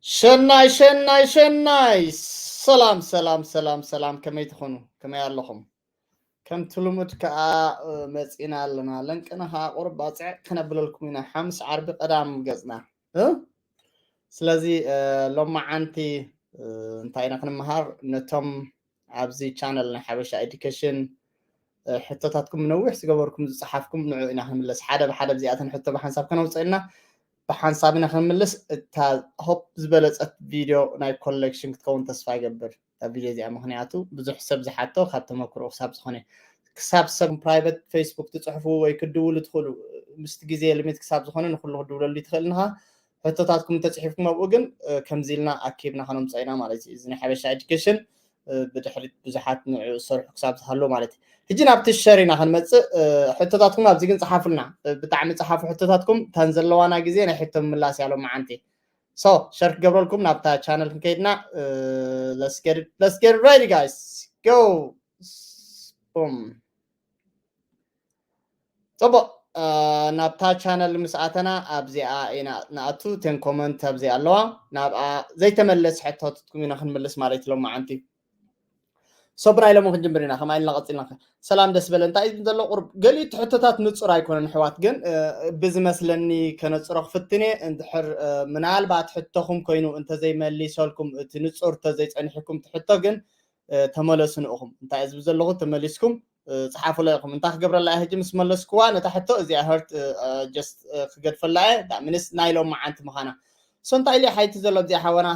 ሸናይ ሸናይ ሸናይ ሰላም ሰላም ሰላም ሰላም ከመይ ትኾኑ ከመይ ኣለኹም? ከምቲ ልሙድ ከኣ መፂና ኣለና። ለንቅና ከኣ ቁሩብ ባፅዕ ክነብለልኩም ኢና። ሓሙስ ዓርቢ ቀዳም ገፅና። ስለዚ ሎማዓንቲ እንታይ ኢና ክንመሃር? ነቶም ኣብዚ ቻነል ናይ ሓበሻ ኤዱኬሽን ሕቶታትኩም ነዊሕ ዝገበርኩም ዝፀሓፍኩም ንዑ ኢና ክንምለስ። ሓደ ብሓደ ብዚኣተን ሕቶ ብሓንሳብ ከነውፅእ ኢና። ብሓንሳብ ኢና ክንምልስ። እታ ሆፕ ዝበለፀት ቪድዮ ናይ ኮሌክሽን ክትከውን ተስፋ ይገብር እታ ቪድዮ እዚኣ። ምክንያቱ ብዙሕ ሰብ ዝሓቶ ካብ ተመክሮ ክሳብ ዝኾነ ክሳብ ሰብ ፕራይቨት ፌስቡክ ትፅሕፉ ወይ ክድውሉ ትኽእሉ ምስቲ ግዜ ሊሚት ክሳብ ዝኾነ ንኩሉ ክድውለሉ ይትኽእል ንኻ ሕቶታትኩም እንተፅሒፍኩም ኣብኡ ግን ከምዚ ኢልና ኣኪብና ከነምፀ ኢና ማለት እዩ። እዚ ናይ ሓበሻ ኤዱኬሽን ብድሕሪት ብዙሓት ንዕኡ ዝሰርሑ ክሳብ ዝሃለዉ ማለት እዩ። ሕጂ ናብቲ ሸር ኢና ክንመፅእ። ሕቶታትኩም ኣብዚ ግን ፀሓፉልና፣ ብጣዕሚ ፀሓፉ ሕቶታትኩም። እተን ዘለዋና ግዜ ናይ ሕቶ ምምላስ እያ ሎማዓንቲ። ሶ ሸር ክገብረልኩም ናብታ ቻነል ክንከይድና። Let's get ready guys, go. ቡም። ፅቡቅ። ናብታ ቻነል ምስ ኣተና ኣብዚኣ ኢና ንኣቱ። ቴን ኮመንት ኣብዚኣ ኣለዋ። ናብኣ ዘይተመለስ ሕቶትኩም ኢና ክንምልስ ማለት እዩ ሎማዓንቲ። ሶብራ ኢሎሞ ክንጅምር ኢና። ከማይ ኢልና ቀፂልና። ሰላም ደስ በለ። እንታይ እዩ ዘሎ ቁርብ ገሊኡ እቲ ሕቶታት ንፁር ኣይኮነን ኣሕዋት፣ ግን ብዝመስለኒ ከነፅሮ ክፍትን እየ። እንድሕር ምናልባት ሕቶኹም ኮይኑ እንተዘይመሊሰልኩም፣ እቲ ንፁር እንተዘይፀኒሕኩም እቲ ሕቶ ግን ተመለሱ ንእኹም። እንታይ ዝብል ዘለኹ ተመሊስኩም ፅሓፉላ ኢኹም። እንታይ ክገብረላ እየ ሕጂ ምስ መለስኩዋ ነታ ሕቶ እዚኣ ህርት ጀስት ክገድፈላ እየ። ዳ ምንስ ናይ ሎማዓንቲ ምዃና። ሶ እንታይ ኢለ ሓይቲ ዘሎ ኣብዚኣ ሓወና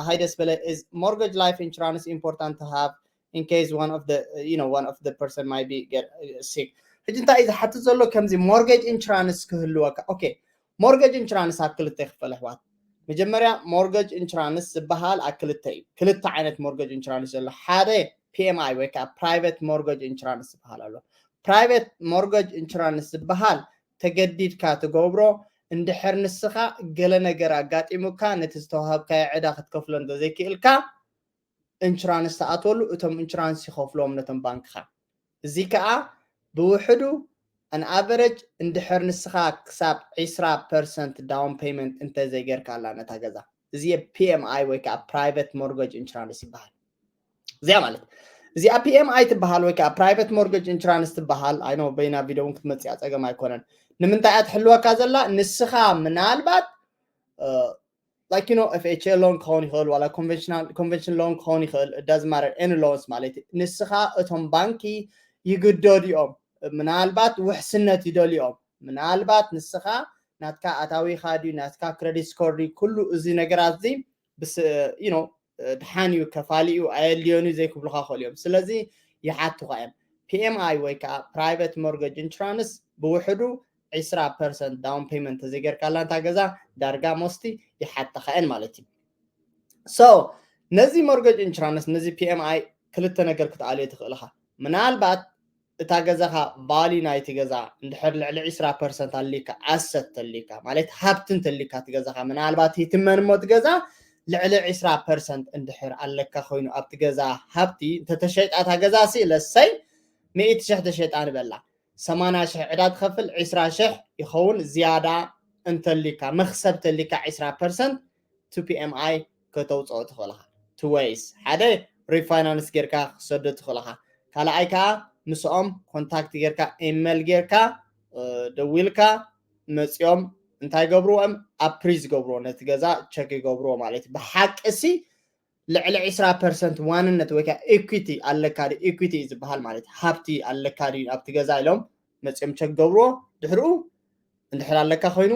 ሃይ ደስ በለ። Is mortgage life insurance important to have in case one of the you know one of the person might be get sick? ሕጂ እንታይ እዩ ዝሓትት ዘሎ? ከምዚ ሞርጌጅ ኢንሹራንስ ክህልወካ። ኦኬ፣ ሞርጌጅ ኢንሹራንስ ኣብ ክልተ ይኽፈል ኣሕዋት። መጀመርያ ሞርጌጅ ኢንሹራንስ ዝበሃል ኣብ ክልተ እዩ። ክልተ ዓይነት ሞርጌጅ ኢንሹራንስ ዘሎ። ሓደ ፒኤምኣይ ወይ ከዓ ፕራይቬት ሞርጌጅ ኢንሹራንስ ዝበሃል ኣሎ። ፕራይቬት ሞርጌጅ ኢንሹራንስ ዝበሃል ተገዲድካ ትገብሮ፣ እንድሕር ንስኻ ገለ ነገር ኣጋጢሙካ ነቲ ዝተዋሃብካዮ ዕዳ ክትከፍሎ እንተዘይክእልካ ኢንሹራንስ ትኣትወሉ፣ እቶም ኢንሹራንስ ይኸፍልዎም ነቶም ባንክኻ። እዚ ከዓ ብውሕዱ ኣን ኣቨረጅ እንድሕር ንስኻ ክሳብ ዒስራ ፐርሰንት ዳውን ፔመንት እንተዘይገርካ ኣላ ነታ ገዛ። እዚ ፒኤምኣይ ወይ ከዓ ፕራይቬት ሞርጌጅ ኢንሹራንስ ይበሃል። እዚኣ ማለት እዚኣ ፒኤምኣይ ትበሃል ወይ ከዓ ፕራይቬት ሞርጌጅ ኢንሹራንስ ትበሃል። ኣይኖ በይና ቪድዮ እውን ክትመፅእ ጸገም ኣይኮነን። ንምንታይ እያ ትሕልወካ ዘላ? ንስኻ ምናልባት like you know ኤፍኤችኤ ሎን ክኸውን ይኽእል ዋላ ኮንቨንሽን ሎን ክኸውን ይኽእል፣ it doesn't matter any loans ማለት እዩ። ንስኻ እቶም ባንኪ ይግደዱ እዮም፣ ምናልባት ውሕስነት ይደልዩ እዮም። ምናልባት ንስኻ ናትካ ኣታዊኻ ድዩ ናትካ ክረዲት ስኮር ድዩ ኩሉ እዚ ነገራት እዚ ብስ you know ድሓን እዩ ከፋሊ እዩ ኣየድልዮን እዩ ዘይክብሉኻ ክኽእሉ እዮም። ስለዚ ይሓቱኻ እዮም። ፒኤምኣይ ወይ ከዓ ፕራይቬት ሞርጌጅ ኢንሹራንስ ብውሕዱ ዒስራ ፐርሰንት ዳውን ፔመንት ተዘይገርካላ እታ ገዛ ዳርጋ ሞስቲ ይሓተኻ እየን ማለት እዩ። ሶ ነዚ ሞርጌጅ ኢንሹራንስ ነዚ ፒኤምኣይ ክልተ ነገር ክትኣልዮ ትኽእል ኢኻ። ምናልባት እታ ገዛኻ ቫልዩ ናይቲ ገዛ እንድሕር ልዕሊ ዒስራ ፐርሰንት ኣሊካ ኣሰት ተሊካ ማለት ሃብቲ እንተሊካ እቲ ገዛኻ ምናልባት ይትመን እሞ እቲ ገዛ ልዕሊ ዒስራ ፐርሰንት እንድሕር ኣለካ ኮይኑ ኣብቲ ገዛ ሃብቲ እንተተሸይጣ እታ ገዛ ሲ ለሰይ ሚእቲ ሽሕ ተሸይጣ ንበላ ሰማንያ ሽሕ ዕዳ ትኸፍል ዒስራ ሽሕ ይኸውን ዝያዳ እንተሊካ መኽሰብ ተሊካ ዒስራ ፐርሰንት ቱ ፒኤምኣይ ከተውፅኦ ትኽእልኻ። ቱ ወይስ ሓደ ሪፋይናንስ ጌርካ ክሰዶ ትኽእልኻ። ካልኣይ ከዓ ምስኦም ኮንታክት ጌርካ ኢሜል ጌርካ ደዊልካ መፂኦም እንታይ ገብርዎም ኣፕሪዝ ይገብርዎ ነቲ ገዛ ቸክ ይገብርዎ ማለት እዩ። ብሓቂ ሲ ልዕሊ ዒስራ ፐርሰንት ዋንነት ወይ ከዓ ኢኩቲ ኣለካ ድዩ? ኢኩቲ እዩ ዝበሃል ማለት እዩ። ሃብቲ ኣለካ ድዩ ኣብቲ ገዛ ኢሎም መፂኦም ቸክ ገብርዎ። ድሕሪኡ እንድሕር ኣለካ ኮይኑ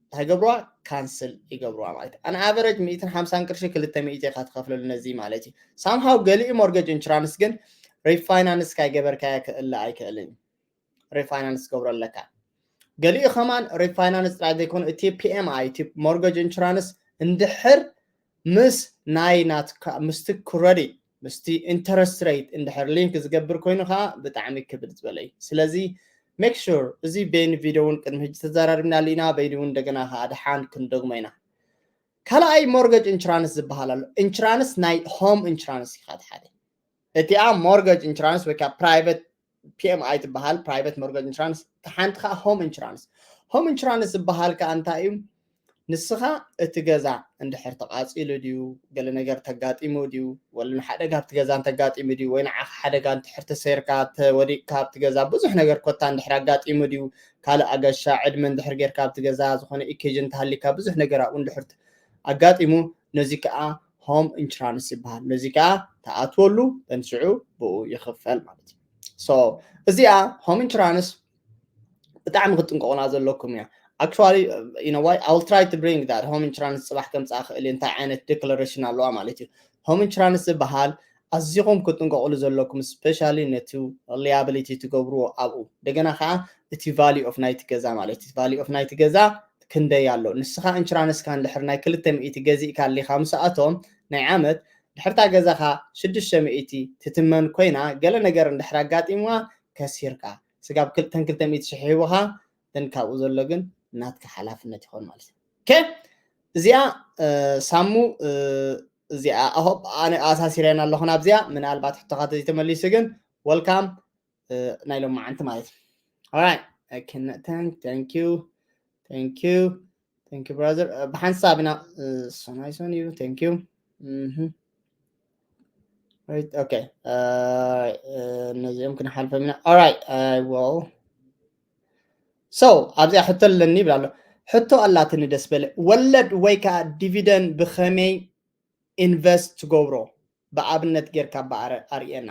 እንታይ ገብርዋ ካንስል ይገብርዋ ማለት እዩ። ኣን ኣቨረጅ ሚእትን ሓምሳን ቅርሺ ክልተ ሚእቲ ኢኻ ትኸፍለሉ ነዚ ማለት እዩ። ሳምሃው ገሊኡ ሞርጌጅ ኢንሹራንስ ግን ሪፋይናንስ ካይገበርካዮ ክእለ ኣይክእልን እዩ። ሪፋይናንስ ክገብሮ ኣለካ። ገሊኡ ከማን ሪፋይናንስ ጥራይ ዘይኮኑ እቲ ፒኤምኣይ እቲ ሞርጌጅ ኢንሹራንስ እንድሕር ምስ ናይ ናትካ ምስቲ ክረዲት ምስቲ ኢንተረስት ሬት እንድሕር ሊንክ ዝገብር ኮይኑ ከዓ ብጣዕሚ ክብድ ዝበለ እዩ። ስለዚ ሜክ ሹር እዚ በይኒ ቪድዮ እውን ቅድሚ ሕጂ ተዘራሪብናሉ ኢና። በይኒ እውን እንደገና ከዓ ድሓን ክንደግሞ ኢና። ካልኣይ ሞርጌጅ ኢንሹራንስ ዝበሃል ኣሎ። ኢንሹራንስ ናይ ሆም ኢንሹራንስ ኢኻ ሓደ እቲኣ ሞርጌጅ ኢንሹራንስ ወይ ከዓ ፕራይቬት ፒኤምኣይ ትበሃል ፕራይቬት ሞርጌጅ ኢንሹራንስ ሓንቲ ከዓ ሆም ኢንሹራንስ። ሆም ኢንሹራንስ ዝበሃል ከዓ እንታይ እዩ? ንስኻ እቲ ገዛ እንድሕር ተቓጺሉ ድዩ፣ ገለ ነገር ተጋጢሙ ድዩ፣ ወላ ሓደጋ ኣብቲ ገዛ እንተጋጢሙ ድዩ፣ ወይ ንዓኻ ሓደጋ እንድሕር ተሰይርካ፣ ተወዲቕካ ኣብቲ ገዛ፣ ብዙሕ ነገር ኮታ እንድሕር ኣጋጢሙ ድዩ፣ ካልእ ኣገሻ ዕድመ እንድሕር ጌርካ ኣብቲ ገዛ፣ ዝኾነ ኢኬጅን እንተሃሊካ፣ ብዙሕ ነገር ኣብኡ እንድሕር ኣጋጢሙ፣ ነዚ ከኣ ሆም ኢንሹራንስ ይበሃል። ነዚ ከኣ ትኣትወሉ፣ ተንስዑ ብኡ ይኽፈል ማለት እዩ። So እዚኣ ሆም ኢንሹራንስ ብጣዕሚ ክትጥንቀቑላ ዘለኩም እያ። Actually, you know why? I will try to bring that home insurance ጽባሕ ከምጽኣ ክእል እየ፣ እንታይ ዓይነት ዲክለሬሽን ኣለዋ ማለት እዩ። ሆም ኢንሹራንስ ዝበሃል ኣዚኹም ክትጥንቀቑሉ ዘለኩም፣ ስፔሻሊ ነቲ ሊያብሊቲ ትገብርዎ ኣብኡ። እንደገና ከዓ እቲ ቫሊ ኦፍ ናይቲ ገዛ ማለት እዩ። ቫሊ ኦፍ ናይቲ ገዛ ክንደይ ኣሎ? ንስኻ ኢንሹራንስካ እንድሕር ናይ ክልተ ሚእቲ ገዚእካ ኣሊኻ ምስኣቶም ናይ ዓመት ድሕርታ ገዛኻ ሽዱሽተ ሚእቲ ትትመን ኮይና ገለ ነገር እንድሕር ኣጋጢምዋ ከሲርካ ስጋብ ክልተን ክልተ ሚእቲ ሽሕ ሂቡኻ፣ then ካብኡ ዘሎ ግን ናትካ ሓላፍነት ይኾን ማለት እዩ። ኦኬ፣ እዚኣ ሳሙ፣ እዚኣ ኣሆብ ኣነ ኣሳሲረና ኣለኹ ናብዚኣ። ምናልባት ሕቶኻ ተዘይተመሊሱ ግን ወልካም ናይ ሎማዓንቲ ማለት እዩ። Alright, I can thank, thank you, thank you, thank you brother። ብሓንሳብ ኢና ሰናይ ሰን እዩ። Thank you። Okay፣ ነዚኦም ክንሓልፎም ኢና። Alright, I will። So ኣብዚኣ ሕቶ ኣለኒ ይብል ኣሎ። ሕቶ ኣላትኒ ደስ በለ። ወለድ ወይ ከዓ ዲቪደንድ ብኸመይ ኢንቨስት ትገብሮ? ብኣብነት ጌርካ በኣረ ኣርእየና።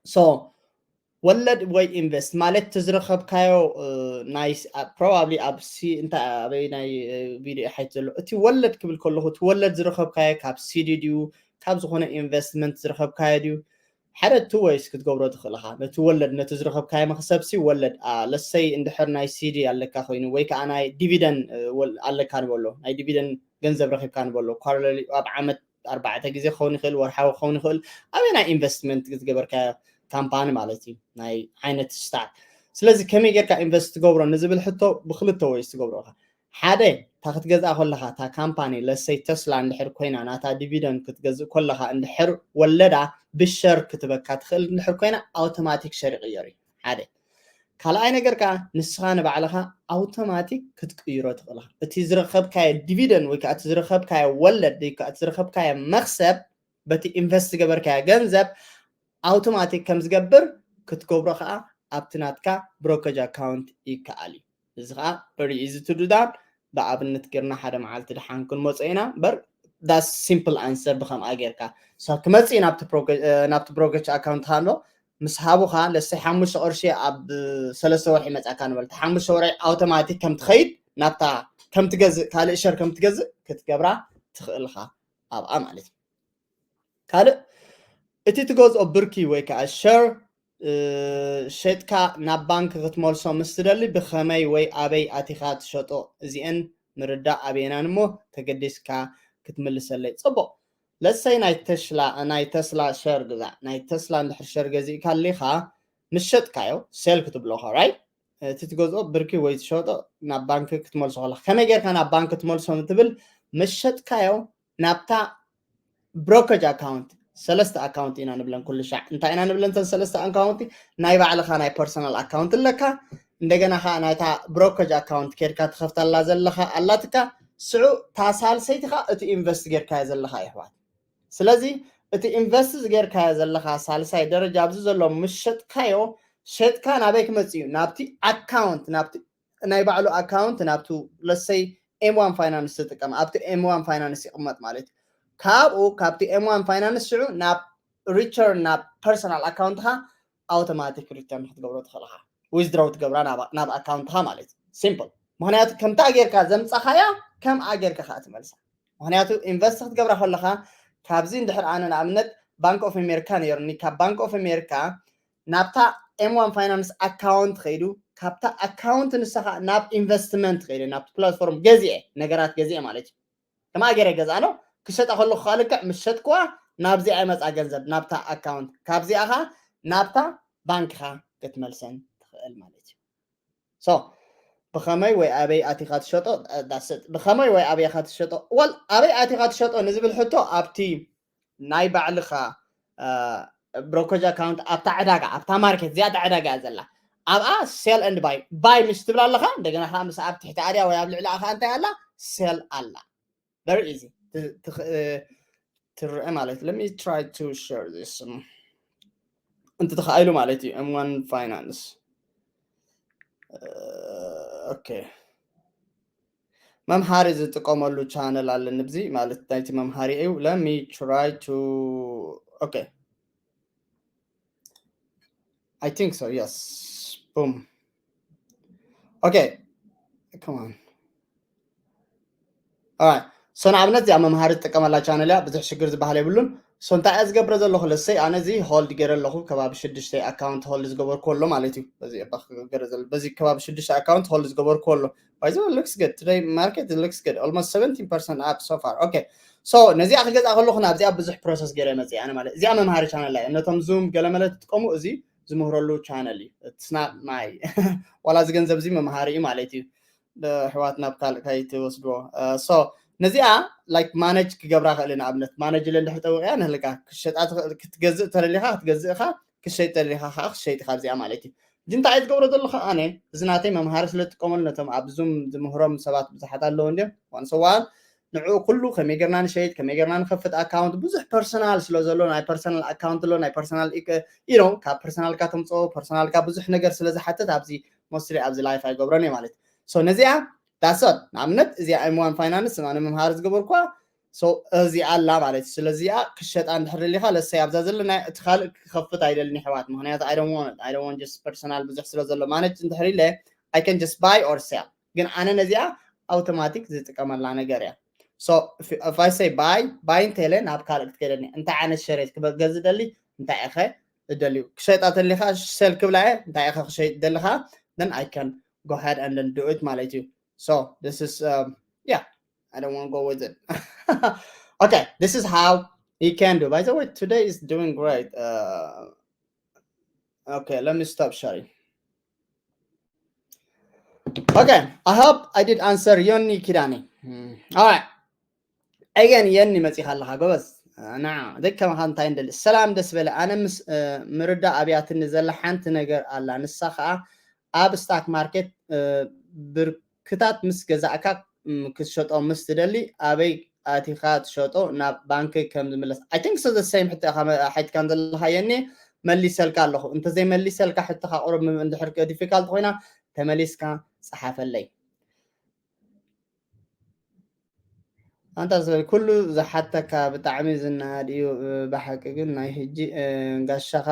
So ወለድ ወይ ኢንቨስት ማለት እቲ ዝረኸብካዮ ናይ ፕሮባብሊ ኣብ ሲ እንታይ ኣበይ ናይ ቪዲዮ ሓይት ዘሎ እቲ ወለድ ክብል ከለኹ እቲ ወለድ ዝረኸብካዮ ካብ ሲዲ ድዩ ካብ ዝኾነ ኢንቨስትመንት ዝረኸብካዮ ድዩ? ሓደ ቱ ወይስ ክትገብሮ ትኽእል ኢኻ። ነቲ ወለድ ነቲ ዝረኸብካዮ መኽሰብ ሲ ወለድ ለሰይ እንድሕር ናይ ሲዲ ኣለካ ኮይኑ ወይ ከዓ ናይ ዲቪደንድ ኣለካ ንበሎ ናይ ዲቪደንድ ገንዘብ ረኺብካ ንበሎ ኳርተርሊ ኣብ ዓመት ኣርባዕተ ግዜ ክኸውን ይኽእል፣ ወርሓዊ ክኸውን ይኽእል። ኣበይ ናይ ኢንቨስትመንት ዝገበርካዮ ካምፓኒ ማለት እዩ፣ ናይ ዓይነት ስታክ። ስለዚ ከመይ ጌርካ ኢንቨስት ትገብሮ ንዝብል ሕቶ ብክልተ ወይ ትገብሮ ኢኻ። ሓደ እታ ክትገዝኣ ከለኻ እታ ካምፓኒ ለሰይ ተስላ እንድሕር ኮይና ናታ ዲቪደንድ ክትገዝእ ከለኻ እንድሕር ወለዳ ብሸር ክትበካ ትኽእል እንድሕር ኮይና ኣውቶማቲክ ሸር ይቕየር እዩ። ሓደ ካልኣይ ነገር ከዓ ንስኻ ንባዕልኻ ኣውቶማቲክ ክትቅይሮ ትኽእል ኢኻ። እቲ ዝረኸብካዮ ዲቪደንድ ወይ ከዓ እቲ ዝረኸብካዮ ወለድ ወይ ከዓ እቲ ዝረኸብካዮ መኽሰብ በቲ ኢንቨስት ዝገበርካዮ ገንዘብ ኣውቶማቲክ ከም ዝገብር ክትገብሮ ከዓ ኣብቲ ናትካ ብሮከጅ ኣካውንት ይከኣል እዩ። እዚ ከዓ very easy to do that። ብኣብነት ጌርና ሓደ መዓልቲ ድሓን ክንመፆ ኢና እምበር that's simple answer። ብከምኣ ጌርካ ክመፅእ ናብቲ ብሮከጅ ኣካውንት ኣሎ ምስ ሃቡኻ ለሰይ ሓሙሽተ ቅርሺ ኣብ ሰለስተ ወርሒ መፃካ ንበል ሓሙሽተ ወርሒ ኣውቶማቲክ ከም ትኸይድ ናብታ ከም ትገዝእ ካልእ ሸር ከም ትገዝእ ክትገብራ ትኽእልኻ ኣብኣ ማለት እዩ። ካልእ እቲ ትገዝኦ ብርኪ ወይ ከዓ ሸር ሸጥካ ናብ ባንክ ክትመልሶ ምስ ትደሊ ብኸመይ ወይ ኣበይ ኣቲኻ ትሸጦ? እዚአን ምርዳእ ኣበየናን እሞ ተገዲስካ ክትምልሰለይ። ፅቡቕ። ለሰይ ናይ ተስላ ናይ ተስላ ሸር ግዛእ። ናይ ተስላ እንድሕር ሸር ገዚእካ ኣሊኻ ምስ ሸጥካዮ ሴል ክትብሎ ራይት። እቲ ትገዝኦ ብርኪ ወይ ትሸጦ ናብ ባንክ ክትመልሶ ከለካ ከመይ ጌርካ ናብ ባንክ ክትመልሶ እንትብል ምስ ሸጥካዮ ናብታ ብሮከጅ ኣካውንት ሰለስተ ኣካውንት ኢና ንብለን ኩሉ ሻዕ እንታይ ኢና ንብለን ተን ሰለስተ ኣካውንቲ ናይ ባዕልኻ ናይ ፐርሰናል ኣካውንት ኣለካ እንደገና ከዓ ናይታ ብሮከጅ ኣካውንት ኬድካ ትኸፍተላ ዘለኻ ኣላትካ ስዑ ታሳልሰይትኻ እቲ ኢንቨስት ጌርካዮ ዘለኻ ይሕዋት ስለዚ እቲ ኢንቨስት ዝጌርካዮ ዘለኻ ሳልሳይ ደረጃ ኣብዚ ዘሎ ምስ ሸጥካዮ ሸጥካ ናበይ ክመፅእ እዩ ናብቲ ኣካውንት ናብቲ ናይ ባዕሉ ኣካውንት ናብቱ ለሰይ ኤም ዋን ፋይናንስ ትጥቀም ኣብቲ ኤም ዋን ፋይናንስ ይቕመጥ ማለት እዩ ካብኡ ካብቲ ኤም ዋን ፋይናንስ ሽዑ ናብ ሪተርን ናብ ፐርሰናል ኣካውንትካ ኣውቶማቲክ ሪተርን ክትገብሮ ትኽእልካ ዊዝድሮው ትገብራ ናብ ኣካውንትካ ማለት እዩ ሲምፕል ምክንያቱ ከምታ ጌርካ ዘምፃኻያ ከምኣ ጌርካ ከዓ ትመልሳ ምክንያቱ ኢንቨስት ክትገብራ ከለካ ካብዚ እንድሕር ኣነ ንኣብነት ባንክ ኦፍ ኣሜሪካ ነይሩኒ ካብ ባንክ ኦፍ ኣሜሪካ ናብታ ኤም ዋን ፋይናንስ ኣካውንት ከይዱ ካብታ ኣካውንት ንስኻ ናብ ኢንቨስትመንት ከይደ ናብቲ ፕላትፎርም ገዚኤ ነገራት ገዚኤ ማለት እዩ ከማ ገይረ ገዛእኖ ክሸጣ ከለኩ ከዓ ልክዕ ምስ ሸጥክዋ ናብዚኣ ይመፃ ገንዘብ ናብታ ኣካውንት ካብዚኣ ከዓ ናብታ ባንክኻ ክትመልሰን ትኽእል ማለት እዩ so ብኸመይ ወይ ኣበይ ኣቲኻ ትሸጦ ብኸመይ ወይ ኣበይኻ ትሸጦ ወል ኣበይ ኣቲኻ ትሸጦ ንዝብል ሕቶ ኣብቲ ናይ ባዕልኻ ብሮከጅ ኣካውንት ኣብታ ዕዳጋ ኣብታ ማርኬት እዚኣ ዕዳጋ እያ ዘላ ኣብኣ ሴል ኤንድ ባይ ባይ ምስ ትብል ኣለኻ እንደገና ከዓ ምስ ኣብ ትሕቲ ኣድያ ወይ ኣብ ልዕሊ ኣኻ እንታይ ኣላ sell ኣላ። Very easy ትርአ ማለት። Let me try to share this እንተ ተኻኢሉ ማለት እዩ። M one Finance okay መምሃሪ ዝጥቀመሉ ቻነል ኣለኒ። ብዚ ማለት ናይቲ መምሃሪ እዩ። Let me try to okay I think so, yes. Boom. Okay. Come on. Alright. So ንኣብነት እዚኣ መምሃሪ ዝጥቀመላ ቻነል እያ። ብዙሕ ሽግር ዝበሃል የብሉን። So እንታይ እየ ዝገብረ ዘለኹ? ለሰይ ኣነ እዚ ሆልድ ገይረ ኣለኹ። ከባቢ ሽዱሽተ ኣካውንት ሆልድ ዝገበርኩ ኣሎ ማለት እዩ። በዚ ከባቢ ሽዱሽተ ኣካውንት ሆልድ ዝገበርኩ ኣሎ። By the way, looks good. Today market looks good. Almost seventeen percent up so far. Okay. So ነዚኣ ክገዝኣ ከለኹ ናብዚኣ ብዙሕ ፕሮሰስ ገይረ መፅእ ኣነ ማለት እዚኣ መምሃሪ ቻነል እያ። ነቶም ዙም ገለመለ ትጥቀሙ እዚ ዝምህረሉ ቻነል እዩ። It's not my ዋላ እዚ ገንዘብ እዚ መምሃሪ እዩ ማለት እዩ። ኣሕዋት ናብ ካልእ ከይትወስድዎ። So ነዚኣ like ማነጅ ክገብራ ክእል። ንኣብነት ማነጅ ኢለ እንድሕር ጠዊቕያ ንህልካ ክትሸጣ ክትገዝእ ተደሊኻ ክትገዝእ ኢኻ፣ ክትሸይጥ ተደሊኻ ከዓ ክትሸይጥ ኢኻ። እዚኣ ማለት እዩ። እዚ እንታይ እየ ዝገብሮ ዘለኹ ኣነ? እዚ ናተይ መምሃሪ ስለ ዝጥቀመሉ ነቶም ኣብ ዙም ዝምህሮም ሰባት ብዙሓት ኣለዉ እንድዮም። ዋንሰዋን ንዕኡ ኩሉ ከመይ ጌርና ንሸይጥ፣ ከመይ ጌርና ንኸፍት ኣካውንት ብዙሕ ፐርሰናል ስለ ዘሎ ናይ ፐርሰናል ኣካውንት ኣሎ ናይ ፐርሰናል you know ካብ ፐርሰናልካ ተምፅኦ ፐርሰናልካ ብዙሕ ነገር ስለ ዝሓትት ኣብዚ mostly ኣብዚ ላይፍ ኣይገብሮን እየ ማለት እዩ። So ነዚኣ that's all። ንኣብነት እዚኣ M one Finance ኣነ መምሃሪ ዝገበርኳ so እዚኣ ኣላ ማለት እዩ። ስለዚኣ ክሸጣ እንድሕር ደሊኻ ለሰይ ኣብዛ ዘሎ ናይ እቲ ካልእ ክኸፍት ኣይደልን ይሕዋት ምክንያቱ I don't want I don't want just ፐርሰናል ብዙሕ ስለ ዘሎ ማነጅ እንድሕር ኢለ I can just buy or sell ግን ኣነ ነዚኣ ኣውቶማቲክ ዝጥቀመላ ነገር እያ። So if I say buy buy እንተለ ናብ ካልእ ክትከደኒ እንታይ ዓይነት ሸሬት ክገዝ ደሊ እንታይ ኢኸ እደልዩ ክሸጣ ተሊኻ ሴል ክብላ እየ እንታይ ኢኸ ክሸይጥ ደልኻ then I can go ahead and then do it ማለት እዩ። So this is um, yeah I don't want to go with it. Okay, this is how you can do. By the way, today is doing great. Uh, okay, let me stop sharing. Okay, I hope I did answer Yoni Kidani. Hmm. All right. Again, Yoni መፂኻ ኣለኻ ጎበዝ። ና ደይ ከማኻ እንታይ እንደሊ ሰላም ደስ በለ ኣነ ምስ ምርዳእ ኣብያትኒ ዘላ ሓንቲ ነገር ኣላ ንሳ ከዓ ኣብ ስታክ ማርኬት ብርክታት ምስ ገዛእካ ክትሸጦ ምስ ትደሊ ኣበይ ኣቲኻ ትሸጦ ናብ ባንክ ከም ዝምለስ I think so the same ሕቶ ኢኻ ሓትካን ዘለኻ የኒ መሊሰልካ ኣለኹ እንተዘይመሊሰልካ ሕቶኻ ቁሩብ እንድሕር difficult ኮይና ተመሊስካ ፀሓፈለይ ኣንታ ዝበል ኩሉ ዝሓተካ ብጣዕሚ ዝነኣድ እዩ ብሓቂ ግን ናይ ሕጂ ጋሻኻ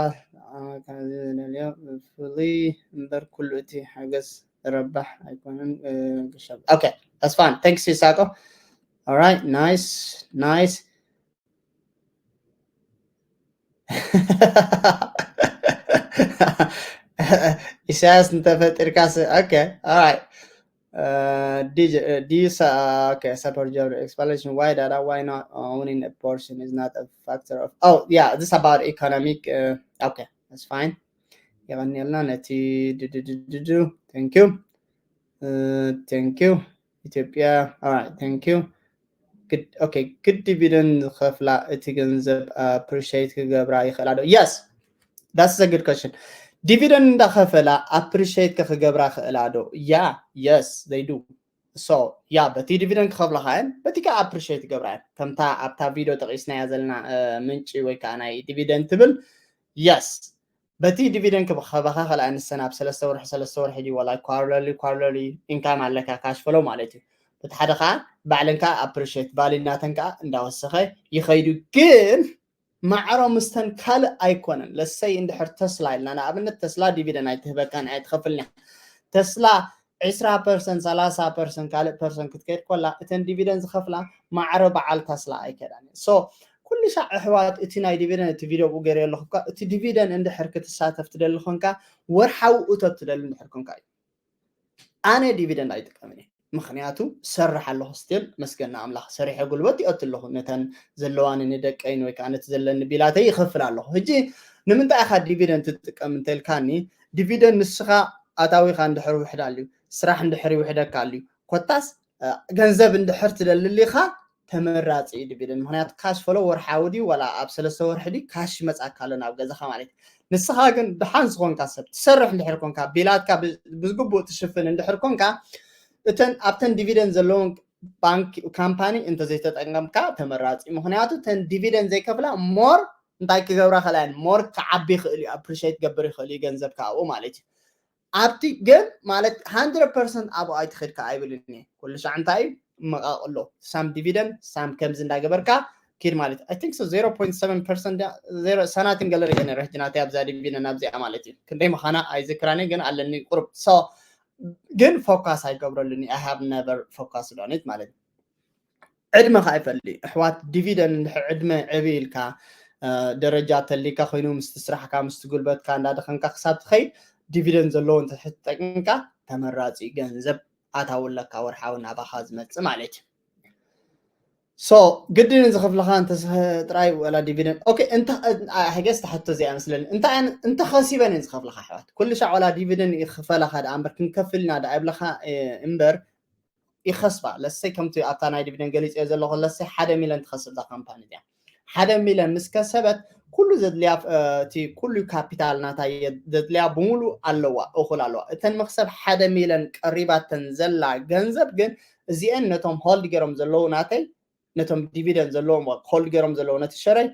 ከምዚ ዝደልዮ ፍሉይ እምበር ኩሉ እቲ ሓገዝ ረባሕ ኣይኮነን። Okay, that's fine. Thanks Yisako. All right, nice, nice. ኢሳያስ እንተፈጢርካ okay, all right. Uh, do you, uh, do you uh, okay, support job explanation why data why not owning a portion is not a factor of oh yeah this about economic uh, okay that's fine. የቐኒልና ነቲ ድድድድዱ thank you uh, thank you ኢትዮጵያ all right thank you okay ግድ ዲቪደንድ ዝኸፍላ እቲ ገንዘብ appreciate ክገብራ ይኽእላ ዶ yes that's a good question. ዲቪደንድ እንዳኸፈላ appreciate ከ ክገብራ ክእላ ዶ yeah yes they do so yeah በቲ ዲቪደንድ ክኸፍላ ከኣን በቲ ከ appreciate ይገብራ እየን ከምታ ኣብታ ቪድዮ ጠቂስናያ ዘለና ምንጪ ወይ ከዓ ናይ ዲቪደንድ ትብል yes በቲ ዲቪደንድ ክበኸበኻ ከልኣ ንሰን ኣብ ሰለስተ ወርሒ ሰለስተ ወርሒ ድዩ ዋላ quarterly quarterly income ኣለካ cash flow ማለት እዩ በቲ ሓደ ከዓ ባዕለን ከዓ appreciate value ናተን ከዓ እንዳወሰኸ ይኸይዱ ግን ማዕሮ ምስተን ካልእ ኣይኮነን ለሰይ እንድሕር ተስላ ኢልና ንኣብነት ተስላ ዲቪደንድ ኣይትህበካን ኣይትኸፍልን እያ ተስላ ዕስራ ፐርሰንት ሰላሳ ፐርሰንት ካልእ ፐርሰንት ክትከይድ ኮላ እተን ዲቪደንድ ዝኸፍላ ማዕረ በዓል ተስላ ኣይከዳን እየ so ኩሉ ሻዕ ኣሕዋት እቲ ናይ ዲቪደንድ እቲ ቪድዮ ብኡ ገይረ ኣለኹ እኳ እቲ ዲቪደንድ እንድሕር ክትሳተፍ ትደሊ ኮንካ ወርሓዊ እቶት ትደሊ እንድሕር ኮንካ እዩ ኣነ ዲቪደንድ ኣይጥቀምን እየ ምክንያቱ ሰርሕ ኣለኹ ስቲል መስገና ኣምላኽ ሰሪሐ ጉልበት ይኣቱ ኣለኹ ነተን ዘለዋኒ ንደቀይን ወይ ከዓ ነቲ ዘለኒ ቢላተይ ይኸፍል ኣለኹ ሕጂ ንምንታይ ኢኻ ዲቪደንድ ትጥቀም እንተልካኒ ዲቪደንድ ንስኻ ኣታዊኻ እንድሕር ውሕድ ኣልዩ ስራሕ እንድሕር ይውሕደካ ኣልዩ ኮታስ ገንዘብ እንድሕር ትደልሊኻ ተመራፂ እዩ ዲቪደንድ ምክንያቱ cash flow ወርሓዊ ድዩ ዋላ ኣብ ሰለስተ ወርሒ ድዩ ካሽ ይመፃካ ኣሎ ናብ ገዛኻ ማለት እዩ ንስኻ ግን ድሓን ዝኾንካ ሰብ ትሰርሕ እንድሕር ኮንካ ቢላትካ ብዝግቡእ ትሽፍን እንድሕር ኮንካ እተን ኣብተን ዲቪደንድ ዘለውን ባንክ ካምፓኒ እንተዘይተጠቀምካ ተመራፂ። ምክንያቱ ተን ዲቪደንድ ዘይከፍላ ሞር እንታይ ክገብራ ይኽእላ እየን? ሞር ክዓቢ ይኽእል እዩ፣ ኣፕሪሼት ክገብር ይኽእል እዩ ገንዘብ ካብኡ ማለት እዩ። ኣብቲ ግን ማለት ሃንድረድ ፐርሰንት ኣብኡ ኣይትኸድካ ኣይብልን እየ። ኩሉ ሻዕ እንታይ እዩ? መቃቅሎ ሳም ዲቪደንድ ሳም ከምዚ እንዳገበርካ ኪድ ማለት እዩ። I think so zero point seven percent ሰናቲን ገለ ርኢየ ነረ ሕጂ ናተይ ኣብዛ ዲቪደንድ ኣብዚኣ ማለት እዩ። ክንደይ ምዃና ኣይዝክራን እየ ግን ኣለኒ ቁሩብ። So ግን ፎካስ ኣይገብረሉን እየ። I have never focused on it ማለት እዩ። ዕድመ ከዓ ይፈሊ ኣሕዋት። ዲቪደንድ እንድሕር ዕድመ ዕብ ኢልካ ደረጃ ተሊካ ኮይኑ ምስቲ ስራሕካ ምስቲ ጉልበትካ እንዳደኸምካ ክሳብ ትኸይድ ዲቪደንድ ዘለዎ እንተትጠቅምካ ተመራፂ ገንዘብ ኣታዊ ኣለካ ወርሓዊ ናባኻ ዝመፅእ ማለት እዩ። So ግድን ዝኸፍልኻ እንተ ጥራይ ወላ ዲቪደንድ ኦኬ እንተ ሕገስ ተሕቶ እዚኣ መስለኒ እንታይ እንተ ኸሲበን እየን ዝኸፍልኻ ኣሕዋት። ኩሉ ሻዕ ወላ ዲቪደንድ ይኽፈለኻ ደኣ እምበር ክንከፍል ኢና ደኣ ይብለኻ እምበር ይኸስባ። ለሰይ ከምቲ ኣብታ ናይ ዲቪደንድ ገሊፀ ዘለኹ ለሰይ ሓደ ሚሊዮን ትኸስብ እዛ ካምፓኒ እዚኣ ሓደ ሚሊዮን ምስ ከሰበት ኩሉ ዘድልያ እቲ ኩሉ ካፒታል ናታ ዘድልያ ብምሉ ኣለዋ እኹል ኣለዋ። እተን መክሰብ ሓደ ሚሊዮን ቀሪባተን ዘላ ገንዘብ ግን እዚአን ነቶም ሆልድ ገይሮም ዘለዉ ናተይ ነቶም ዲቪደንድ ዘለዎም ሆልድ ገይሮም ዘለዉ ነቲ ሸረይ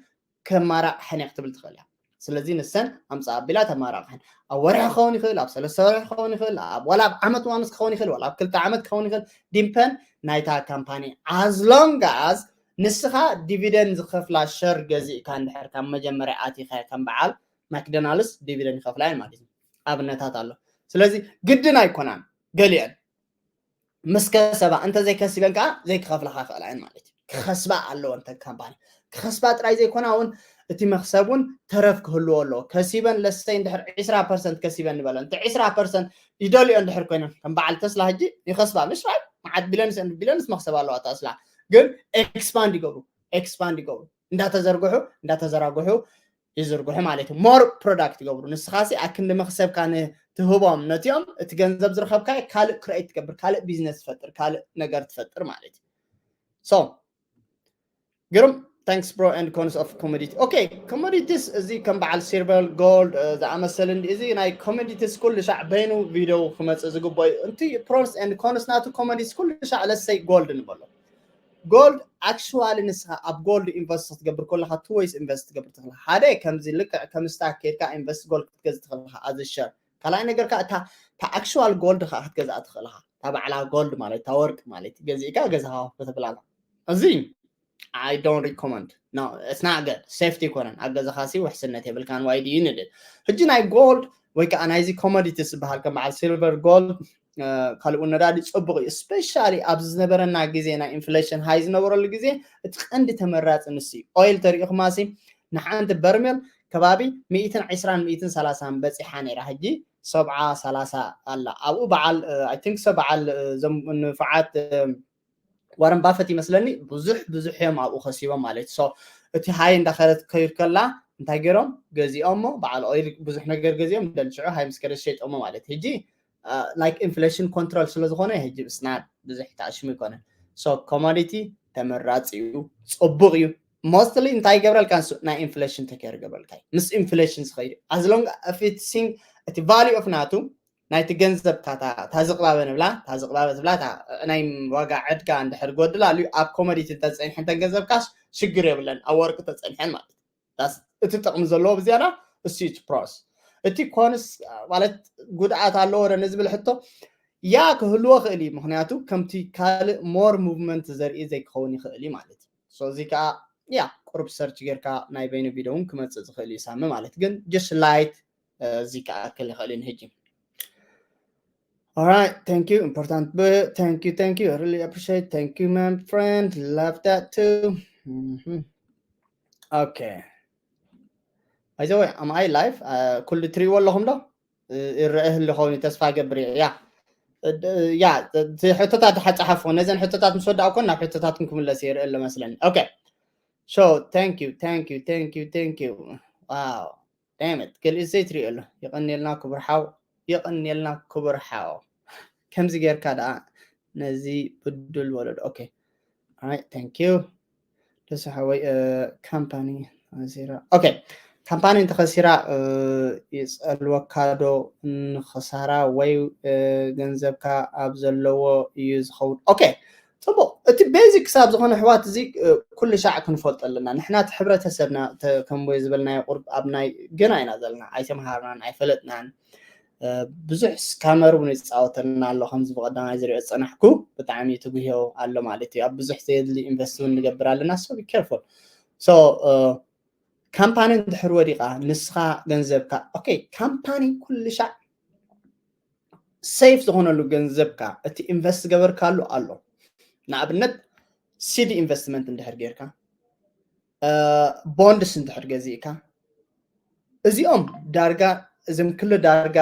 ከማራቕሐን እያ ክትብል ትኽእል እያ። ስለዚ ንሰን ኣምፃ ኣቢላ ተማራቕሐን ኣብ ወርሒ ክኸውን ይኽእል ኣብ ሰለስተ ወርሒ ክኸውን ይኽእል ኣብ ዋላ ኣብ ዓመት ዋንስ ክኸውን ይኽእል ዋላ ኣብ ክልተ ዓመት ክኸውን ይኽእል ዲምፐን ናይታ ካምፓኒ as long as ንስኻ ዲቪደንድ ዝኸፍላ ሸር ገዚእካ እንድሕር ካብ መጀመርያ ኣቲኻ ከም በዓል ማክዶናልድስ ዲቪደንድ ይኸፍላ እየን ማለት እዩ። ኣብነታት ኣሎ። ስለዚ ግድን ኣይኮናን ገሊአን ምስ ከሰባ እንተዘይከሲበን ከዓ ዘይክኸፍልካ ይኽእላ እየን ማለት እዩ። ክኸስባ ኣለወን እተን ካምፓኒ ክኸስባ ጥራይ ዘይኮና እውን እቲ መክሰብ እውን ተረፍ ክህልዎ ኣለዎ። ከሲበን ለሰይ እንድሕር ዒስራ ፐርሰንት ከሲበን ንበለን እቲ ዒስራ ፐርሰንት ይደልዮ እንድሕር ኮይነን ከም በዓል ተስላ ሕጂ ይኸስባ ምሽ right መዓት ቢለንስ ቢለንስ መክሰብ ኣለዋ ተስላ ግን ኤክስፓንድ ይገብሩ ኤክስፓንድ ይገብሩ እንዳተዘርግሑ እንዳተዘራግሑ ይዝርግሑ ማለት እዩ። ሞር ፕሮዳክት ይገብሩ ንስኻሲ ኣክንዲ መክሰብካ ንትህቦም ነቲኦም እቲ ገንዘብ ዝረኸብካ ካልእ ክሬት ትገብር ካልእ ቢዝነስ ትፈጥር ካልእ ነገር ትፈጥር ማለት እዩ። So ግሩም thanks bro and cons of commodity okay commodities እዚ ከም በዓል ሲልቨር ጎልድ ዝኣመሰል እንዲ እዚ ናይ ኮሞዲቲስ ኩሉ ሻዕ በይኑ ቪዲዮ ክመፅእ ዝግበኦ እዩ። እንቲ ፕሮስ and ኮንስ ናቱ ኮሞዲቲስ ኩሉ ሻዕ ለሰይ ጎልድ ንበሎ። ጎልድ actually ንስኻ ኣብ ጎልድ ኢንቨስት ክትገብር ከለኻ two ways ኢንቨስት ክትገብር ትኽእል ሓደ ከምዚ ልክዕ ከም ስታክ ኬድካ ኢንቨስት ጎልድ ክትገዝ ትኽእል ኢኻ as a share ካልኣይ ነገር ከዓ እታ actual ጎልድ ከዓ ክትገዝኣ ትኽእል ኢኻ እታ ባዕላ ጎልድ ማለት እታ ወርቂ ማለት ገዚእካ ገዛኻ ክትብላላ እዚ I don't recommend no it's not good safety ኣይኮነን ኣብ ገዛኻ ሲ ውሕስነት የብልካን why do you need it ሕጂ ናይ ጎልድ ወይ ከዓ ናይዚ ኮሞዲቲስ ዝበሃል ከም በዓል ሲልቨር ጎልድ ካልኡ ነዳዲ ፅቡቅ እዩ especially ኣብ ዝነበረና ግዜ ናይ ኢንፍሌሽን ሃይ ዝነበረሉ ግዜ እቲ ቀንዲ ተመራፂ ንሱ እዩ oil ተሪኢኹማ ሲ ንሓንቲ በርሜል ከባቢ ሚእትን ዕስራን ሚእትን ሰላሳን በፂሓ ነይራ ሕጂ ሰብዓ ሰላሳ ኣላ ኣብኡ በዓል I think so በዓል እዞም ንፉዓት ዋረን ባፈት ይመስለኒ ብዙሕ ብዙሕ እዮም ኣብኡ ከሲቦም ማለት so እቲ ሃይ እንዳኸደት ከይድ ከላ እንታይ ገይሮም ገዚኦሞ በዓል oil ብዙሕ ነገር ገዚኦም ደልሽዑ ሃይ ምስ ከደ ሸይጦሞ ማለት ሕጂ like inflation control ስለዝኾነ ሕጂ ብስና ብዙሕ ተኣሽሙ ይኮነ so commodity ተመራፂ እዩ ፅቡቅ እዩ mostly እንታይ ይገብረልካ ንሱ ናይ ኢንፍሌሽን ተኬር ይገብረልካ ምስ ኢንፍሌሽን ዝኸይድ as long as እቲ value of ናቱ ናይቲ ገንዘብካ ታዝቕባበ ንብላ ታዝቕባበ ትብላ ናይ ዋጋ ዕድጋ እንድሕር ጎድል ኣልዩ ኣብ ኮሞዲቲ ተፀኒሐን ተን ገንዘብካስ ሽግር የብለን ኣብ ወርቂ ተፀኒሐን ማለት እዩ እቲ ጥቕሚ ዘለዎ ብዝያዳ እሱ ፕሮስ እቲ ኮንስ ማለት ጉድኣት ኣለዎ ዶ ንዝብል ሕቶ ያ ክህልዎ ክእል እዩ ምክንያቱ ከምቲ ካልእ more movement ዘርኢ ዘይክኸውን ይኽእል እዩ ማለት እዩ እዚ ከዓ ያ ቁሩብ ሰርች ጌርካ ናይ በይኑ ቪድዮ እውን ክመፅእ ዝኽእል እዩ ሳሚ ማለት ግን just light እዚ ክኣክል ይኽእል እዩ ንሕጂ All right, thank you. Important, but thank you, thank you. I really appreciate. Thank you, my friend. Love that too. Mm-hmm. Okay. By the way, am I live? Uh, ኩሉ ትሪእዎ ኣለኹም ዶ? ይረአ ህልኸውን ተስፋ ገብር እየ። ያ ያ ሕቶታት ሓፀሓፍዎ ነዘን ሕቶታት ምስ ወዳእኮን ናብ ሕቶታትኩም ክምለስ ይርእ ኣሎ መስለኒ። Okay. So thank you, thank you, thank you, thank you. Wow. ዳመት ገሊኡ ዘይትሪኦ ኣሎ። የቐንየልና ክቡር ሓው፣ የቐንየልና ክቡር ሓው። ከምዚ ጌርካ ደኣ ነዚ ብዱል ወለዶ። Okay. All right, thank you. ደሱ ሓወይ ካምፓኒ ተኸሲራ። Okay. ካምፓኒ እንተኸሲራ ይጸልወካ ዶ ንኸሳራ ወይ ገንዘብካ ኣብ ዘለዎ እዩ ዝኸውን? Okay. ፅቡቅ፣ እቲ ቤዚክ ክሳብ ዝኾነ ኣሕዋት እዚ ኩሉ ሻዕ ክንፈልጦ ኣለና። ንሕና እቲ ሕብረተሰብና ከም ወይ ዝበልናዮ ቁርብ ኣብ ናይ ገና ኢና ዘለና፣ ኣይተምሃርናን ኣይፈለጥናን። ብዙሕ ስካመር እውን ይፃወተልና ኣሎ። ከምዚ ብቀዳማይ ዝሪኦ ዝፀናሕኩ ብጣዕሚ ትጉህዮ ኣሎ ማለት እዩ። ኣብ ብዙሕ ዘየድሊ ኢንቨስት እውን ንገብር ኣለና። So be careful። So ካምፓኒ እንድሕር ወዲቃ ንስኻ ገንዘብካ okay፣ ካምፓኒ ኩሉ ሻዕ ሴፍ ዝኾነሉ ገንዘብካ እቲ ኢንቨስት ዝገበርካሉ ኣሎ። ንኣብነት ሲዲ ኢንቨስትመንት እንድሕር ጌርካ፣ ቦንድስ እንድሕር ገዚእካ፣ እዚኦም ዳርጋ እዞም ክልተ ዳርጋ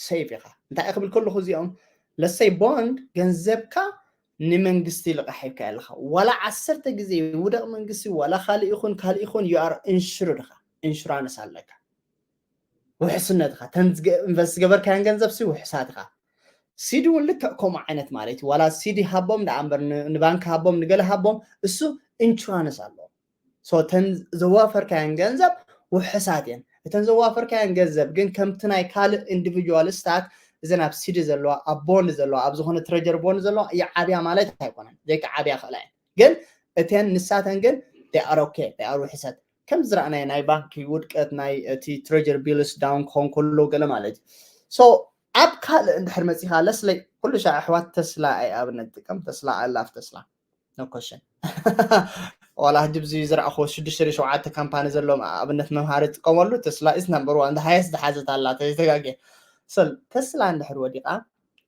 ሴፍ ኢኻ። እንታይ ክብል ከለኹ እዚኦም ለሰይ ቦንድ ገንዘብካ ንመንግስቲ ልቓሕ ሂብካ ኣለኻ። ዋላ ዓሰርተ ግዜ ውደቕ መንግስቲ ዋላ ካልእ ይኹን ካልእ ይኹን you are insured ኢኻ። ኢንሹራንስ ኣለካ። ውሕስነት ኢኻ። ተን ኢንቨስት ዝገበርካዮን ገንዘብ ሲ ውሕሳት ኢኻ። ሲዲ እውን ልክዕ ከምኡ ዓይነት ማለት እዩ። ዋላ ሲዲ ሃቦም ደኣ እምበር ንባንክ ሃቦም ንገለ ሃቦም እሱ ኢንሹራንስ ኣለዎ። So እተን ዘዋፈርካዮን ገንዘብ ውሕሳት እየን። እተን ዘዋፈርካዮን ገንዘብ ግን ከምቲ ናይ ካልእ ኢንዲቪጁዋል ስታክ እዘን ኣብ ሲዲ ዘለዋ ኣብ ቦንድ ዘለዋ ኣብ ዝኾነ ትሬጀር ቦንድ ዘለዋ ይዓብያ ማለት ኣይኮነን። ዘይክዓብያ ክእላ እየን። ግን እተን ንሳተን ግን they are okay፣ they are ውሕሰት። ከም ዝረኣናዮ ናይ ባንኪ ውድቀት ናይ እቲ ትሬጀር ቢልስ ዳውን ክኾን ከሎ ገለ ማለት እዩ። So ኣብ ካልእ እንድሕር መፂኻ ለስለይ ኩሉ ሻዕ ኣሕዋት ተስላ ኣይ ኣብነት ጥቀም ተስላ ኣላፍ ተስላ no question። ዋላ ሕጂ ብዚ ዝረኣኹ ሽዱሽተ ሸውዓተ ካምፓኒ ዘለዎም ኣብነት መምሃሪ ጥቀመሉ ተስላ is number one፣ the highest ዝሓዘት ኣላ ተይተጋግየ። So ተስላ እንድሕር ወዲቓ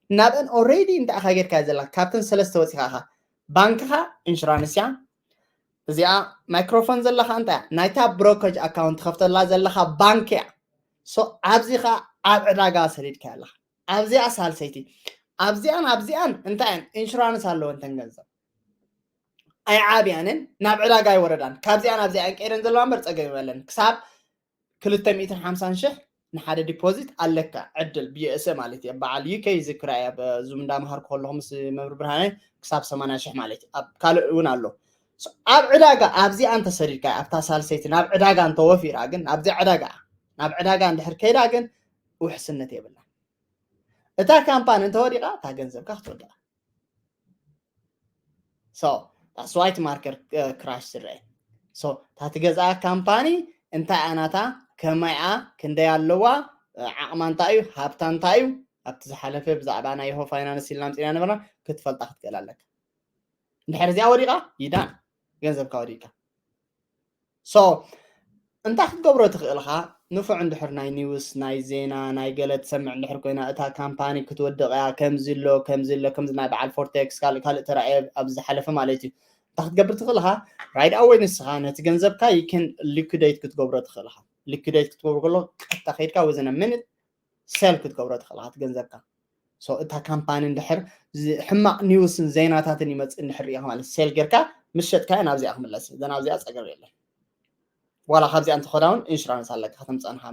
ናብአን already እንታይ ኢኻ ጌርካ ዘለካ ካብተን ሰለስተ ወፂኻ ኢኻ። ባንክኻ ኢንሹራንስ እያ። እዚኣ ማይክሮፎን ዘለኻ እንታይ ናይታ ብሮከጅ ኣካውንት ትኸፍተላ ዘለኻ ባንክ እያ። So ኣብዚኻ ኣብ ዕዳጋ ሰዲድካ ኣለኻ። ኣብዚኣ ሳልሰይቲ ኣብዚኣን ኣብዚኣን እንታይ እየን ኢንሹራንስ ኣለወን ተን ገንዘብ ኣይዓብያንን ናብ ዕዳጋ ኣይወረዳን። ካብዚኣን ኣብዚኣን ቀይረን ዘለዋ እምበር ፀገም ይበለን። ክሳብ ክልተ ሚእትን ሓምሳን ሽሕ ንሓደ ዲፖዚት ኣለካ ዕድል ብዩኤስኤ ማለት እዩ። በዓል ዩኬ ይዝክራ እያ። ዙም እንዳምሃርኩ ከለኹ ምስ መምህር ብርሃነ ክሳብ ሰማንያ ሽሕ ማለት እዩ። ኣብ ካልእ እውን ኣሎ። So ኣብ ዕዳጋ ኣብዚኣን ተሰዲድካ ኣብታ ሳልሰይቲ ናብ ዕዳጋ እንተወፊራ ግን ናብዚ ዕዳጋ ናብ ዕዳጋ እንድሕር ከይዳ ግን ውሕስነት የብላን። እታ ካምፓኒ እንተወዲቓ እታ ገንዘብካ ክትወድቃ። So that's why እቲ ማርኬት ክራሽ ዝረአ። So እታ ትገዝኣ ካምፓኒ እንታይ ኣናታ ከመይኣ ክንደይ ኣለዋ ዓቕማ እንታይ እዩ ሃብታ እንታይ እዩ ኣብቲ ዝሓለፈ ብዛዕባ ናይ ሆ ፋይናንስ ኢልና ምፅና ነበርና ክትፈልጣ ክትክእል ኣለካ። እንድሕር እዚኣ ወዲቓ ይዳን ገንዘብካ ወዲቕካ። So እንታይ ክትገብሮ ትኽእል ኢኻ? ንፉዕ እንድሕር ናይ ኒውስ ናይ ዜና ናይ ገለ ትሰምዕ እንድሕር ኮይና እታ ካምፓኒ ክትወድቕ እያ ከምዚ ኣሎ ከምዚ ኣሎ ከምዚ ናይ በዓል ፎርቴክስ ካልእ ካልእ ተራእየ ኣብዚ ዝሓለፈ ማለት እዩ። እንታይ ክትገብር ትኽእል ኢኻ? Right away ንስኻ ነቲ ገንዘብካ you can liquidate ክትገብሮ ትኽእል ኢኻ። Liquidate ክትገብሮ ከሎ ቀጥታ ከይድካ within a minute ሴል ክትገብሮ ትኽእል ኢኻ እቲ ገንዘብካ። So እታ ካምፓኒ እንድሕር ሕማቕ ኒውስን ዜናታትን ይመፅእ እንድሕር ሪኢኻ ማለት ሴል ጌርካ ምስ ሸጥካዮ ናብዚኣ ክምለስ እዩ። ናብዚኣ ፀገም የለን። ዋላ ካብዚኣ እንተኾዳ እውን ኢንሹራንስ ኣለካ ከተምፅኣ ንኻ።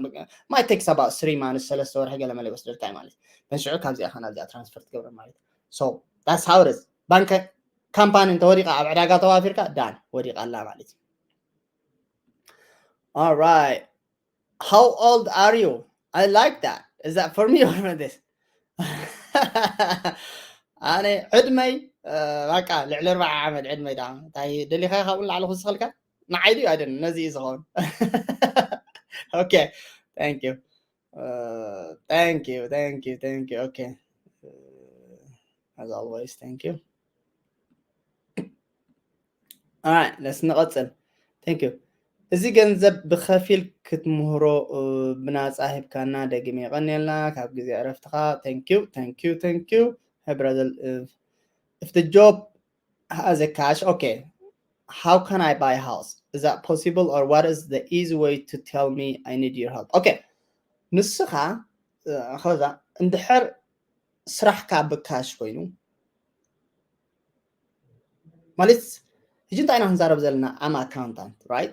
Might take about three months ሰለስተ ወርሒ ገለ መለ ይወስደልካ እዩ ማለት እዩ። ሽዑ ካብዚኣ ኸ ናብዚኣ ትራንስፈር ትገብረ ማለት እዩ። So that's how it is። ባንክ ካምፓኒ እንተወዲቓ ኣብ ዕዳጋ ተዋፊርካ ዳን ወዲቓ ኣላ ማለት እዩ። Alright. How old are you? I like that. Is that for me or for this? ኣነ ዕድመይ በቃ ልዕሊ ኣርባዓ ዓመት ዕድመይ ዳ እንታይ ደሊኻ ካብኡ ንላዕሊ ክውስኸልካ ንዓይ ድዩ ኣይደን ነዚ እዩ ዝኸውን። Okay, thank you. Thank you, thank you, thank you. Okay. As always, thank you. Alright, let's ንቐፅል። Thank you. እዚ ገንዘብ ብኸፊል ክትምህሮ ብናፃ ሂብካና ደጊም የቐንየልና ካብ ግዜ ዕረፍትኻ። Thank you, thank you, thank you. Hey brother, if, if the job has a cash, okay, how can I buy a house? Is that possible or what is the easy way to tell me I need your help? Okay, ንስኻ ኸዛ እንድሕር ስራሕካ ብካሽ ኮይኑ ማለት ሕጂ እንታይ ኢና ክንዛረብ ዘለና? I'm accountant, right?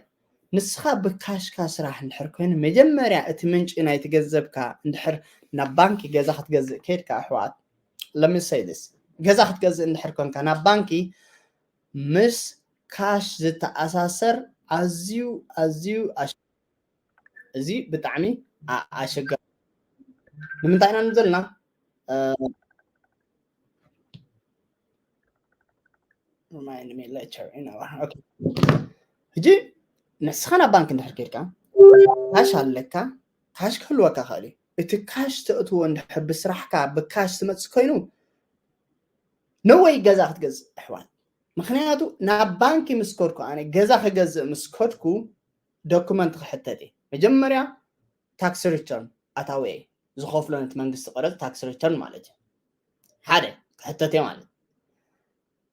ንስኻ ብካሽካ ስራሕ እንድሕር ኮይኑ መጀመርያ እቲ ምንጪ ናይቲ ገንዘብካ እንድሕር ናብ ባንኪ ገዛ ክትገዝእ ከይድካ ኣሕዋት let me say this ገዛ ክትገዝእ እንድሕር ኮንካ ናብ ባንኪ ምስ ካሽ ዝተኣሳሰር ኣዝዩ ኣዝዩ እዚ ብጣዕሚ ኣሸጋሪ ንምንታይ ኢና ዘለና? Remind me later in our okay. ሕጂ ንስኻ ናብ ባንክ እንድሕር ከድካ ካሽ ኣለካ፣ ካሽ ክህልወካ ክእል እዩ። እቲ ካሽ ተእትዎ እንድሕር ብስራሕካ ብካሽ ትመፅእ ኮይኑ ነወይ ገዛ ክትገዝእ ኣሕዋት። ምክንያቱ ናብ ባንኪ ምስ ከድኩ ኣነ ገዛ ክገዝእ ምስ ከድኩ ዶኩመንት ክሕተት እየ። መጀመርያ ታክስ ሪተርን ኣታዊ እየ ዝኸፍሎ ነቲ መንግስቲ ቀረፅ ታክስ ሪተርን ማለት እዩ። ሓደ ክሕተት እየ ማለት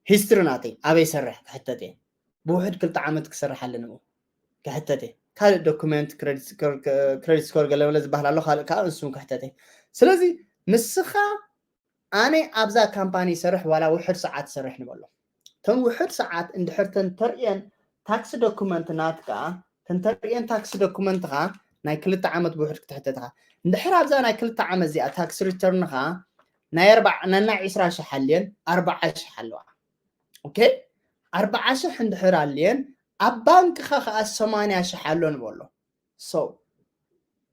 ሂስትሪ ናተይ ኣበይ ሰርሕ ክሕተት እየ። ብውሕድ ክልተ ዓመት ክሰርሕ ኣለኒ ክሕተት እየ። ካልእ ዶኩመንት ክሬዲት ስኮር ገለመለ ዝበሃል ኣሎ ካልእ ከዓ ንሱ ክሕተት እየ። ስለዚ ንስኻ ኣነ ኣብዛ ካምፓኒ ይሰርሕ ዋላ ውሕድ ሰዓት ይሰርሕ ንበሎ። እተን ውሕድ ሰዓት እንድሕር ተንተርእየን ታክሲ ዶኩመንት ናትካ ተንተርእየን ታክሲ ዶኩመንትኻ ናይ ክልተ ዓመት ብውሕድ ክትሕተትኻ እንድሕር ኣብዛ ናይ ክልተ ዓመት እዚኣ ታክሲ ሪተርንኻ ናይ ኣርባዓ ነና ዒስራ ሽሕ ኣልየን ኣርባዓ ሽሕ ኣለዋ። ኦኬ ኣርባዓ ሽሕ እንድሕር ኣልየን ኣብ ባንክኻ ከዓ ሰማንያ ሽሕ ኣሎ ንበሎ። So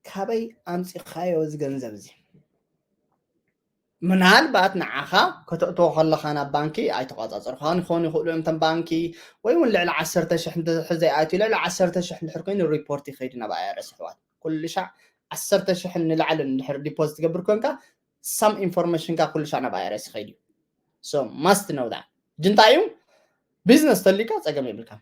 ካበይ ኣምፂኻዮ እዚ ገንዘብ እዚ? ምናልባት ንዓኻ ከተእትዎ ከለኻ ናብ ባንኪ ኣይተቋፃፀርኻን ይኾኑ ይኽእሉ እዮም እቶም ባንኪ ወይ እውን ልዕሊ ዓሰርተ ሽሕ እንድሕር ዘይኣትዩ ልዕሊ ዓሰርተ ሽሕ እንድሕር ኮይኑ ሪፖርት ይኸይድ ናብ ኣይኣርስ ኣሕዋት። ኩሉ ሻዕ ዓሰርተ ሽሕ ንላዕሊ እንድሕር ዲፖዚት ትገብር ኮንካ ሳም ኢንፎርሜሽንካ ኩሉ ሻዕ ናብ ኣይኣርስ ይኸይድ እዩ። So must know that። እንታይ እዩ ቢዝነስ ተሊካ ፀገም የብልካ።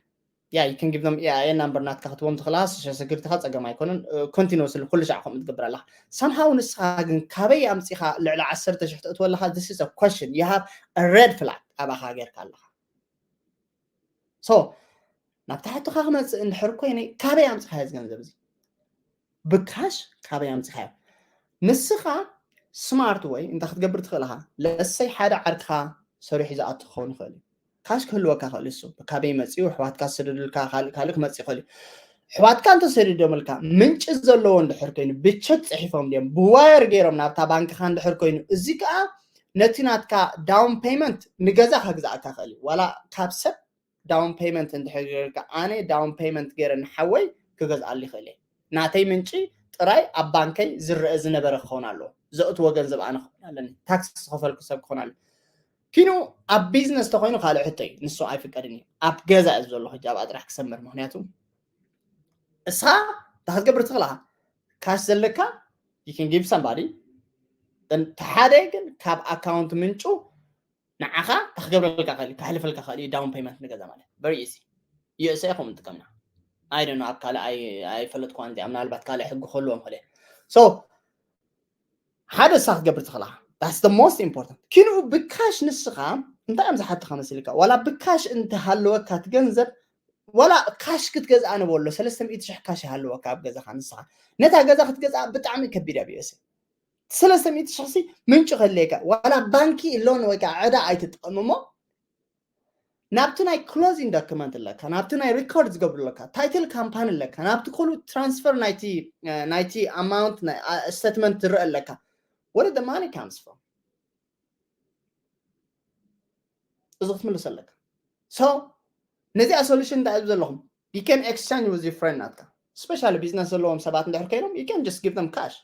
Yeah you can give them yeah number ናትካ ክትቦም ትኽእላ ሶሻል ሴኩሪቲካ ፀገም ኣይኮነን። ኮንቲኒስ ኩሉ ሻዕ ከምኡ ትገብር ኣለካ። ሳምሃው ንስኻ ግን ካበይ ኣምፂኻ ልዕሊ ዓሰርተ ሽሕ ተእትወ ኣለካ? This is a question you have a red flag ኣባኻ ጌርካ ኣለካ። So ናብ ታሕትኻ ክመፅእ እንድሕር ኮይነ ካበይ ኣምፅኻ እዚ ገንዘብ እዚ ብካሽ ካበይ ኣምፅኻዮ? ንስኻ ስማርት ወይ እንታይ ክትገብር ትኽእል ኢኻ? ለሰይ ሓደ ዓርክኻ ሰሪሑ ዝኣቱ ክኸውን ይኽእል እዩ። ካሽ ክህልወካ ይኽእል እሱ ካበይ መፂኡ ኣሕዋትካ ዝሰደዱልካ ካልእ ካልእ ክመፅእ ይኽእል እዩ። ኣሕዋትካ እንተሰዲዶምልካ ምንጪ ዘለዎ እንድሕር ኮይኑ ብቸክ ፅሒፎም ድዮም ብዋየር ገይሮም ናብታ ባንክኻ እንድሕር ኮይኑ እዚ ከዓ ነቲ ናትካ ዳውን ፔመንት ንገዛ ከግዛእካ ይኽእል እዩ። ዋላ ካብ ሰብ ዳውን ፔመንት እንድሕር ገይርካ ኣነ ዳውን ፔመንት ገይረ ንሓወይ ክገዝኣሉ ይኽእል እየ። ናተይ ምንጪ ጥራይ ኣብ ባንከይ ዝረአ ዝነበረ ክኸውን ኣለዎ። ዘእትዎ ገንዘብ ኣነ ክኸውን ኣለኒ። ታክስ ዝኸፈልኩ ሰብ ክኸውን ኣለኒ። ኪኑ ኣብ ቢዝነስ ተኮይኑ ካልእ ሕቶ እዩ። ንሱ ኣይፍቀድን እዩ። ኣብ ገዛ እዩ ዘሎ ሕጂ ኣብኣ ጥራሕ ክሰምር። ምክንያቱ እስኻ እንታይ ክትገብር ትኽእል ኢኻ? ካሽ ዘለካ you can give somebody then ተሓደ ግን ካብ ኣካውንት ምንጩ ንዓኻ እንታይ ክገብረልካ ክእል እዩ? ከሕልፈልካ ክእል እዩ። ዳውን ፔመንት ንገዛ ማለት very easy። USA ከምኡ ንጥቀምና። I don't know ኣብ ካልእ ኣይፈለጥኩዋን እዚኣ ምናልባት ካልእ ሕጊ ክህልዎም ክእል እየ። So ሓደ ንስኻ ክትገብር ትኽእል ኢኻ። That's the most important። ኪንኡ ብካሽ ንስኻ እንታይ እዮም ዝሓትኻ መሲልካ? ዋላ ብካሽ እንተሃለወካ እቲ ገንዘብ ዋላ ካሽ ክትገዝኣ ንበሎ ሰለስተ ሚእቲ ሽሕ ካሽ ይሃለወካ ኣብ ገዛኻ ንስኻ ነታ ገዛ ክትገዝኣ ብጣዕሚ ከቢድ ኣብ USA። ሰለስተ ሚእቲ ሽሕ ሲ ምንጩ ከድልየካ ዋላ ባንኪ ሎን ወይ ከዓ ዕዳ ኣይትጥቀም እሞ ናብቲ ናይ ክሎዚንግ ዶክመንት ኣለካ ናብቲ ናይ ሪኮርድ ዝገብሩ ኣለካ ታይትል ካምፓኒ ኣለካ ናብቲ ኩሉ ትራንስፈር ናይቲ ናይቲ ኣማውንት ስቴትመንት ዝረአ ኣለካ ወደ ማኒ ካምስ ፍሮም እዚ ክትምልስ ኣለካ። So ነዚኣ ሶሉሽን እንታይ እዩ ዘለኹም? You can exchange with your friend ናትካ especially ቢዝነስ ዘለዎም ሰባት እንድሕር ኮይኖም you can just give them cash።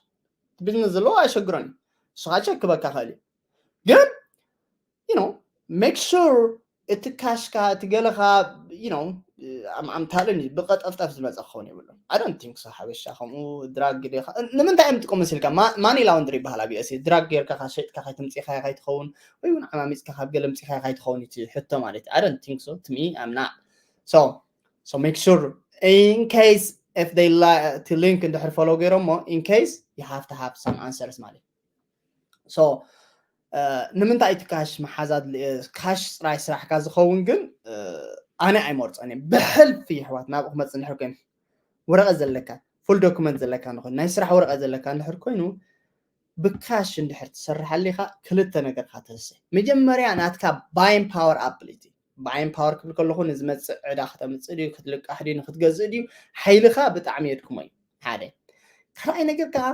ቢዝነስ ዘለዎ ኣይሸግሮን እዩ። ንስኻ ቸክ ክበካ ክእል እዩ ግን you know make sure እቲ ካሽካ እቲ ገለኻ you know ኣምታልን እዩ ብቀጠፍጠፍ ዝመፀ ክኸውን የብሉን። I don't think so። ሓበሻ ከምኡ ድራግ ዲኻ ንምንታይ እዮም ጥቀሙ መሲልካ ማኒ ላውንድሪ ይበሃል ኣብ USA ድራግ ጌርካ ሸጥካ ከይትምፅኢኻ ከይትኸውን ወይ እውን ዓማሚፅካ ካብ ገለ ምፅኢኻ ከይትኸውን እቲ ሕቶ ማለት እዩ። I don't think so to me I'm not so so make sure in case if they like to link እንድሕር ፎሎ ገይሮሞ in case you have to have some answers ማለት so ንምንታይ እቲ ካሽ መሓዝ ኣድልየ ካሽ ጥራይ ስራሕካ ዝኸውን ግን ኣነ ኣይመርፆን እየ። ብሕልፊ ይሕዋት ናብኡ ክመፅእ እንድሕር ኮይኑ ወረቐት ዘለካ ፉል ዶክመንት ዘለካ ንኾን ናይ ስራሕ ወረቐት ዘለካ እንድሕር ኮይኑ ብካሽ እንድሕር ትሰርሕ ኣሊኻ ክልተ ነገር ካ ትህሰ መጀመርያ ናትካ buying power ability buying power ክብል ከለኹ ንዝመፅእ ዕዳ ክተምፅእ ድዩ ክትልቃሕ ድዩ ንክትገዝእ ድዩ ሓይልኻ ብጣዕሚ የድክሞ እዩ ሓደ ካልኣይ ነገር ከዓ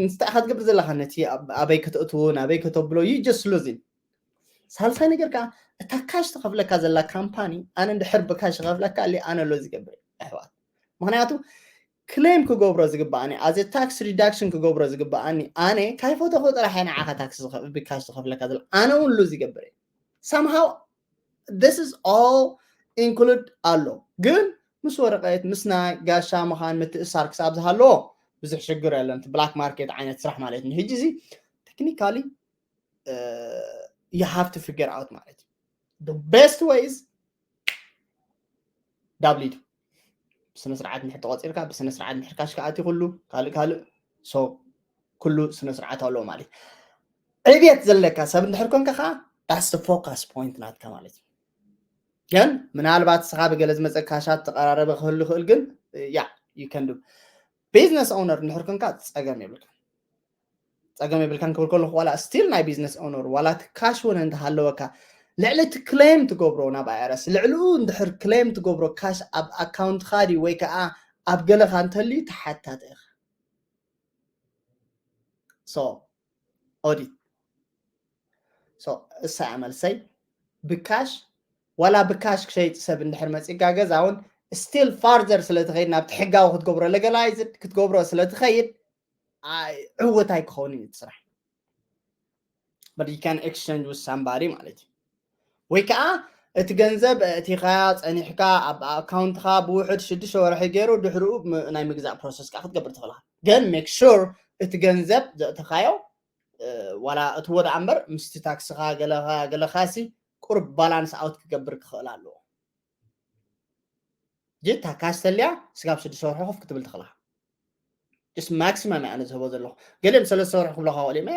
እንታይ ኢኻ ትገብር ዘለካ ነቲ ኣበይ ከተእትዎ ናበይ ከተብሎ you just losing ሳልሳይ ነገር ከዓ እታ ካሽ ትኸፍለካ ዘላ ካምፓኒ ኣነ እንድሕር ብካሽ ይኸፍለካ ኣለ ኣነ ሎዝ ይገብር ኣሕዋት ምክንያቱ ክሌም ክገብሮ ዝግባኣኒ ኣዘ ታክስ ሪዳክሽን ክገብሮ ዝግባኣኒ ኣነ ካይፈተኹ ጥራሕ እየ ንዓኻ ታክስ ብካሽ ዝኸፍለካ ዘሎ ኣነ እውን ሉዝ ይገብር እየ Somehow this is all include ኣሎ። ግን ምስ ወረቐት ምስ ናይ ጋሻ ምዃን ምትእሳር ክሳብ ዝሃለዎ ብዙሕ ሽግር የለን። እቲ black market ዓይነት ስራሕ ማለት እዩ። ሕጂ እዚ technically you have to figure out ማለት እዩ። The best way is W two። ብስነ ስርዓት እንድሕር ተቆፂርካ ብስነ ስርዓት እንድሕር ካሽ ከኣቲ ኩሉ ካልእ ካልእ so ኩሉ ስነ ስርዓት ኣለዎ ማለት እዩ። ዕብየት ዘለካ ሰብ እንድሕር ኮንካ ከዓ that's the focus point ናትካ ማለት እዩ። ግን ምናልባት ስኻ ብገለ ዝመፀ ካሻት ተቀራረበ ክህሉ ይኽእል ግን yeah you can do። Business owner እንድሕር ኮንካ ፀገም የብልካ ፀገም የብልካን ክብል ከለኩ ዋላ still ናይ business owner ዋላ እቲ ካሽ እውን እንተሃለወካ ልዕሊ እቲ claim ትገብሮ ናብ I R S ልዕሊኡ እንድሕር claim ትገብሮ ካሽ ኣብ ኣካውንትካ ድዩ ወይ ከዓ ኣብ ገለካ እንተልዩ ተሓታቲ ኢኻ። So audit so እሳ እያ መልሰይ። ብካሽ ዋላ ብካሽ ክሸይጥ ሰብ እንድሕር መፂጋ ገዛ እውን still further ስለትኸይድ ናብቲ ሕጋዊ ክትገብሮ legalized ክትገብሮ ስለትኸይድ ዕወት ኣይክኸውን እዩ እቲ ስራሕ። But you can exchange with somebody ማለት እዩ። ወይ ከዓ እቲ ገንዘብ እቲኻ ፀኒሕካ ኣብ ኣካውንትካ ብውሕድ ሽዱሽተ ወርሒ ገይሩ ድሕሪኡ ናይ ምግዛእ process ከዓ ክትገብር ትኽእል። ግን make sure እቲ ገንዘብ ዘእተኻዮ ዋላ እትዎ ደኣ እምበር ምስቲ ታክስኻ ገለኻሲ ቁርብ balance out ክገብር ክኽእል ኣለዎ። ጅታ ካሽ ተልያ ስጋብ ሽዱሽተ ወርሒ ኮፍ ክትብል ትኽእላ። Just maximum ኣነ ዝህቦ ዘለኹ። ገሊኦም ሰለስተ ወርሒ ክብለኻ ክእሉ እዮም።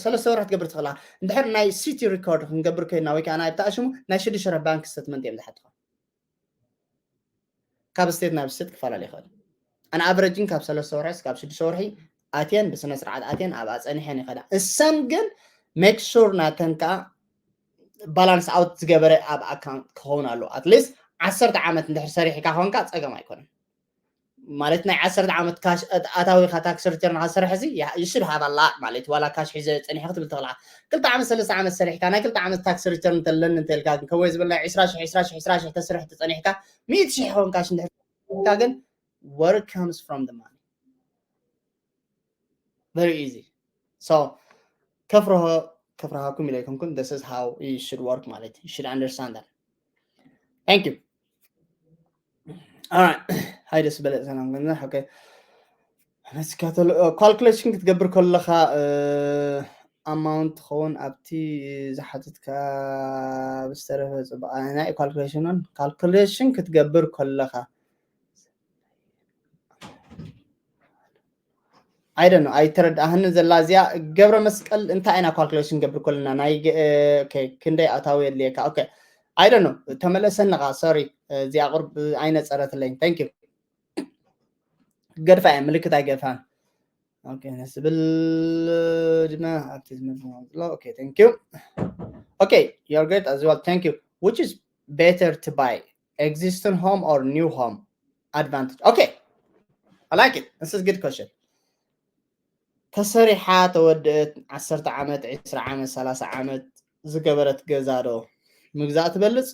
ሰለስተ ወርሒ ትገብር ትኽእላ። እንድሕር ናይ city record ክንገብር ኮይና ወይ ከዓ ናይ ብታእሽሙ ናይ ሽዱሽተ ወርሒ ባንክ statement እዮም ዝሓትኻ። ካብ state ናብ state ክፈላለ ይኽእል። ኣን average ግን ካብ ሰለስተ ወርሒ ስጋብ ሽዱሽተ ወርሒ ኣትየን ብስነ ስርዓት ኣትየን ኣብ ኣፀኒሐን ይኸዳ። እሰን ግን make sure ናተን ከዓ balance out ዝገበረ ኣብ ኣካውንት ክኸውን ኣሎ። At least ዓሰርተ ዓመት እንድሕር ሰሪሕካ ኮንካ ፀገም ኣይኮነን። ማለት ናይ ዓሰርተ ዓመት ካሽ ኣታዊካ tax return ካ ሰርሕ እዚ you should have a lot ማለት ዋላ ካሽ ሒዘ ፀኒሐ ክትብል ትኽእላ። ክልተ ዓመት ሰለስተ ዓመት ሰሪሕካ ናይ ክልተ ዓመት tax return እንተለኒ እንተልካ ግን ከወይ ዝብል ናይ ዕስራ ሽሕ ዕስራ ሽሕ ዕስራ ሽሕ ተስርሕ ተፀኒሕካ ሚእቲ ሽሕ ኸውን ካሽ እንድሕር ግን where it comes from the money very easy so ከፍርሆ ከፍርሃኩም ኢለ ይኮንኩን this is how you should work ማለት you should understand that thank you alright ሃይ ደስ በለ ሰላም ገንዘብ okay መስካተሉ calculation ክትገብር ከለኻ amount ትኸውን ኣብቲ ዝሓትትካ ብዝተረፈ ፅቡቅ ናይ calculation calculation ክትገብር ከለኻ I don't know ኣይተረድኣህን ዘላ እዚኣ ገብረ መስቀል እንታይ ኢና calculation ገብር ከለና ናይ ክንደይ ኣታዊ የድልየካ okay I don't know ተመለሰንኻ sorry እዚኣ ቁርብ ኣይነፀረትለይን thank you ገድፋ እየ ምልክት ኣይገድፋን okay ነስብል ድማ ኣብቲ ዝመዝሎ okay thank you okay you're great as well thank you which is better to buy existing home or new home advantage okay I like it this is good question ተሰሪሓ ተወደአት ዓሰርተ ዓመት ዕስራ ዓመት ሰላሳ ዓመት ዝገበረት ገዛ ዶ ምግዛእ ትበልፅ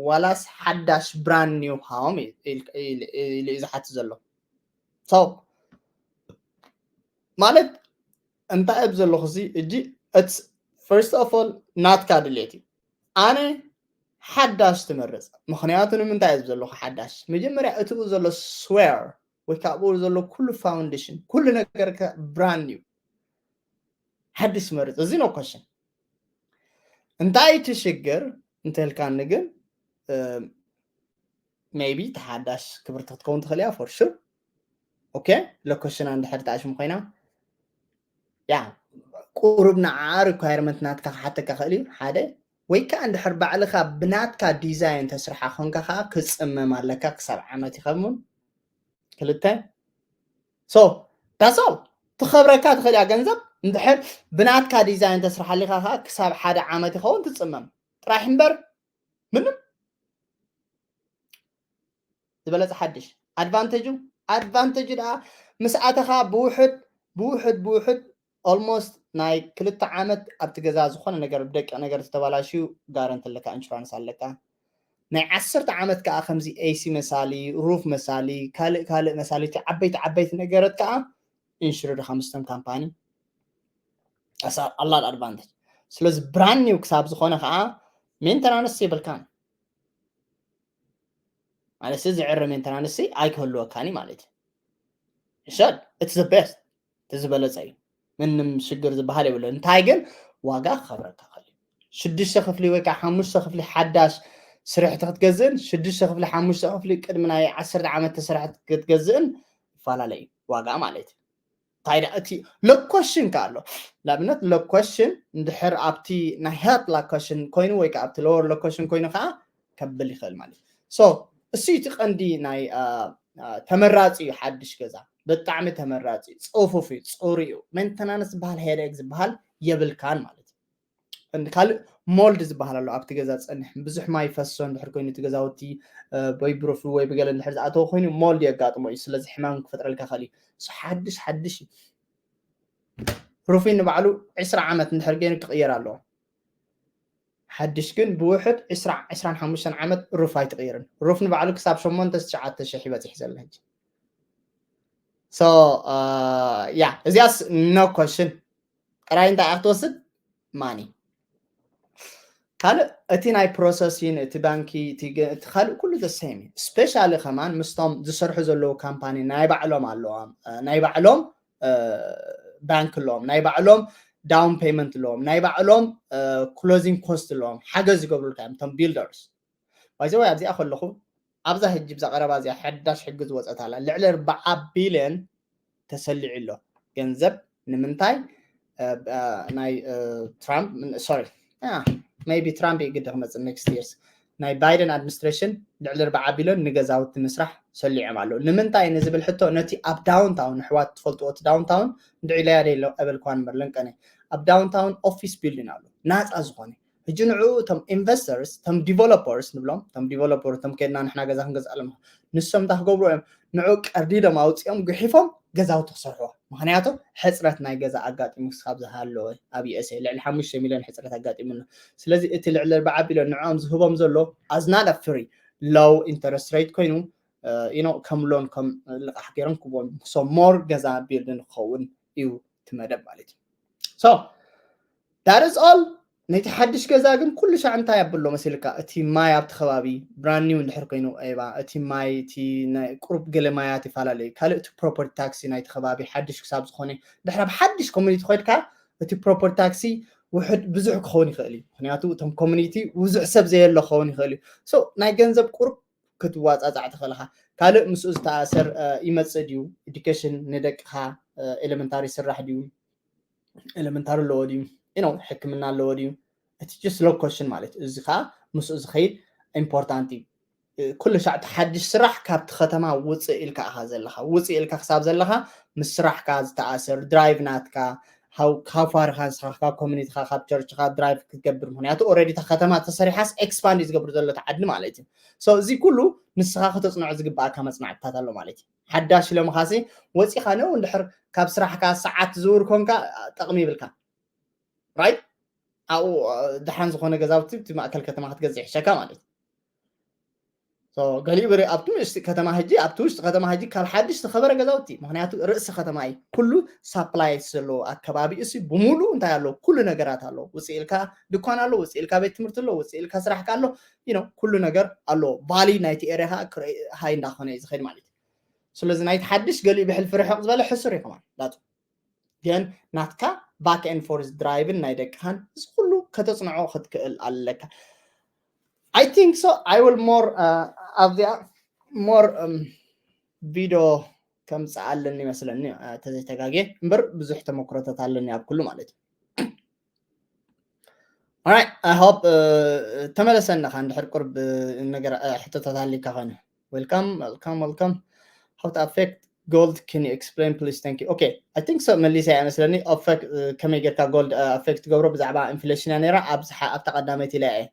ዋላስ ሓዳሽ brand new home ኢሉ እዩ ዝሓት ዘሎ so ማለት እንታይ ኣብ ዘለኹ እዚ እጂ first of all ናትካ ድሌት እዩ ኣነ ሓዳሽ ትመርፅ ምክንያቱ ንምንታይ ኣብ ዘለኹ ሓዳሽ መጀመርያ እትኡ ዘሎ square ወይ ከዓ ብኡ ዘሎ ኩሉ foundation ኩሉ ነገር brand new ሓድሽ ትመርፅ እዚ no question እንታይ እቲ ሽግር እንተልካኒ ግን maybe ተሓዳሽ ክብርቲ ክትከውን ትኽእል እያ for sure okay location ኣ እንድሕር ተኣሽሙ ኮይና ያ ቁሩብ ንዓ requirement ናትካ ክሓተካ ክእል እዩ ሓደ ወይ ከዓ እንድሕር ባዕልካ ብናትካ design ተስርሓ ኮንካ ከዓ ክፅመም ኣለካ ክሳብ ዓመት ይኸውን ክልተ so that's all ትኸብረካ ትኽእል እያ ገንዘብ እንድሕር ብናትካ design ተስርሓሊካ ከዓ ክሳብ ሓደ ዓመት ይኸውን ትፅመም ጥራሕ እምበር ምንም ዝበለፀ ሓድሽ advantage ኡ advantage ኡ ደኣ ምስ ኣተኻ ብውሕድ ብውሕድ ብውሕድ almost ናይ ክልተ ዓመት ኣብቲ ገዛ ዝኾነ ነገር ደቂ ነገር ዝተባላሽዩ guarantee ኣለካ insurance ኣለካ ናይ ዓሰርተ ዓመት ከዓ ከምዚ AC መሳሊ roof መሳሊ ካልእ ካልእ መሳሊ ዓበይቲ ዓበይቲ ነገረት ከዓ insured ኢኻ ምስቶም company ኣላ advantage ስለዚ brand new ክሳብ ዝኾነ ከዓ maintenance የብልካን ማለት እዚ ዕረ maintenance ኣይክህልወካን ማለት እዩ። It's the best፣ እቲ ዝበለፀ እዩ። ምንም ሽግር ዝበሃል የብሎ። እንታይ ግን ዋጋ ክኸብረካ ከል ሽዱሽተ ክፍሊ ወይ ከዓ ሓሙሽተ ክፍሊ ሓዳሽ ስርሕቲ ክትገዝእን ሽዱሽተ ክፍሊ ሓሙሽተ ክፍሊ ቅድሚ ናይ ዓሰርተ ዓመት ስርሕቲ ክትገዝእን ይፈላለ እዩ ዋጋ ማለት እዩ። እንታይ ደኣ እቲ location ከ ኣሎ። ንኣብነት location እንድሕር ኣብቲ ናይ health location ኮይኑ ወይ ከዓ ኣብቲ lower location ኮይኑ ከዓ ከብል ይኽእል ማለት እዩ። So እሱ እቲ ቀንዲ ናይ ተመራፂ እዩ። ሓድሽ ገዛ ብጣዕሚ ተመራፂ እዩ፣ ፅፉፍ እዩ፣ ፅሩ እዩ። Maintenance ዝበሃል headache ዝበሃል የብልካን ማለት እዩ። ካልእ mold ዝበሃል ኣሎ ኣብቲ ገዛ ዝፀንሕ ብዙሕ ማይ ፈሶ እንድሕር ኮይኑ እቲ ገዛውቲ ወይ ብሩፍ ወይ ብገለ እንድሕር ዝኣተወ ኮይኑ mold የጋጥሞ እዩ። ስለዚ ሕማም ክፈጥረልካ ይኽእል እዩ። ሓድሽ ሓድሽ እዩ። Roofing ንባዕሉ ዕስራ ዓመት እንድሕር ገይሩ ክቕየር ኣለዎ። ሓድሽ ግን ብውሕድ ዕስራ ዕስራን ሓሙሽተን ዓመት roof ኣይትቕይርን። Roof ንባዕሉ ክሳብ ሸሞንተ ትሽዓተ ሽሕ ይበፅሕ ዘሎ ሕጂ። So ያ እዚኣስ no question። ጥራይ እንታይ ክትወስድ money። ካልእ እቲ ናይ processing እቲ ባንኪ እቲ ካልእ ኩሉ the same እዩ። Specially ከማን ምስቶም ዝሰርሑ ዘለዉ ካምፓኒ ናይ ባዕሎም ኣለዎም፣ ናይ ባዕሎም ባንክ ኣለዎም፣ ናይ ባዕሎም down payment ኣለዎም፣ ናይ ባዕሎም closing cost ኣለዎም፣ ሓገዝ ይገብሩልካ እዮም እቶም builders። By the way ኣብዚኣ ከለኹ ኣብዛ ሕጂ ብዛ ቀረባ እዚኣ ሓዳሽ ሕጊ ዝወፀት ኣላ። ልዕሊ ኣርባዓ ቢልዮን ተሰሊዑ ኣሎ ገንዘብ። ንምንታይ? ናይ ትራምፕ፣ sorry፣ maybe ትራምፕ ይግዲ ክመፅእ next years። ናይ ባይደን administration ልዕሊ ኣርባዓ ቢልዮን ንገዛውቲ ምስራሕ ሰሊዖም ኣለዉ። ንምንታይ ንዝብል ሕቶ ነቲ ኣብ downtown ኣሕዋት ትፈልጥዎ እቲ downtown እንድዒ ኢለያ ዶ ኢለ ቀበልኳ እምበር ለንቀነ ኣብ downtown office building ኣሎ ናፃ ዝኾነ ሕጂ ንዕኡ እቶም investors እቶም developers ንብሎም እቶም developer እቶም ከድና ንሕና ገዛ ክንገዝእ ኣለና ንሶም እንታይ ክገብሩ እዮም ንዕኡ ቀርዲዶም ኣውፂኦም ጉሒፎም ገዛውቲ ክሰርሕዎ ምክንያቱ ሕፅረት ናይ ገዛ ኣጋጢሙ ክሳብ ዝሃለወ ኣብ USA ልዕሊ ሓሙሽተ ሚልዮን ሕፅረት ኣጋጢሙና ስለዚ እቲ ልዕሊ ኣርባዓ ቢልዮን ንዕኦም ዝህቦም ዘሎ ኣዝናዳ ፍሪ low interest rate ኮይኑ you know ከም loan ከም ልቃሕ ገይሮም ክቦም so more ገዛ build ንክኸውን እዩ እቲ መደብ ማለት እዩ so that is all ነቲ ሓድሽ ገዛ ግን ኩሉ ሻዕ እንታይ ኣብሎ መሲልካ እቲ ማይ ኣብቲ ከባቢ brand new እንድሕር ኮይኑ ኤባ እቲ ማይ እቲ ናይ ቁሩብ ገለ ማያት ይፈላለ እዩ ካልእ እቲ property tax ናይቲ ከባቢ ሓድሽ ክሳብ ዝኾነ ድሕር ኣብ ሓድሽ community ኮይድካ እቲ property tax ውሕድ ብዙሕ ክኸውን ይኽእል እዩ ምክንያቱ እቶም community ብዙሕ ሰብ ዘየሎ ክኸውን ይኽእል እዩ so ናይ ገንዘብ ቁሩብ ክትዋፃፃዕ ትኽእልኻ ካልእ ምስኡ ዝተኣሰር ይመፅእ ድዩ education ንደቅኻ elementary ስራሕ ድዩ elementary ኣለዎ ድዩ you know ሕክምና ኣለዎ ድዩ እቲ just location ማለት እዚ ከዓ ምስኡ ዝኸይድ important እዩ ኩሉ ሻዕ እቲ ሓድሽ ስራሕ ካብቲ ከተማ ውፅእ ኢልካ ኢኻ ዘለኻ ውፅእ ኢልካ ክሳብ ዘለኻ ምስ ስራሕካ ዝተኣሰር drive ናትካ ካብ ፋርኻ ንስኻ ካብ community ኻ ካብ church ኻ drive ክትገብር ምክንያቱ already እታ ከተማ ተሰሪሓስ expand እዩ ዝገብር ዘሎ እቲ ዓዲ ማለት እዩ so እዚ ኩሉ ንስኻ ከተፅንዖ ዝግባኣካ መፅናዕትታት ኣሎ ማለት እዩ ሓዳሽ ኢሎምኻሲ ወፂኻ ነው እንድሕር ካብ ስራሕካ ሰዓት ዝውር ኮንካ ጠቕሚ ይብልካ right ኣብኡ ደሓን ዝኾነ ገዛውቲ እቲ ማእከል ከተማ ክትገዝእ ይሕሸካ ማለት እዩ ገሊኡ ብሪ ኣብቲ ውሽጢ ከተማ ሕጂ ኣብቲ ውሽጢ ከተማ ሕጂ ካብ ሓድሽ ዝኸበረ ገዛውቲ ምክንያቱ ርእሲ ከተማ እዩ ኩሉ supply ዘለዎ ኣከባቢ እሱ ብምሉእ እንታይ ኣሎ ኩሉ ነገራት ኣሎ ውፅእ ኢልካ ድኳን ኣሎ ውፅእ ኢልካ ቤት ትምህርቲ ኣሎ ውፅእ ኢልካ ስራሕካ ኣሎ you know ኩሉ ነገር ኣሎ value ናይቲ area ሃይ እንዳኾነ እዩ ዝኸድ ማለት እዩ ስለዚ ናይቲ ሓድሽ ገሊኡ ብሕልፊ ርሕቕ ዝበለ ሕሱር እዩ ከማን ዳቱ ግን ናትካ back and forth drive ን ናይ ደቅኻን እዚ ኩሉ ከተፅንዖ ክትክእል ኣለካ I think so I will more ኣብዚኣ more video ከምፅእ ኣለኒ ይመስለኒ ተዘይተጋጌ እምበር ብዙሕ ተመክሮታት ኣለኒ ኣብ ኩሉ ማለት እዩ Alright, I hope ተመለሰና ከ እንድሕር ቁርብ ነገር ሕቶታት ኣሊካ ከነ welcome welcome welcome how to affect gold can you explain please thank you okay I think so መሊሰ እያ መስለኒ affect ከመይ ጌርካ gold affect ትገብሮ ብዛዕባ inflation እያ ነይራ ኣብታ ቀዳመይቲ ኢለ እየ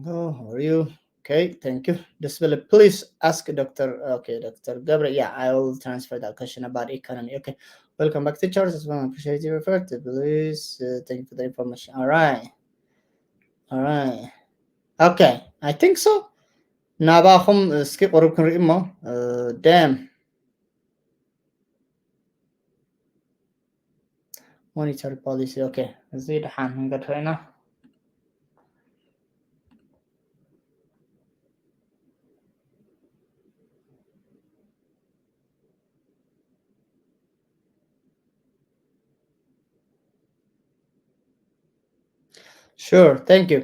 How are you? Okay, thank you. Just will please ask Doctor Okay, Doctor Gabriel. Yeah, I will transfer that question about economy. Okay, welcome back, teachers. I appreciate your effort. Please, uh, thank you for the information. All right, all right. Okay, I think so. ናባኹም እስኪ ቁሩብ ክንርኢ እሞ ደም monetary policy okay እዚ ደሓን ክንገድፎ ኢና Sure, thank you.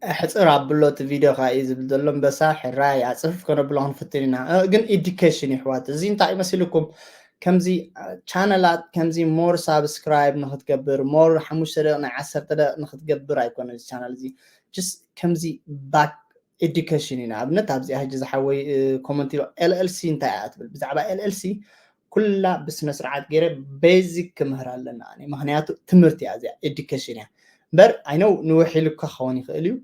ሕፅር ኣብሎ እቲ ቪድዮ ከዓ እዩ ዝብል ዘሎ። ኣንበሳ ሕራይ ኣፅፍፍ ከነብሎ ክንፍትን ኢና። እ፣ ግን ኤዱኬሽን ይሕዋት፣ እዚ እንታይ እዩ መሲልኩም? ከምዚ ቻነላት ከምዚ ሞር ሳብስክራይብ ንክትገብር፣ ሞር ሓሙሽተ ደቂቕ ናይ ዓሰርተ ደቂቕ ንክትገብር ኣይኮነ እዚ ቻናል እዚ። ጅስት ከምዚ ባክ ኤዱኬሽን እዩ። ንኣብነት ኣብዚ ሕጂ ዝሓወይ ኮመንት ኢሎ ኤልኤልሲ እንታይ እያ ትብል? ብዛዕባ ኤልኤልሲ ኩላ ብስነ ስርዓት ገይረ ቤዚክ ክምህር ኣለና። ምክንያቱ ትምህርቲ እያ እዚኣ፣ ኤዱኬሽን እያ። እምበር ኣይነው ንውሕ ኢሉ እኳ ክኸውን ይኽእል እዩ፣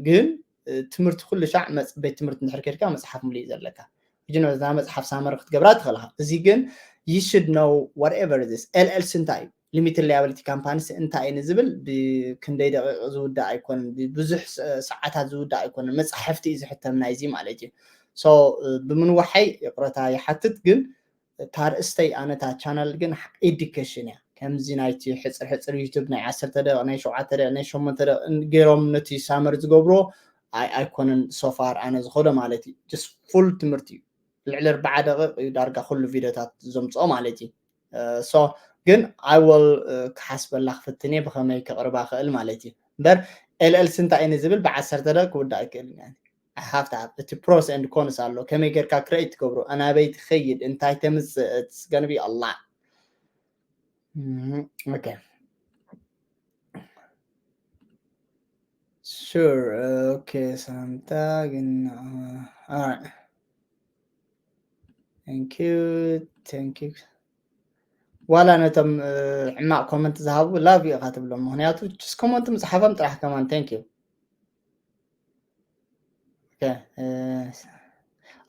ግን ትምህርቲ ኩሉ ሻዕ ቤት ትምህርቲ እንድሕር ከድካ መፅሓፍ ምልእ ዘለካ። ሕጂ ነዛ መፅሓፍ ሳመር ክትገብራ ትኽእልካ። እዚ ግን you should know whatever this ኤልኤልሲ እንታይ እዩ፣ ሊሚትድ ላያብሊቲ ካምፓኒስ እንታይ እዩ ንዝብል ብክንደይ ደቂቕ ዝውዳእ ኣይኮነን፣ ብዙሕ ሰዓታት ዝውዳእ ኣይኮነን። መፅሓፍቲ እዩ ዝሕተም ናይዚ ማለት እዩ። ሶ ብምንዋሓይ ይቕረታ ይሓትት፣ ግን ታርእስተይ ኣነታ ቻናል ግን ኤዱኬሽን እያ። ከምዚ ናይቲ ሕፅር ሕፅር ዩቱብ ናይ ዓሰርተ ደቂቕ ናይ ሸውዓተ ደቂቕ ናይ ሸሞንተ ደቂቕ ገይሮም ነቲ ሳመር ዝገብርዎ ኣይኮነን። ሶፋር ኣነ ዝኸዶ ማለት እዩ ፉል ትምህርቲ እዩ። ልዕሊ ኣርባዓ ደቂቕ እዩ ዳርጋ ኩሉ ቪድዮታት ዘምፅኦ ማለት እዩ። ሶ ግን I will ክሓስበላ ክፍትን እየ ብኸመይ ክቕርባ ክእል ማለት እዩ። እምበር ኤልኤልሲ እንታይ እዩ ዝብል ብዓሰርተ ደቂቕ ክውዳእ ኣይክእልን። ሃፍታ እቲ ፕሮስ ኤንድ ኮንስ ኣሎ። ከመይ ጌርካ ክሬት ትገብሮ፣ ኣናበይ ትኸይድ፣ እንታይ ተምፅእ፣ it's gonna be a lot. Okay, sure. Okay, ሳንታ ግን thank you, thank you። ዋላ ነቶም ሕማቕ ኮመንት ዝሃቡ ላቭ ኢኻ ትብሎም፣ ምክንያቱ ኮመንት ምፅሓፎም ጥራሕ ከማን thank you።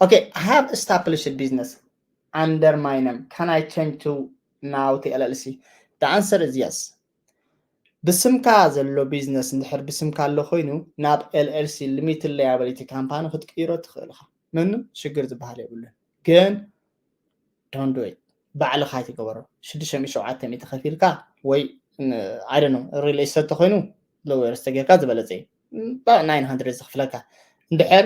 Okay, I have established business under my name. Can I change to now to LLC? The answer is yes. ብስምካ ዘሎ ቢዝነስ እንድሕር ብስምካ ኣሎ ኮይኑ ናብ ኤልኤልሲ ሊሚትድ ላያብሊቲ ካምፓኒ ክትቅይሮ ትኽእል ኢኻ። ምንም ሽግር ዝበሃል የብሉን። ግን don't do it። ባዕልኻ ኣይትገበሮ። ሽዱሽተ ሚእቲ ሸውዓተ ሚእቲ ከፊልካ ወይ I don't know ሪል ኤስቴት ተኮይኑ ሎየርስ ተጌርካ ዝበለፀ እዩ። ናይን ሃንድረድ ዘኽፍለካ እንድሕር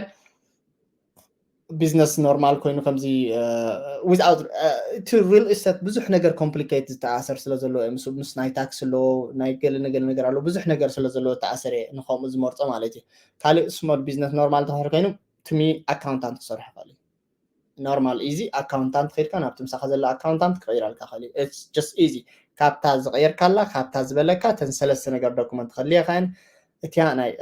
ቢዝነስ ኖርማል ኮይኑ ከምዚ without እቲ ሪል ኤስቴት ብዙሕ ነገር ኮምፕሊኬት ዝተኣሰር ስለ ዘለዎ ምስ ናይ ታክስ ኣለዎ ናይ ገለ ነገር ነገር ኣለዎ ብዙሕ ነገር ስለ ዘለዎ ዝተኣሰረ ንከምኡ ዝመርፆ ማለት እዩ። ካልእ ስሞል ቢዝነስ ኖርማል ተክሕር ኮይኑ ትሚ ኣካውንታንት ክሰርሑ ይኽእል እዩ። ኖርማል ኢዚ ኣካውንታንት ከድካ ናብቲ ምሳኻ ዘሎ ኣካውንታንት ክቕይረልካ ክእል እዩ። ኢዚ ካብታ ዝቐየርካላ ካብታ ዝበለካ ተን ሰለስተ ነገር ዶኩመንት ክህልየካ እቲያ ናይ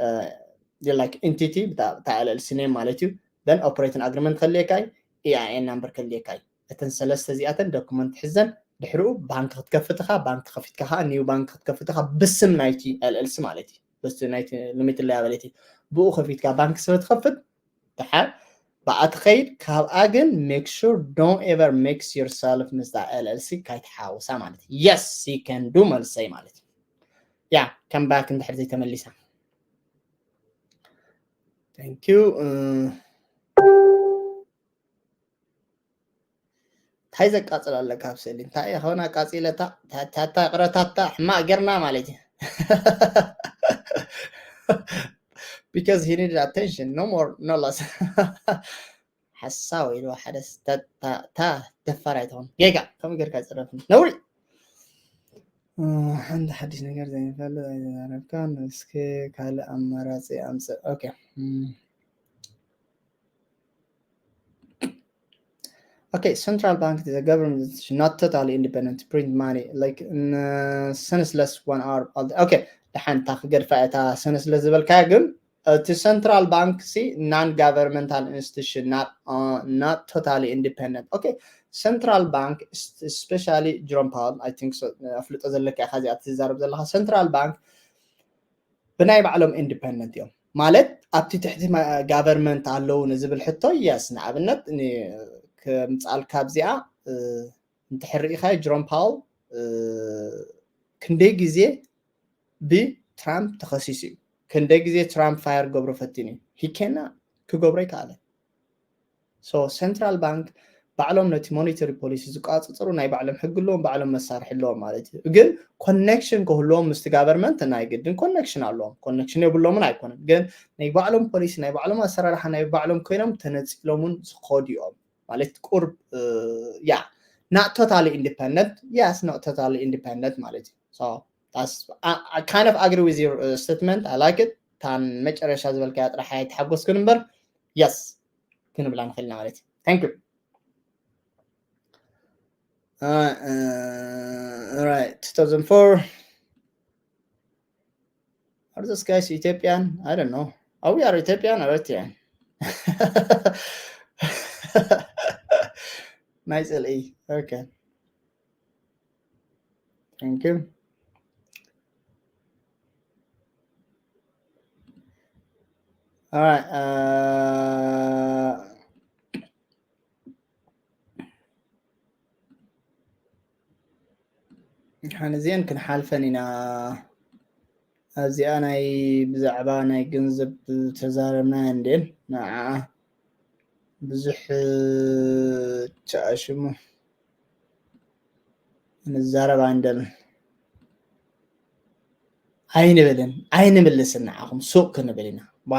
ላይክ ኢንቲቲ ብታ ኤልኤልሲ ኔም ማለት እዩ። ን ኦፕሬቲንግ ኣግሪመንት ከድልየካ እዩ። ኢኣይኤን ናምበር ከድልየካ እዩ። እተን ሰለስተ እዚኣተን ዶኩመንት ሕዘን ድሕሪኡ ባንክ ክትከፍት ኢኻ። ባንክ ከፊትካ ከዓ ኒው ባንክ ክትከፍት ኢኻ ብስም ናይቲ ኤልኤልሲ ማለት እዩ። ብስም ናይቲ ሊሚትድ ላያብሊቲ ብኡ ከፊትካ ባንክ ስለ ትኸፍት ድሓር ብኣ ትኸይድ። ካብኣ ግን make sure don't ever mix yourself ምስታ ኤልኤልሲ ካይትሓውሳ ማለት እዩ። Yes you can do መልሰይ ማለት እዩ። ያ ከም ባክ እንድሕር ዘይተመሊሳ thank you። እንታይ ዘቃፅል ኣለካ ኣብ ስእሊ እንታይ እየ ከውን ኣቃፂለታ ታታ ቅረታታ ሕማቅ ጌርና ማለት እዩ። Because he needed attention, no more, no less. ሓሳዊ ኢልዋ ሓደ ታ ደፋር ኣይትኾን ጌጋ ከምኡ ጌርካ ይፅረፍኒ ነውሪ። ሓንቲ ሓድሽ ነገር ዘይንፈልጥ ኣይተዛረብካን እስኪ ካልእ ኣማራፂ ኣምፅእ። Okay. Okay, central bank is a government that is not totally independent to print money, like senseless one hour. Okay, ደሓን እታ ክገድፋ እታ ሰነስለስ ዝበልካያ ግን እቲ central bank ሲ non governmental institution, not totally independent. Okay, central bank, especially Jerome Powell, I think so, ኣፍልጦ ዘለካ ኢኻ እዚኣ ትዛረብ ዘለኻ። Central bank ብናይ ባዕሎም ኢንዲፐንደንት እዮም ማለት ኣብቲ ትሕቲ ጋቨርንመንት ኣለዉ ንዝብል ሕቶ የስ ንኣብነት ከምፃልካ ኣብዚኣ እንተሕርኢኻ ጅሮም ፓውል ክንደይ ግዜ ብትራምፕ ተኸሲሱ እዩ። ክንደይ ግዜ ትራምፕ ፋየር ገብሮ ፈቲኑ እዩ። ሂኬና ክገብሮ ይከኣለ። ሶ ሴንትራል ባንክ ባዕሎም ነቲ ሞኔተሪ ፖሊሲ ዝቋፅፅሩ ናይ ባዕሎም ሕጊ ኣለዎም፣ ባዕሎም መሳርሒ ኣለዎም ማለት እዩ። ግን ኮኔክሽን ክህልዎም ምስቲ ጋቨርንመንት ናይ ግድን ኮኔክሽን ኣለዎም። ኮኔክሽን የብሎምን ኣይኮነን፣ ግን ናይ ባዕሎም ፖሊሲ፣ ናይ ባዕሎም ኣሰራርሓ፣ ናይ ባዕሎም ኮይኖም ተነፂሎምን ዝኸዱ እዮም ማለት ቁርብ ያ not totally independent, yes, not totally independent ማለት እዩ። So I kind of agree with your statement. I like it. ታን መጨረሻ ዝበልካያ ጥራሕ ኣይተሓጎስኩን እምበር፣ yes ክንብላ ንኽእል ኢና ማለት እዩ። Thank you. Right, two thousand four. Are those guys Ethiopian? I don't know. Are we are Ethiopian or Eritrean? Nice L E. Okay. Thank you. All right. Uh, ሓን እዚአን ክንሓልፈን ኢና። ኣብዚኣ ናይ ብዛዕባ ናይ ገንዘብ ተዛረብና እንዴን ንዓ ብዙሕ ቻሽሙ ንዛረብ ኣይንደልን። ኣይንብልን፣ ኣይንምልስን። ንዓኹም ሱቕ ክንብል ኢና። ዋ፣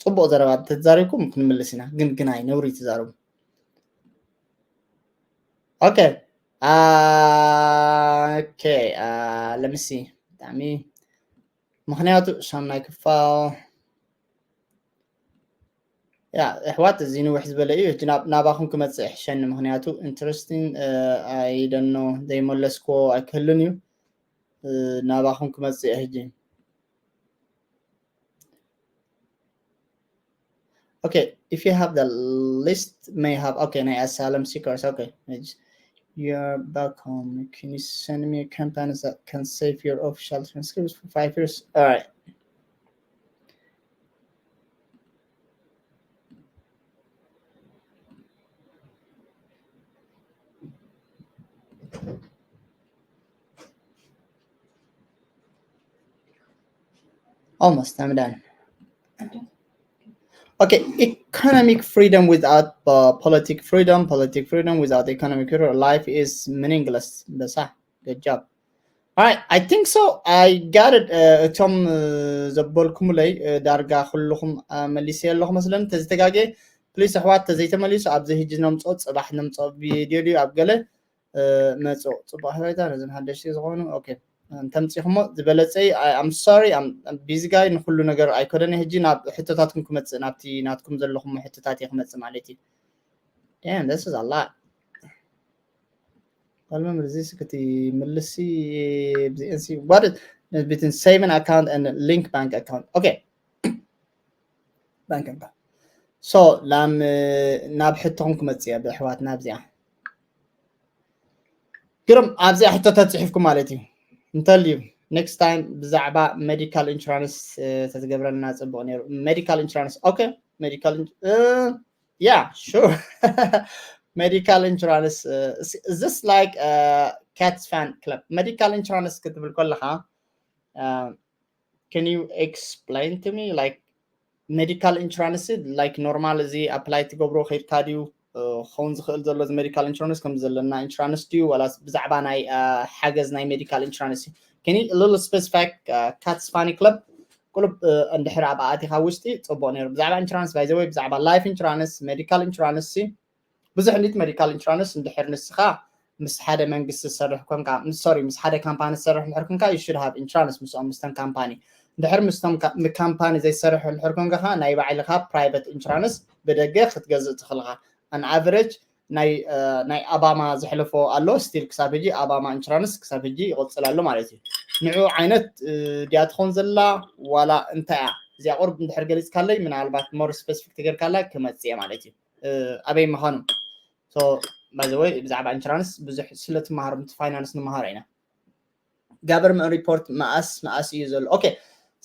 ጽቡቕ ዘረባ ተዛሪብኩም ክንምልስ ኢና። ግን ግን ኣይ ነውሪ ትዛረቡ። ኦኬ። ኦኬ። ለምሲ ብጣዕሚ ምኽንያቱ ሻምናይ ክፋል ያ ኣሕዋት እዚ ንውሕ ዝበለ እዩ። ሕጂ ናባኹም ክመፅእ ይሕሸኒ፣ ምኽንያቱ ኢንትረስቲን ኣይደኖ ዘይመለስኮ ኣይክህልን እዩ። ናባኹም ክመፅእ ሕጂ Okay, if you have the list, may have, okay, ናይ asylum seekers, okay. You're back home. Can you send me a company that can save your official transcripts for five years? All right. Almost, I'm done. Okay, economic freedom without uh, politic freedom, politic freedom without economic freedom, life is meaningless. That's ah, good job. All right, I think so. I got it. እቶም ዘበልኩምለይ ዳርጋ ኩልኹም መሊሰ ኣለኹ መስለኒ። ተዝተጋገ ፕሊስ ኣሕዋት፣ ተዘይተመሊሱ ኣብዚ ሕጂ ነምፅኦ፣ ፅባሕ ነምፅኦ ቪድዮ ድዩ ኣብ ገለ መፁ። ፅቡቅ ሓበሬታ ነዞም ሓደሽቲ ዝኾኑ። ኦኬ፣ እንተምፂኹሞ ዝበለፀ። I'm sorry, busy guy፣ ንኩሉ ነገር ኣይኮነን። ሕጂ ናብ ሕቶታትኩም ክመፅእ፣ ናብቲ ናትኩም ዘለኹም ሕቶታት እየ ክመፅእ ማለት እዩ። Damn, this is a lot. ቃል መምህር እዚ ስክቲ ምልሲ ብዚኤንሲ what is between saving account and link bank account? Okay, bank account. So ላም ናብ ሕቶኹም ክመፅእ እየ ብኣሕዋትና ኣብዚኣ። ግርም ኣብዚኣ ሕቶታት ፅሒፍኩም ማለት እዩ። እንተልዩ next time ብዛዕባ medical insurance ተትገብረልና ፅቡቅ ነይሩ። Medical insurance, okay, medical yeah, sure. Medical insurance, uh, is this like uh, Cats fan club? Medical insurance ክትብል ከለኻ uh, can you explain to me like medical insurance like normal እዚ apply ትገብሮ ከይድካ ድዩ ክኸውን ዝኽእል ዘሎ እዚ medical insurance ከም ዘለና insurance ድዩ ዋላ ብዛዕባ ናይ ሓገዝ ናይ medical insurance? Can you a little specific? Cats fan club ቁልብ እንድሕር ኣብ ኣቲኻ ውሽጢ ጽቡቕ ነይሩ። ብዛዕባ insurance by the way ብዛዕባ life insurance፣ medical insurance ብዙሕ ኒት medical insurance እንድሕር ንስኻ ምስ ሓደ መንግስቲ ዝሰርሕ ኮንካ፣ ምስ sorry ምስ ሓደ ካምፓኒ ዝሰርሕ እንድሕር ኮንካ you should have insurance ምስኦም ምስቶም ካምፓኒ። እንድሕር ምስቶም company ዘይሰርሕ እንድሕር ኮንካ ናይ ባዕልኻ private insurance ብደገ ክትገዝእ ትኽእል ኢኻ። On average ናይ ናይ ኣባማ ዘሕለፎ ኣሎ still ክሳብ ሕጂ ኣባማ insurance ክሳብ ሕጂ ይቕጽል ኣሎ ማለት እዩ። ንዑ ዓይነት ድያ ትኾን ዘላ ዋላ እንታይ እያ እዚኣ ቁርብ እንድሕር ገሊጽካለይ ምናልባት more specific ተገርካላ ክመጽእ እየ ማለት እዩ። ኣበይ ምዃኑ so by the way ብዛዕባ insurance ብዙሕ ስለ ትመሃር ምት finance ንመሃሮ ኢና። Government report መኣስ መኣስ እዩ ዘሎ? Okay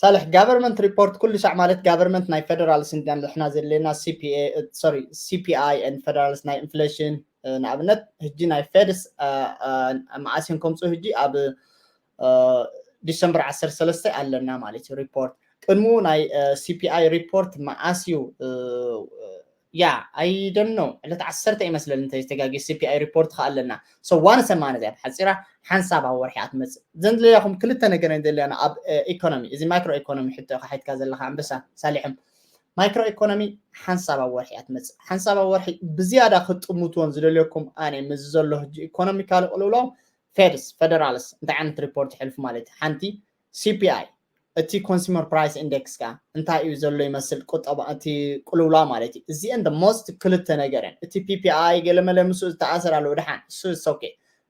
ሳልሕ government report ኩሉ ሻዕ ማለት government ናይ federal ስንዳን ንሕና ዘለና CPA sorry CPI and federal ናይ inflation ንኣብነት ሕጂ ናይ Feds መኣስ እዮም ከምፁ ሕጂ ኣብ ዲሰምበር ዓሰርተ ሰለስተ ኣለና ማለት እዩ report። ቅድሙ ናይ CPI report መኣስ እዩ ያ I don't know ዕለት ዓሰርተ ይመስለኒ እንተይተጋጊ CPI report ከ ኣለና። So ዋን ሰማንያ እዚኣ ብሓፂራ ሓንሳብ ኣብ ወርሒ እያ ትመፅእ። ዘን ድለያኹም ክልተ ነገር እየን ዘለያና ኣብ economy እዚ micro economy ሕቶ ኢኻ ሓትካ ዘለኻ ኣንበሳ ሳሊሕም። Micro economy ሓንሳብ ኣብ ወርሒ እያ ትመፅእ። ሓንሳብ ኣብ ወርሒ ብዝያዳ ክትጥምትዎን ዝደልየኩም ኣነ ምስዚ ዘሎ ሕጂ economical ቅልውላው ፌድስ፣ ፌደራልስ እንታይ ዓይነት ሪፖርት ይሕልፉ ማለት እዩ? ሓንቲ ሲፒኣይ፣ እቲ ኮንሱመር ፕራይስ ኢንዴክስ ከ እንታይ እዩ ዘሎ ይመስል ቁጠባ፣ እቲ ቅልውላ ማለት እዩ። እዚአን ሞስት ክልተ ነገር እየን። እቲ ፒፒኣይ ገለመለ ምስኡ ዝተኣሰር ኣለዎ ድሓን፣ እሱ ኦኬ።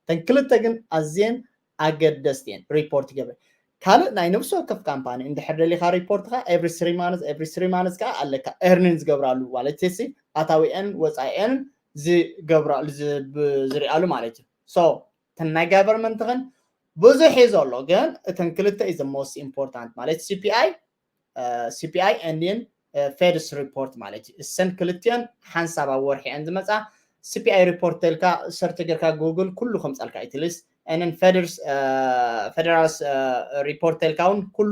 ተን ክልተ ግን ኣዝየን ኣገደስቲ እየን፣ ሪፖርት ይገብር። ካልእ ናይ ነብሲ ወከፍ ካምፓኒ እንድሕር ደሊካ ሪፖርትካ ኤቭሪ ስሪ ማንስ ኤቭሪ ስሪ ማንስ ከዓ ኣለካ ኤርኒን ዝገብራሉ ማለት ሲ ኣታዊአን ወፃኢአን ዝገብራሉ ዝብ- ዝሪኣሉ ማለት እዩ። ሶ እተን ናይ ጋቨርመንት ኸን ብዙሕ እዩ ዘሎ፣ ግን እተን ክልተ is the most important ማለት ሲፒኣይ ሲፒኣይ ኤንዲን ፌድስ ሪፖርት ማለት እዩ። እሰን ክልቲኦን ሓንሳብ ኣብ ወርሒ እየን ዝመፃ። ሲፒኣይ ሪፖርት ተልካ ሰርች ጌርካ ጉግል ኩሉ ከምፃልካ ኢትልስ ንን ፌደርስ ፌደራልስ ሪፖርት ተልካ እውን ኩሉ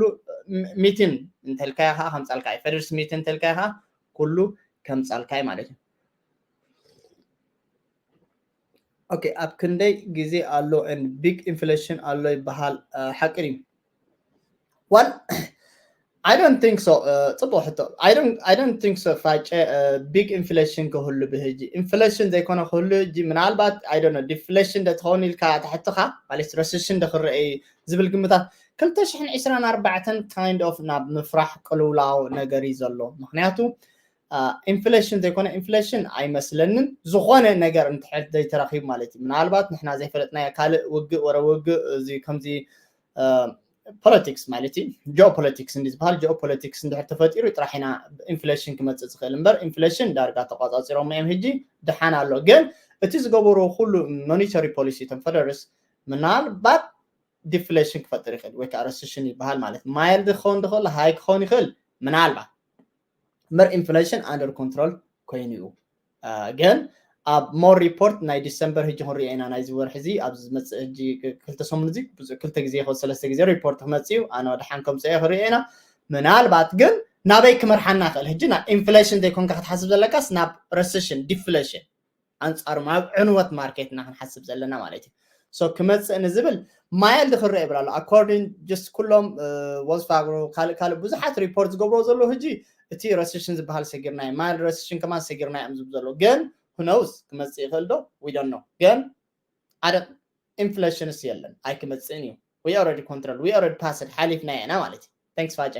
ሚትን እንተልካዮ ከዓ ከምፃልካ እዩ። ፌደርስ ሚትን እንተልካዮ ከዓ ኩሉ ከምፃልካ እዩ ማለት እዩ። ኦኬ፣ ኣብ ክንደይ ግዜ ኣሎ and big inflation ኣሎ ይበሃል? ሓቂ ድዩ? Well, I don't think so. ጽቡቕ ሕቶ። I don't think so። ፋጨ ቢግ ኢንፍሌሽን ክህሉ ብህጂ ኢንፍሌሽን ዘይኮነ ክህሉ ህጂ ምናልባት I don't know ዲፍሌሽን ዶ ትኸውን ኢልካ ትሕትኻ ማለት ረሴሽን ዶ ክረአ ዝብል ግምታት ክልተ ሽሕን ዕስራን ኣርባዕተን kind of ናብ ምፍራሕ ቅልውላው ነገር እዩ ዘሎ። ምክንያቱ ኢንፍሌሽን ዘይኮነ ኢንፍሌሽን ኣይመስለንን። ዝኾነ ነገር እንድሕር ዘይተረኺቡ ማለት እዩ። ምናልባት ንሕና ዘይፈለጥናዮ ካልእ ውግእ ወረ ውግእ እዚ ከምዚ ፖለቲክስ ማለት እዩ ጂኦፖለቲክስ እንዲ ዝበሃል ጂኦፖለቲክስ እንድሕር ተፈጢሩ ጥራሕ ኢና ኢንፍሌሽን ክመፅእ ዝኽእል እምበር ኢንፍሌሽን ዳርጋ ተቋፃፂሮም እዮም። ሕጂ ድሓን ኣሎ ግን እቲ ዝገበርዎ ኩሉ ሞኒተሪ ፖሊሲ እቶም ፌደርስ ምናልባት ዲፍሌሽን ክፈጥር ይኽእል ወይ ከዓ ረሲሽን ይበሃል ማለት ማይልድ ክኸውን ዝኽእል ሃይ ክኸውን ይኽእል ምናልባት እምበር ኢንፍሌሽን ኣንደር ኮንትሮል ኮይኑ እዩ። ግን ኣብ ሞር ሪፖርት ናይ ዲሰምበር ሕጂ ክንሪኦ ኢና ናይዚ ወርሒ እዚ ኣብዚ ዝመፅእ ሕጂ ክልተ ሰሙን እዚ ክልተ ግዜ ይኸውን ሰለስተ ግዜ ሪፖርት ክመፅእ እዩ። ኣነ ድሓን ከምፅኦ እየ ክንሪኦ ኢና። ምናልባት ግን ናበይ ክመርሓና ይኽእል ሕጂ ናብ ኢንፍሌሽን ዘይኮንካ ክትሓስብ ዘለካስ ናብ ረሲሽን ዲፍሌሽን ኣንፃሩ ናብ ዕንወት ማርኬት እና ክንሓስብ ዘለና ማለት እዩ። ሶ ክመፅእ ንዝብል ማይልድ ክረአ ይብል ኣሎ ኣኮርዲን ጀስት ኩሎም ወልስ ፋርጎ ካልእ ካልእ ብዙሓት ሪፖርት ዝገብሮ ዘሎ ሕጂ እቲ ረሲሽን ዝበሃል ሰጊርና እዩ ማይልድ ረሲሽን ከማን ሰጊርና እዮም ዝብ ዘሎ ግን ሁነውስ ክመፅእ ይኽእል ዶ ዊዶን ነው ግን ሓደ ኢንፍሌሽንስ የለን ኣይክመፅእን እዩ። We already control we already passed ሓሊፍና ኢና ማለት እዩ። Thanks ፋጨ።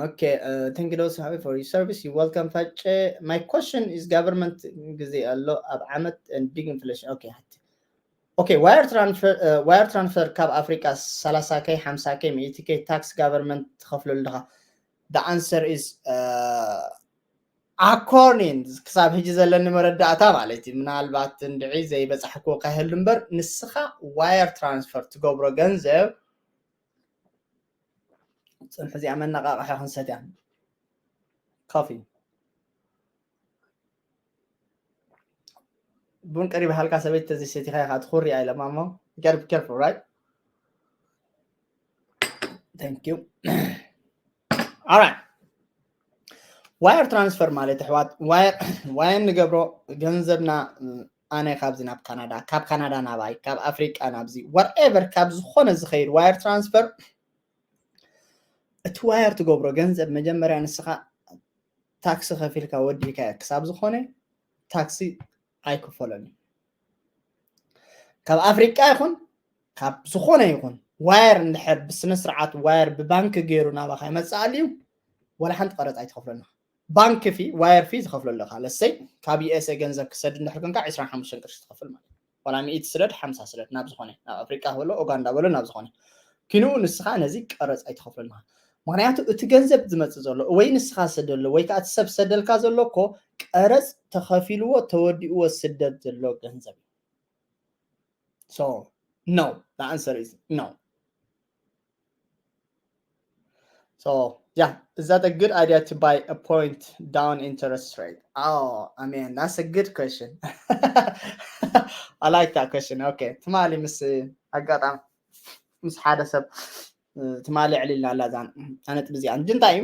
Okay, uh, thank you also for your service. You welcome ፋጨ. My question is government ግዜ ኣሎ ኣብ ዓመት and big inflation okay okay wire transfer uh, wire transfer ካብ ኣፍሪቃ ሰላሳ ከይ ሓምሳ ከይ ሚእቲ ከይ ታክስ ጋቨርመንት ትኸፍለሉ ድኻ? The answer is uh, ኣኮርኒን ክሳብ ሕጂ ዘለኒ መረዳእታ ማለት እዩ። ምናልባት እንድዒ ዘይበፃሕክዎ ካይህሉ እምበር ንስኻ ዋየር ትራንስፈር ትገብሮ ገንዘብ ፅንሑ እዚኣ መነቃቕሐ ክንሰትያ ኮፊ ቡን ቀሪብ ሃልካ ሰበይቲ ተዘይሰቲኻ ኢኻ ትኹሪ ኣይለማ እሞ you gotta be careful right? Thank you. Alright. ዋየር ትራንስፈር ማለት ኣሕዋት ዋየር ንገብሮ ገንዘብና ኣነ ካብዚ ናብ ካናዳ ካብ ካናዳ ናባይ ካብ ኣፍሪቃ ናብዚ whatever ካብ ዝኾነ ዝኸይድ ዋየር ትራንስፈር እቲ ዋየር ትገብሮ ገንዘብ መጀመርያ ንስኻ ታክሲ ከፊልካ ወዲእካ ክሳብ ዝኾነ ታክሲ ኣይክፈሎን እዩ። ካብ ኣፍሪቃ ይኹን ካብ ዝኾነ ይኹን ዋየር እንድሕር ብስነ ስርዓት ዋየር ብባንክ ገይሩ ናባኻ ይመፅእ ኣልዩ ዋላ ሓንቲ ቀረፅ ኣይትኸፍለና። ባንክ ፊ ዋየር ፊ ትኸፍሎ ኣለኻ። ለሰይ ካብ ዩኤስኤ ገንዘብ ክሰድ እንድሕር ኮንካ ዕስራን ሓሙሽተን ቅርሺ ትኸፍል ማለት እዩ። ዋላ ሚእቲ ስደድ ሓምሳ ስደድ ናብ ዝኾነ ናብ ኣፍሪቃ በሎ ኡጋንዳ በሎ ናብ ዝኾነ ኪንኡ ንስኻ ነዚ ቀረፅ ኣይትኸፍለና። ምክንያቱ እቲ ገንዘብ ዝመፅእ ዘሎ ወይ ንስኻ ሰደሎ ወይ ከዓ እቲ ሰብ ሰደልካ ዘሎ እኮ ቀረፅ ተኸፊልዎ ተወዲእዎ ስደድ ዘሎ ገንዘብ እዩ። So no, the answer is no. So yeah, is that a good idea to buy a point down interest rate? Oh, I mean, that's a good question. I like that question. Okay, ትማሊ ምስ ኣጋጣሚ ምስ ሓደ ሰብ ትማሊ ዕሊልና ኣላ እዛ ነጥቢ እዚኣ እንጂ እንታይ እዩ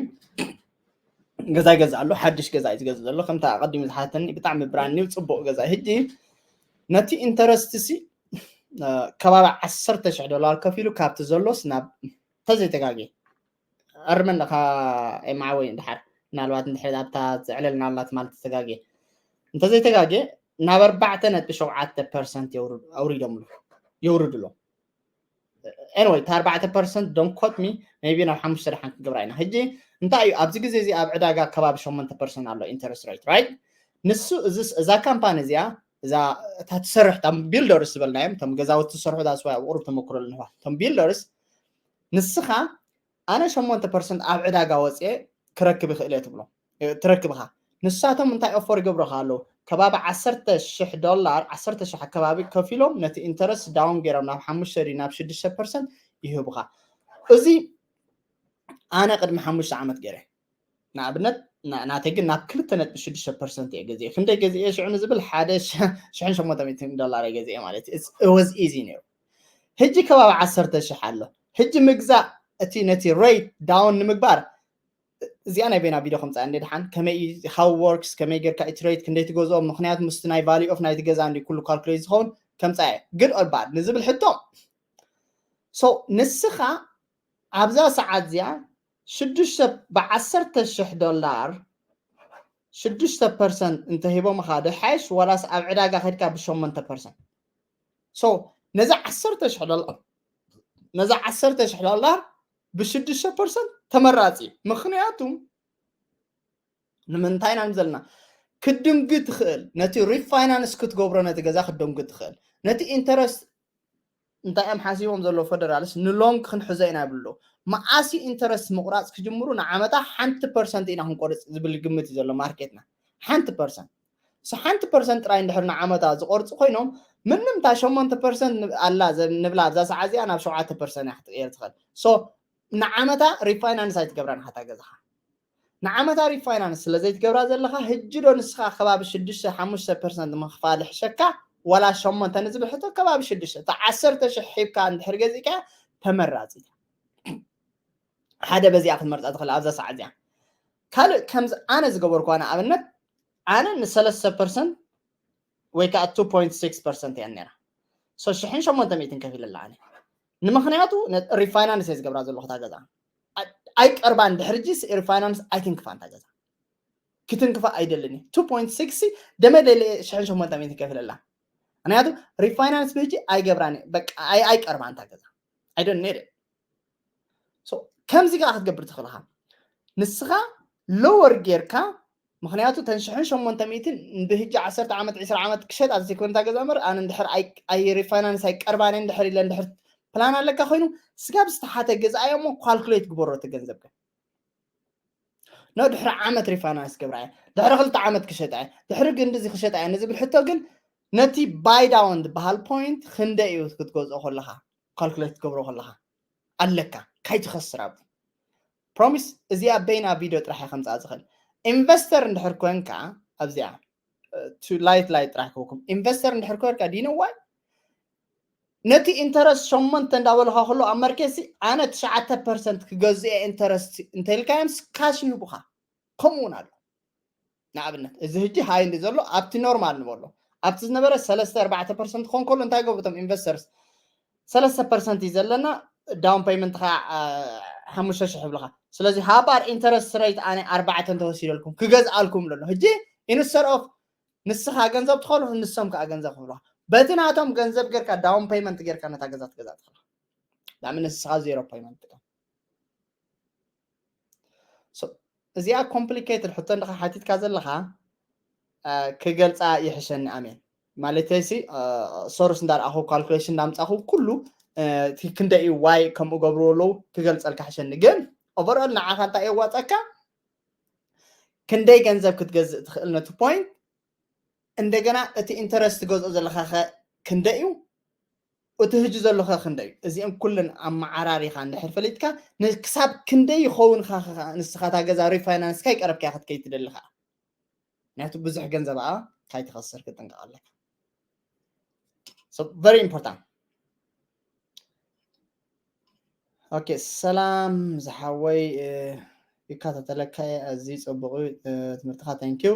ገዛ ይገዝእ ኣሎ ሓድሽ ገዛ እዩ ዝገዝእ ዘሎ ከምታ ኣቐዲሙ ዝሓተኒ ብጣዕሚ ብራኒው ፅቡቕ ገዛ ሕጂ ነቲ ኢንተረስት ሲ ከባቢ ዓሰርተ ሽሕ ዶላር ከፊሉ ካብቲ ዘሎስ ናብ ተዘይተጋጌ ኣርመን ኻ ኤማዓወይ ድሓር ምናልባት እንድሕር ኣብታ ዘዕለልና ኣላ ትማል ተተጋጌ እንተዘይተጋጌ ናብ ኣርባዕተ ነጥቢ ሸውዓተ ፐርሰንት ኣውሪዶምሉ የውርድሎ። Anyway፣ እቲ ኣርባዕተ ፐርሰንት don't quote me, maybe ናብ ሓሙሽተ ደሓን ክንገብራ ኢና። ሕጂ እንታይ እዩ ኣብዚ ግዜ እዚ ኣብ ዕዳጋ ከባቢ ሸሞንተ ፐርሰንት ኣሎ interest rate, right? ንሱ እዛ ካምፓኒ እዚኣ እዛ እታ ትሰርሕ እታ ቢልደርስ ዝበልናዮም እቶም ገዛውቲ ዝሰርሑ that's why ኣብ ቁሩብ ተመክሮ ኣለንዋ እቶም ቢልደርስ ንስኻ ኣነ ሸሞንተ ፐርሰንት ኣብ ዕዳጋ ወፅኤ ክረክብ ይኽእል እየ ትብሎ ትረክብኻ ንሳቶም እንታይ ኦፈር ይገብረኻ ኣለዉ ከባቢ ዓሰርተ ሽሕ ዶላር ዓሰርተ ሽሕ ኣከባቢ ከፊሎም ነቲ ኢንተረስት ዳውን ገይሮም ናብ ሓሙሽተ ድዩ ናብ ሽዱሽተ ፐርሰንት ይህቡኻ እዚ ኣነ ቅድሚ ሓሙሽተ ዓመት ገይረ ንኣብነት ናተይ ግን ናብ ክልተ ነጥቢ ሽዱሽተ ፐርሰንት እየ ገዚኤ ክንደይ ገዚኤ ሽዑ ንዝብል ሓደ ሽሕን ሸሞንተ ሚእትን ዶላር እየ ገዚኤ ማለት እዩ was easy ነይሩ ሕጂ ከባቢ ዓሰርተ ሽሕ ኣሎ ሕጂ ምግዛእ እቲ ነቲ rate down ንምግባር እዚኣ ናይ በይና ቪድዮ ከምፃ እንደ ድሓን ከመይ how works ከመይ ጌርካ ኢትሬት ክንደይ ትገዝኦ ምክንያቱ ምስቲ ናይ value of ናይቲ ገዛ እንዲ ኩሉ calculate ዝኸውን ከምፃ እየ good or bad ንዝብል ሕቶ so ንስኻ ኣብዛ ሰዓት እዚኣ ሽዱሽተ ብዓሰርተ ሽሕ ዶላር ሽዱሽተ ፐርሰንት እንተሂቦምኻ ድሓይሽ ዋላስ ኣብ ዕዳጋ ከድካ ብሸሞንተ ፐርሰንት so ነዚ ዓሰርተ ሽሕ ዶላር ነዚ ዓሰርተ ሽሕ ዶላር ብሽዱሽተ ፐርሰንት ተመራፂ ምክንያቱ ንምንታይ ኢና ዘለና ክድንግ ትኽእል ነቲ refinance ክትገብሮ ነቲ ገዛ ክደንግ ትኽእል ነቲ interest እንታይ እዮም ሓሲቦም ዘለዉ federals ንሎንግ ክንሕዞ ኢና ይብሉ መዓሲ interest ምቁራፅ ክጅምሩ ንዓመታ ሓንቲ ፐርሰንት ኢና ክንቆርፅ ዝብል ግምት እዩ ዘሎ ማርኬትና ሓንቲ ፐርሰንት ሓንቲ ፐርሰንት ጥራይ እንድሕር ንዓመታ ዝቆርፁ ኮይኖም ምንም እታ ሸሞንተ ፐርሰንት ኣላ ንብላ ኣብዛ ሰዓ እዚኣ ናብ ሸውዓተ ፐርሰንት እያ ክትቅየር ትኽእል ንዓመታ refinance ኣይትገብራን ሓታ ገዛኻ ንዓመታ refinance ስለ ዘይትገብራ ዘለኻ ህጂ ዶ ንስኻ ከባቢ ሽዱሽተ ሓሙሽተ ፐርሰንት ምኽፋል ሕሸካ ዋላ ሸሞንተ ንዝብል ሕቶ ከባቢ ሽዱሽተ እታ ዓሰርተ ሽሕ ሒብካ እንድሕር ገዚእካ ተመራፂት ሓደ በዚኣ ክትመርፃ ትኽእል ኣብዛ ሰዓ እዚኣ ካልእ ከምዚ ኣነ ዝገበርኳ ንኣብነት ኣነ ንሰለስተ ፐርሰንት ወይ ከዓ two point six percent እያ ነራ so ሽሕን ሸሞንተ ሚእትን ከፊለላ ኣነ ንምኽንያቱ refinance እየ ዝገብራ ዘለኹ እታ ገዛ ኣይቀርባን ድሕርጂ refinance ኣይትንክፋ እንታ ገዛ ክትንክፋ ኣይደልን እዩ two point six ደመ ደለ ሽሕን ሸሞንተ ሚእትን ከፊለላ ምክንያቱ refinance ብህጂ ኣይገብራን በቃ ኣይቀርባ እንታ ገዛ ኣይደን ነደ ከምዚ ከዓ ክትገብር ትኽእልኻ ንስኻ lower ጌርካ ምክንያቱ ተን ሽሕን ሸሞንተ ሚእትን ብህጂ ዓሰርተ ዓመት ዕስራ ዓመት ክሸጥ ኣብ ዘይኮነ እታ ገዛ እምበር ኣነ እንድሕር ኣይ refinance ኣይቀርባን እንድሕር ኢለ እንድሕር ፕላን ኣለካ ኮይኑ ስጋብ ዝተሓተ ገዛኣዮ እሞ calculate ግበሮ እቲ ገንዘብካ no ድሕሪ ዓመት refinance ክገብራ እየ ድሕሪ ክልተ ዓመት ክሸጣ እየ ድሕሪ ግንድዚ ክሸጣ እየ ንዝብል ሕቶ ግን ነቲ buy down ዝበሃል point ክንደይ እዩ ክትገዝኦ ከለኻ calculate ትገብሮ ከለኻ ኣለካ ካይትኸስር ኣብ promise እዚኣ በይና ቪድዮ ጥራሕ እየ ከምፅኣ ዝኽእል ኢንቨስተር እንድሕር ኮንካ ኣብዚኣ light light ጥራሕ ክህበኩም ኢንቨስተር እንድሕር ኮንካ do you know why ነቲ interest ሸሞንተ እንዳበልኻ ከሎ ኣብ መርኬሲ ኣነ ትሽዓተ ፐርሰንት ክገዝእ interest እንተልካዮም cash ይህቡኻ ከምኡ እውን ኣሎ ንኣብነት እዚ ህጂ high እንዲ ዘሎ ኣብቲ normal ንበሎ ኣብቲ ዝነበረ ሰለስተ ኣርባዕተ ፐርሰንት ክኾን ከሎ እንታይ ገብሩ እቶም investors ሰለስተ ፐርሰንት እዩ ዘለና down payment ኻ ሓሙሽተ ሽሕ ይብልኻ ስለዚ ሃባር interest rate ኣነ ኣርባዕተ እንተወሲደልኩም ክገዝኣልኩም ኣሎ ህጂ instead of ንስኻ ገንዘብ ትኸፍሉ ንሶም ከዓ ገንዘብ ክፍልኻ በቲ ናቶም ገንዘብ ጌርካ down payment ጌርካ ነታ ገዛ ትገዛ ትኽእል ብጣዕሚ ንስኻ zero payment ጥቀም እዚኣ complicated ሕቶ እንድኻ ሓቲትካ ዘለኻ ክገልፃ ይሕሸኒ ኣሜን ማለተይሲ source እንዳርኣኹ calculation እንዳምፃኹ ኩሉ ክንደይ እዩ why ከምኡ ገብርዎ ኣለዉ ክገልፀልካ ሕሸኒ ግን overall ንዓኻ እንታይ የዋፀካ ክንደይ ገንዘብ ክትገዝእ ትኽእል ነቲ point እንደገና እቲ interest ትገዝኦ ዘለኻ ኸ ክንደይ እዩ እቲ ህጂ ዘሎ ኸ ክንደይ እዩ እዚኦም ኩለን ኣመዓራሪኻ እንድሕር ፈሊጥካ ክሳብ ክንደይ ይኸውን ንስኻ እታ ገዛ refinance ካይ ቀረብካ ክትከይ ትደሊ ኸዓ ምክንያቱ ብዙሕ ገንዘብ ኣ ካይትኸስር ክጥንቀቕ ኣለካ very important okay ሰላም ዝሓወይ ይከታተለካ እየ ኣዝዩ ፅቡቅ ትምህርትካ thank you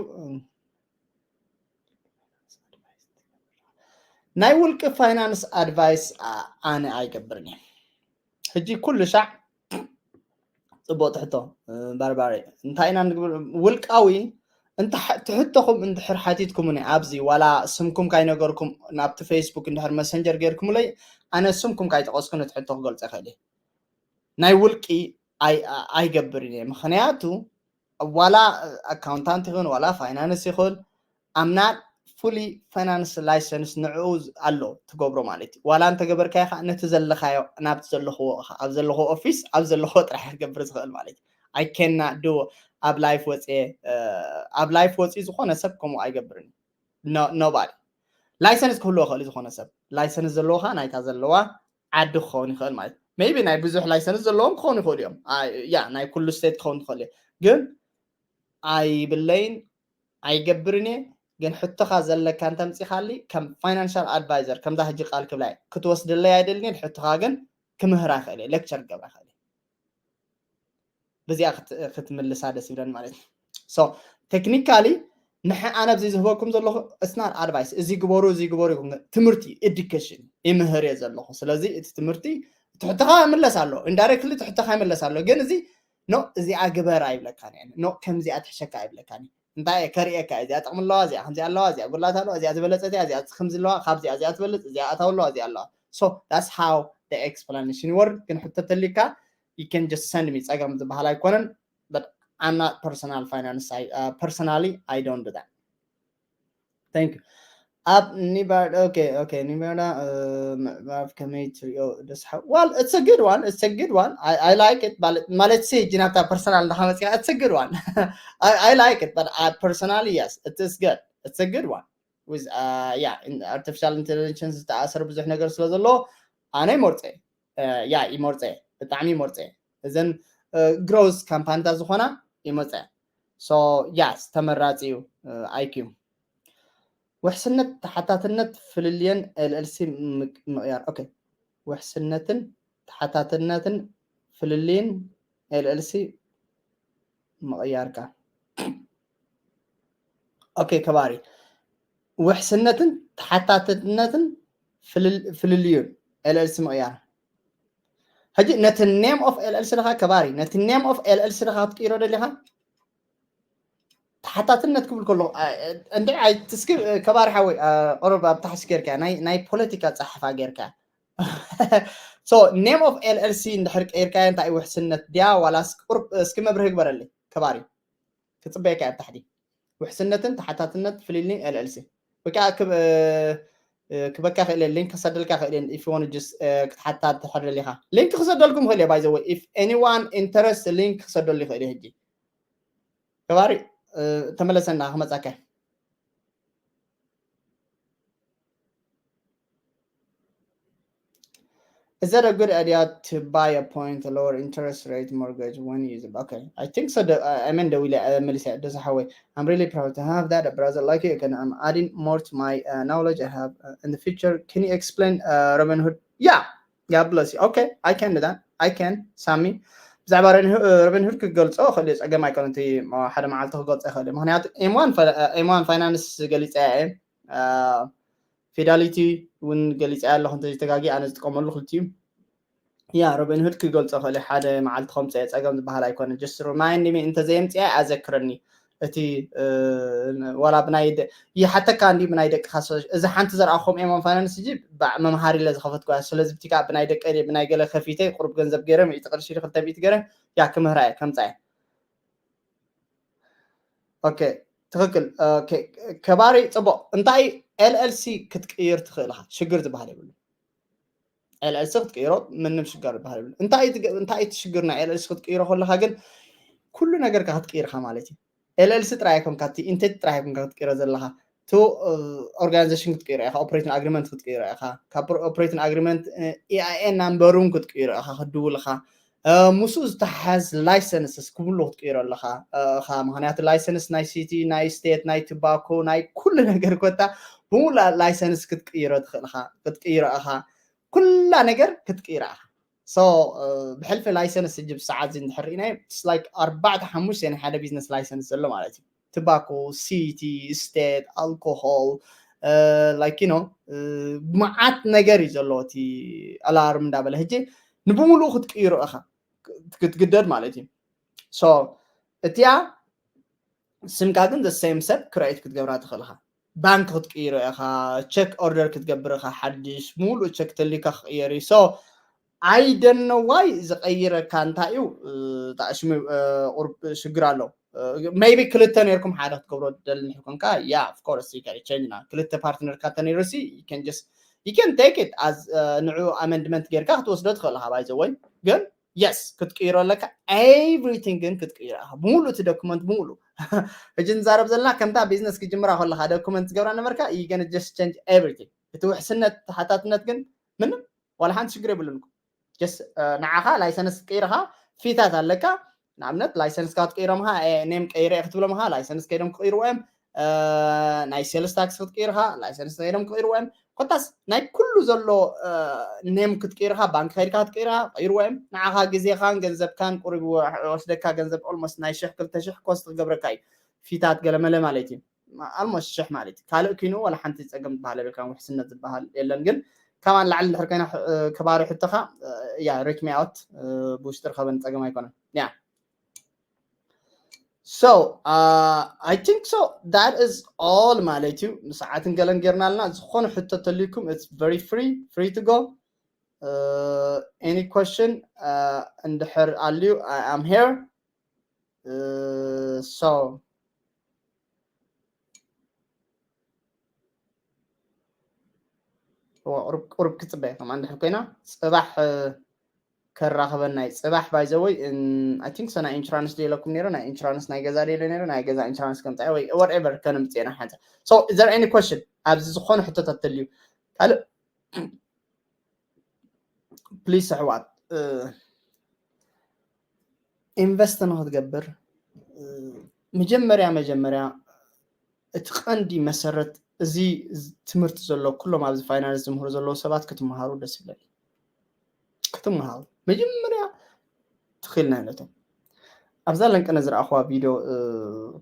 ናይ ውልቂ finance advice ኣነ ኣይገብርን እየ ሕጂ ኩሉ ሻዕ ፅቡቅ ትሕቶ ባርባሪ እንታይ ኢና ንግብር ውልቃዊ እንተ ትሕተኹም እንድሕር ሓቲትኩምኒ ኣብዚ ዋላ ስምኩም ካይነገርኩም ናብቲ ፌስቡክ እንድሕር መሰንጀር ገይርኩምለይ ኣነ ስምኩም ካይጠቐስኩ ነቲ ሕቶ ክገልጸ ይኽእል እየ። ናይ ውልቂ ኣይገብርን እየ። ምኽንያቱ ዋላ ኣካውንታንት ይኹን ዋላ ፋይናንስ ይኹን ኣምና ፉሊ ፋይናንስ ላይሰንስ ንዕኡ ኣሎ ትገብሮ ማለት እዩ። ዋላ እንተገበርካዮ ከዓ ነቲ ዘለኻዮ ናብቲ ዘለኽዎ ኣብ ዘለኽዎ ኦፊስ ኣብ ዘለኽዎ ጥራሕ ክገብር ዝኽእል ማለት እዩ። I cannot do ኣብ ላይፍ ወፅየ ኣብ ላይፍ ወፂ ዝኾነ ሰብ ከምኡ ኣይገብርን። Nobody ላይሰንስ ክህልዎ ይኽእል ዝኾነ ሰብ ላይሰንስ ዘለዎኻ ናይታ ዘለዋ ዓዲ ክኸውን ይኽእል ማለት maybe ናይ ብዙሕ ላይሰንስ ዘለዎም ክኾኑ ይኽእሉ እዮም። ያ ናይ ኩሉ ስቴት ክኸውን ይኽእል እዩ። ግን ኣይብለይን ኣይገብርን እየ። ግን ሕቶኻ ዘለካ እንተምፂኻሊ ከም ፋይናንሻል ኣድቫይዘር ከምዛ ሕጂ ቃል ክብላ ክትወስድለይ ኣይደልኒን። ሕቶኻ ግን ክምህራ ይኽእል እየ ሌክቸር ክገብራ ይኽእል እየ። ብዚኣ ክትምልሳ ደስ ይብለን ማለት እዩ። So technically ንሕ ኣነ ኣብዚ ዝህበኩም ዘለኹ it's not advice እዚ ግበሩ እዚ ግበሩ ይኹን ትምህርቲ education ይምህር እየ ዘለኹ። ስለዚ እቲ ትምህርቲ ትሕተኻ ምለስ ኣሎ indirectly ትሕተኻ ይምለስ ኣሎ። ግን እዚ ኖ እዚኣ ግበር ኣይብለካን እየ። ኖ ከምዚኣ ትሕሸካ ኣይብለካን እየ። እንታይ እየ ከርእየካ እየ። እዚኣ ጥቕሚ ኣለዋ፣ እዚኣ ከምዚኣ ኣለዋ፣ እዚኣ ጉድላት ኣለዋ፣ እዚኣ ዝበለጸት እያ፣ እዚኣ ከምዚ ኣለዋ፣ ካብዚኣ እዚኣ ትበልጽ፣ እዚኣ ኣታዊ ኣለዋ፣ እዚኣ ኣለዋ። So that's how the explanation work። ግን ሕቶ ተሊካ you can just send me ጸገም ዝበሃል ኣይኮነን። But I'm not personal finance I, uh, personally I don't do that. Thank you. ኣብ ኒባርዳ okay okay ኒባርዳ ምዕራፍ ከመይ ትሪኦ ደስ ሓው well it's a good one it's a good one I, I like it ማለት ማለት ሲ ጅናታ personal እንዳሓመጽካ it's a good one I, I like it but I, personally yes it is good it's a good one with uh, yeah in artificial intelligence ዝተኣሰር ብዙሕ ነገር ስለ ዘሎ ኣነ ይመርጾ ያ ይመርጸ ብጣዕሚ ይመርጸ እዘን ግሮዝ ካምፓኒታት ዝኾና ይመርጸ so yes ተመራጺ እዩ። I Q ውሕስነት ተሓታትነት ፍልልየን L L C ምቕያር okay ውሕስነትን ተሓታትነትን ፍልልይን L L C ምቕያርካ okay ከባሪ ውሕስነትን ተሓታትነትን ፍልልዩን L L C ምቕያር ሕጂ ነቲ name of L L C ድኻ ከባሪ ነቲ name of L L C ድኻ ክትቅይሮ ደሊኻ ተሓታትነት ክብል ከሎ እንደ እስኪ ከባሪ ሓወይ ቁሩብ ኣብ ታሕሲ ጌርካ ናይ ፖለቲካ ጸሓፋ ጌርካ so name of L L C እንድሕር ቀይርካዮ እንታይ ውሕስነት ድያ ዋላስ ቁርብ እስኪ መብርሂ ግበረለይ ከባሪ ክጽበየካ ኣብ ታሕቲ ውሕስነትን ተሓታትነት ፍልልይን L L C ወይ ከዓ ክበካ ክእል እየ ሊንክ ክሰደልካ ክእል እየ if you want just ክትሓታ ትሕር ደሊኻ ሊንክ ክሰደልኩም ክእል እየ by the way if anyone interest ሊንክ ክሰደሉ ይኽእል እየ ሕጂ ከባሪ ተመለሰና ክመጻካ Is that a good idea to buy a point a lower interest rate mortgage when you use it? Okay, I think so. The, uh, I mean, the Willie uh, Melissa doesn't have way. I'm really proud to have that a brother like you. Can I'm adding more to my uh, knowledge I have uh, in the future. Can you explain uh, Robinhood? Yeah, God bless you. Okay, I can do that. I can. Sammy. ብዛዕባ ረብንሁድ ክገልፆ ክእል ፀገም ኣይኮነ እቲ ሓደ መዓልቲ ክገልፆ ይኽእል ምክንያቱ ኤምዋን ፋይናንስ ገሊፀ እየ ፊዳሊቲ እውን ገሊፀ ኣለኹ እንተዘይተጋጊ ኣነ ዝጥቀመሉ ክልቲኡ ያ ሮቢንሁድ ክገልፆ ክእል ሓደ መዓልቲ ከምፀ ፀገም ዝበሃል ኣይኮነ just remind me እንተዘየምፅኣ ኣዘክረኒ እቲ ዋላ ብናይ ይሓተካ እንዲ ብናይ ደቅካ እዚ ሓንቲ ዘርኣኹም ኤሞን ፋይናንስ እ መምሃሪ ለ ዝኸፈትኩ ስለዚ ብቲካ ብናይ ደቀ ብናይ ገለ ከፊተ ቁሩብ ገንዘብ ገይረ ሚእቲ ቅርሺ ክልተ ሚእቲ ገይረ ያ ክምህራ እየ ከምፃ እየ ትክክል ከባሪ ፅቡቅ እንታይ ኤልኤልሲ ክትቅይር ትኽእል ኢኻ ሽግር ዝበሃል የብሉ ኤልኤልሲ ክትቅይሮ ምንም ሽግር ዝበሃል የብሉ እንታይ እቲ ሽግር ናይ ኤልኤልሲ ክትቅይሮ ከለካ ግን ኩሉ ነገርካ ክትቅይርካ ማለት እዩ ኤልኤልሲ ጥራይ ኣይኮንካ እቲ ኢንቴት ጥራይ ኣይኮንካ ክትቅይሮ ዘለካ ቱ ኦርጋናይዜሽን ክትቅይሮ ኢኻ ኦፕሬቲንግ ኣግሪመንት ክትቅይሮ ኢኻ ካብ ኦፕሬቲንግ ኣግሪመንት ኤኣይኤ ናምበሩን ክትቅይሮ ኢኻ ክድውልኻ ምስኡ ዝተሓዝ ላይሰንስስ ክብሉ ክትቅይሮ ኣለኻ እኻ ምክንያቱ ላይሰንስ ናይ ሲቲ ናይ ስቴት ናይ ትባኮ ናይ ኩሉ ነገር ኮታ ብሙሉእ ላይሰንስ ክትቅይሮ ትኽእልኻ ክትቅይሮ ኢኻ ኩላ ነገር ክትቅይራ ኢኻ so ብሕልፊ ላይሰንስ ሕጂ ብሰዓት እዚ እንድሕር ርኢናዮ like ኣርባዕተ ሓሙሽተ ናይ ሓደ ቢዝነስ ላይሰንስ ዘሎ ማለት እዩ ትባኮ ሲቲ ስቴት ኣልኮሆል like you know መዓት ነገር እዩ ዘለዎ እቲ ኣላርም እንዳበለ ሕጂ ንብሙሉኡ ክትቅይሮ ኢኻ ክትግደድ ማለት እዩ so እቲኣ ስምካ ግን the same ሰብ create ክትገብራ ትኽእል ኢኻ። ባንክ ክትቅይሮ ኢኻ፣ ቸክ ኦርደር ክትገብር ኢኻ፣ ሓድሽ ሙሉእ ቸክ ተሊካ ክቕየር እዩ። So I don't know why ዝቐይረካ እንታይ እዩ? ጣዕሽሚ ቁርብ ሽግር ኣሎ። Maybe ክልተ ነርኩም ሓደ ክትገብሮ ደል ንሕር ኮንካ yeah of course you can change ና ክልተ ፓርትነርካ ተነይሩ ሲ you can just you can take it as ንዑ ኣመንድመንት ጌርካ ክትወስዶ ትኽእል ኢኻ። By the way ግን yes ክትቅይሮ ኣለካ። Everything ግን ክትቅይሮ ኢኻ ብሙሉ እቲ ዶክመንት ብሙሉ። ሕጂ ንዛረብ ዘለና ከምታ ቢዝነስ ክጅምራ ከለካ ዶክመንት ዝገብራ ነበርካ you gonna just change everything። እቲ ውሕስነት ተሓታትነት ግን ምንም ዋላ ሓንቲ ሽግር የብሉን። Just ንዓኻ ላይሰንስ ክትቅይር ኢኻ ፊታት ኣለካ። ንኣብነት ላይሰንስካ ክትቅይሮም ኢኻ name ቀይረ እየ ክትብሎም ኢኻ ላይሰንስ ከይዶም ክቅይርዎ እዮም። ናይ ሴልስ ታክስ ክትቅይር ኢኻ ላይሰንስ ከይዶም ክቅይርዎ እዮም። ኮታስ ናይ ኩሉ ዘሎ name ክትቅይር ኢኻ ባንክ ከይድካ ክትቅይር ኢኻ ቀይርዎ እዮም። ንዓኻ ግዜኻን ገንዘብካን ቁሩብ ወስደካ ገንዘብ almost ናይ ሽሕ ክልተ ሽሕ ኮስት ክገብረካ እዩ። ፊታት ገለመለ ማለት እዩ። Almost ሽሕ ማለት እዩ። ካልእ ኪኑ ዋላ ሓንቲ ጸገም ዝበሃል የብልካን ውሕስነት ዝበሃል የለን። ግን ከማን ላዕሊ ድሕር ኮይና ከባሪ ሕቶኻ yeah reach me out ብውሽጢ ርከበን ጸገም ኣይኮነን። Yeah so uh, I think so that is all ማለት እዩ። ንሰዓትን ገለን ጌርና ኣለና። ዝኾነ ሕቶ ተልዩኩም it's very free free to go. Uh, any question uh, እንድሕር ኣልዩ I am here. Uh, so ቁሩብ ክፅበየ ከም እንድሕር ኮይና ፅባሕ ከራኸበና እዩ። ፅባሕ by the way I think so ናይ ኢንሹራንስ ደለኩም ነይሩ ናይ ኢንሹራንስ ናይ ገዛ ደለ ነይሩ ናይ ገዛ ኢንሹራንስ ከምፃ ወይ whatever ከነምፅና ሓንፃ። So is there any question? ኣብዚ ዝኾነ ሕቶታት ተልዩ ካልእ please ኣሕዋት ኢንቨስት ንክትገብር መጀመርያ መጀመርያ እቲ ቀንዲ መሰረት እዚ ትምህርቲ ዘሎ ኩሎም ኣብዚ ፋይናንስ ዝምህሩ ዘለዉ ሰባት ክትመሃሩ ደስ ይብለኒ። ክትመሃሩ መጀመርያ ትኽእል ናይነቶም ኣብዛ ለንቀነ ዝረኣኹዋ ቪድዮ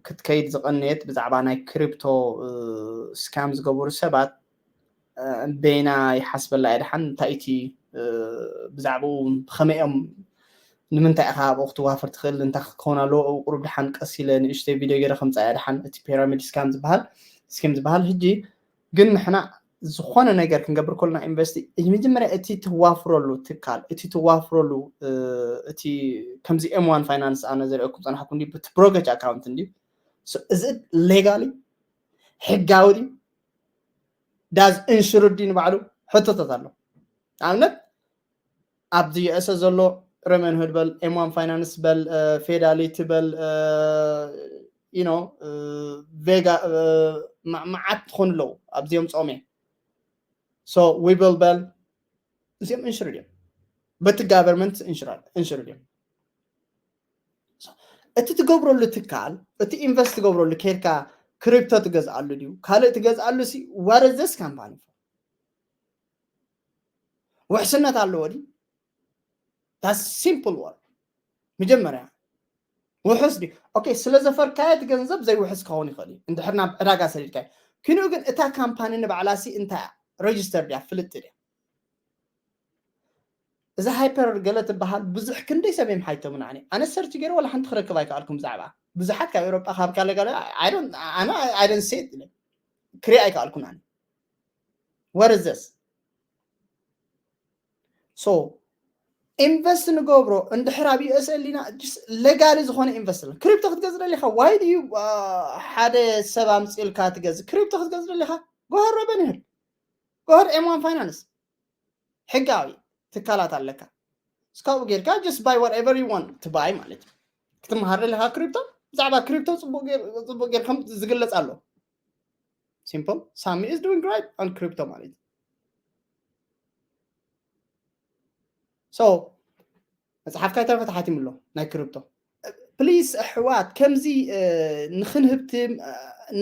ክትከይድ ዝቐነየት ብዛዕባ ናይ ክሪፕቶ ስካም ዝገበሩ ሰባት በይና ይሓስበላ እየ ድሓን እንታይ እቲ ብዛዕባኡ ብኸመይ እዮም ንምንታይ ኢኻ ኣብኡ ክትዋፈር ትኽእል እንታይ ክትከውን ኣለዎ ኣብኡ ቁሩብ ድሓን ቀስ ኢለ ንእሽተይ ቪድዮ ገይረ ከምፃ እያ ድሓን እቲ ፒራሚድ ስካም ዝበሃል ስኪም ዝበሃል ሕጂ ግን ንሕና ዝኾነ ነገር ክንገብር ከለና ኢንቨስቲ መጀመርያ እቲ ትዋፍረሉ ትካል እቲ ትዋፍረሉ እቲ ከምዚ ኤም ዋን ፋይናንስ ኣነ ዘርእኩም ፀናሕኩ እንዲ ብቲ ብሮገጅ ኣካውንት እንዲ እዚ ሌጋሊ ሕጋዊ ድዩ ዳዝ ኢንሹርድ ድዩ ንባዕሉ ሕቶታት ኣሎ ኣብነት ኣብዚ ዩኤስኤ ዘሎ ረመንሁድ በል ኤም ዋን ፋይናንስ በል ፌዳሊቲ በል you know ቬጋ መዓት ትኾኑ ኣለዉ ኣብዚኦም ፆሜ so ዊብል በል እዚኦም ኢንሹርድ እዮም በቲ ጋቨርንመንት ኢንሹርድ እዮም እቲ ትገብረሉ ትካል እቲ ኢንቨስት ትገብረሉ ከይድካ ክሪፕቶ ትገዝኣሉ ድዩ ካልእ ትገዝኣሉ ሲ what is this company ውሕስነት ኣለዎ ድዩ simple word መጀመርያ ውሑስ ድዩ okay ስለ ዘፈርካዮ እቲ ገንዘብ ዘይውሕስ ክኸውን ይኽእል እዩ እንድሕር ናብ ዕዳጋ ሰዲድካዮ ክንኡ ግን እታ ካምፓኒ ንባዕላ ሲ እንታይ እያ ሬጅስተር ድያ ፍልጥ ድያ እዛ ሃይፐር ገለ ትበሃል ብዙሕ ክንደይ ሰብ እዮም ሓይቶምና ኣነ ኣነ ሰርች ገይረ ዋላ ሓንቲ ክረክብ ኣይከኣልኩም ብዛዕባ ብዙሓት ካብ ኤውሮጳ ካብ ካለ ገለ ኣነ ኣይደን ሴት ክሪእ ኣይከኣልኩን ኣነ what is this so ኢንቨስት ንገብሮ እንድሕር ኣብ ዩኤስኤል ኢና ሌጋሊ ዝኾነ ኢንቨስት ክሪፕቶ ክትገዝ ደሊኻ why do you ሓደ ሰብ ኣምፅልካ ትገዝ ክሪፕቶ ክትገዝ ደሊኻ go ahead revenue go ahead ኤም ዋን ፋይናንስ ሕጋዊ ትካላት ኣለካ እስካብኡ ጌርካ just buy whatever you want to buy ማለት እዩ ክትመሃር ደለካ ክሪፕቶ ብዛዕባ ክሪፕቶ ፅቡቅ ጌርኩም ዝግለፅ ኣሎ simple ሳሚ is doing great on crypto ማለት እዩ so መፅሓፍካ ይተረፈ ተሓቲሙ ኣሎ ናይ ክሪፕቶ ፕሊስ ኣሕዋት ከምዚ ንክንህብትም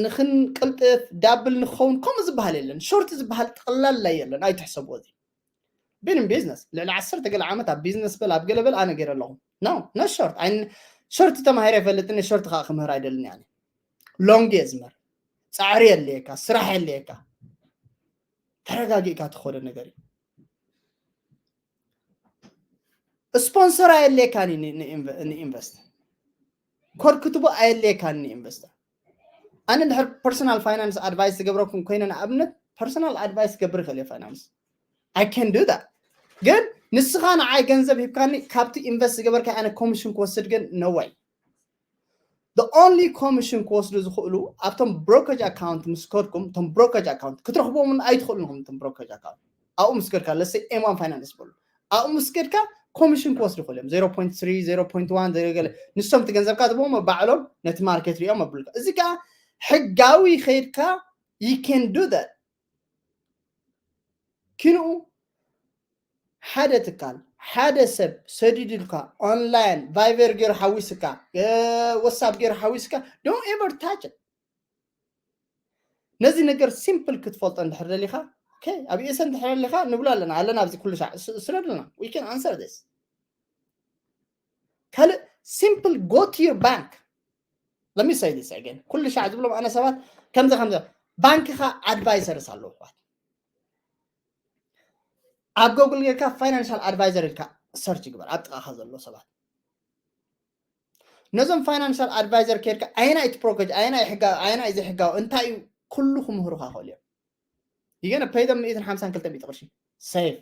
ንክንቅልጥፍ ዳብል ንክኸውን ከምኡ ዝበሃል የለን ሾርት ዝበሃል ጠቕላላ የለን ኣይትሕሰብዎ እዚ been in business ልዕሊ ዓሰርተ ገለ ዓመት ኣብ ቢዝነስ በል ኣብ ገለ በል ኣነ ገይረ ኣለኹ no not short ሾርት ተማሂረ ይፈልጥኒ ሾርት ከዓ ክምህር ኣይደልን እየ ሎንግ እየ ዝምህር ፃዕሪ የድልየካ ስራሕ የድልየካ ተረጋጊእካ ትኸዶ ነገር እዩ ስፖንሰር ኣየድልየካን እዩ ንኢንቨስት ኮድ ክትቦ ኣየድልየካን ንኢንቨስተር ኣነ እንድሕር personal finance advice ዝገብረኩም ኮይነ ንኣብነት personal advice ክገብር ይኽእል እየ finance I can do that ግን ንስኻ ንዓይ ገንዘብ ሂብካኒ ካብቲ invest ዝገበርካ ኣነ commission ክወስድ ግን no way the only commission ክወስዱ ዝኽእሉ ኣብቶም brokerage account ምስ ከድኩም እቶም brokerage account ክትረኽብዎም እውን ኣይትኽእሉ ንኹም እቶም brokerage account ኣብኡ ምስ ከድካ let's say M one finance በሉ ኣብኡ ምስ ከድካ commission ክወስዱ ይኽእሉ እዮም zero point three zero point one ገለ ንሶም እቲ ገንዘብካ ትቦም ባዕሎም ነቲ market ሪኦም ኣብሉካ እዚ ከዓ ሕጋዊ ከይድካ you can do that ኪንኡ ሓደ ትካል ሓደ ሰብ ሰዲዱልካ online Viber ገይሩ ሓዊስካ WhatsApp ገይሩ ሓዊስካ don't ever touch it ነዚ ነገር simple ክትፈልጦ እንድሕር ደሊኻ okay ኣብ ESN እንድሕር ደሊኻ ንብሎ ኣለና ኣለና ኣብዚ ኩሉ ሻዕ ስረዱልና we can answer this ካልእ simple go to your bank let me say this again ኩሉ ሻዕ ዝብሎም ኣነ ሰባት ከምዚ ከምዚ ባንክኻ advisors ኣለዉ ኣሕዋት ኣብ Google ጌርካ financial advisor ኢልካ search ግበር ኣብ ጥቓኻ ዘሎ ሰባት ነዞም financial advisor ኬድካ ኣየናይ እቲ brokerage ኣየናይ ሕጋዊ ኣየናይ ዘይሕጋዊ እንታይ እዩ ኩሉ ክምህሩኻ ክእሉ እዮም you gonna pay them ሚእትን ሓምሳን ክልተ ሚእቲ ቅርሺ safe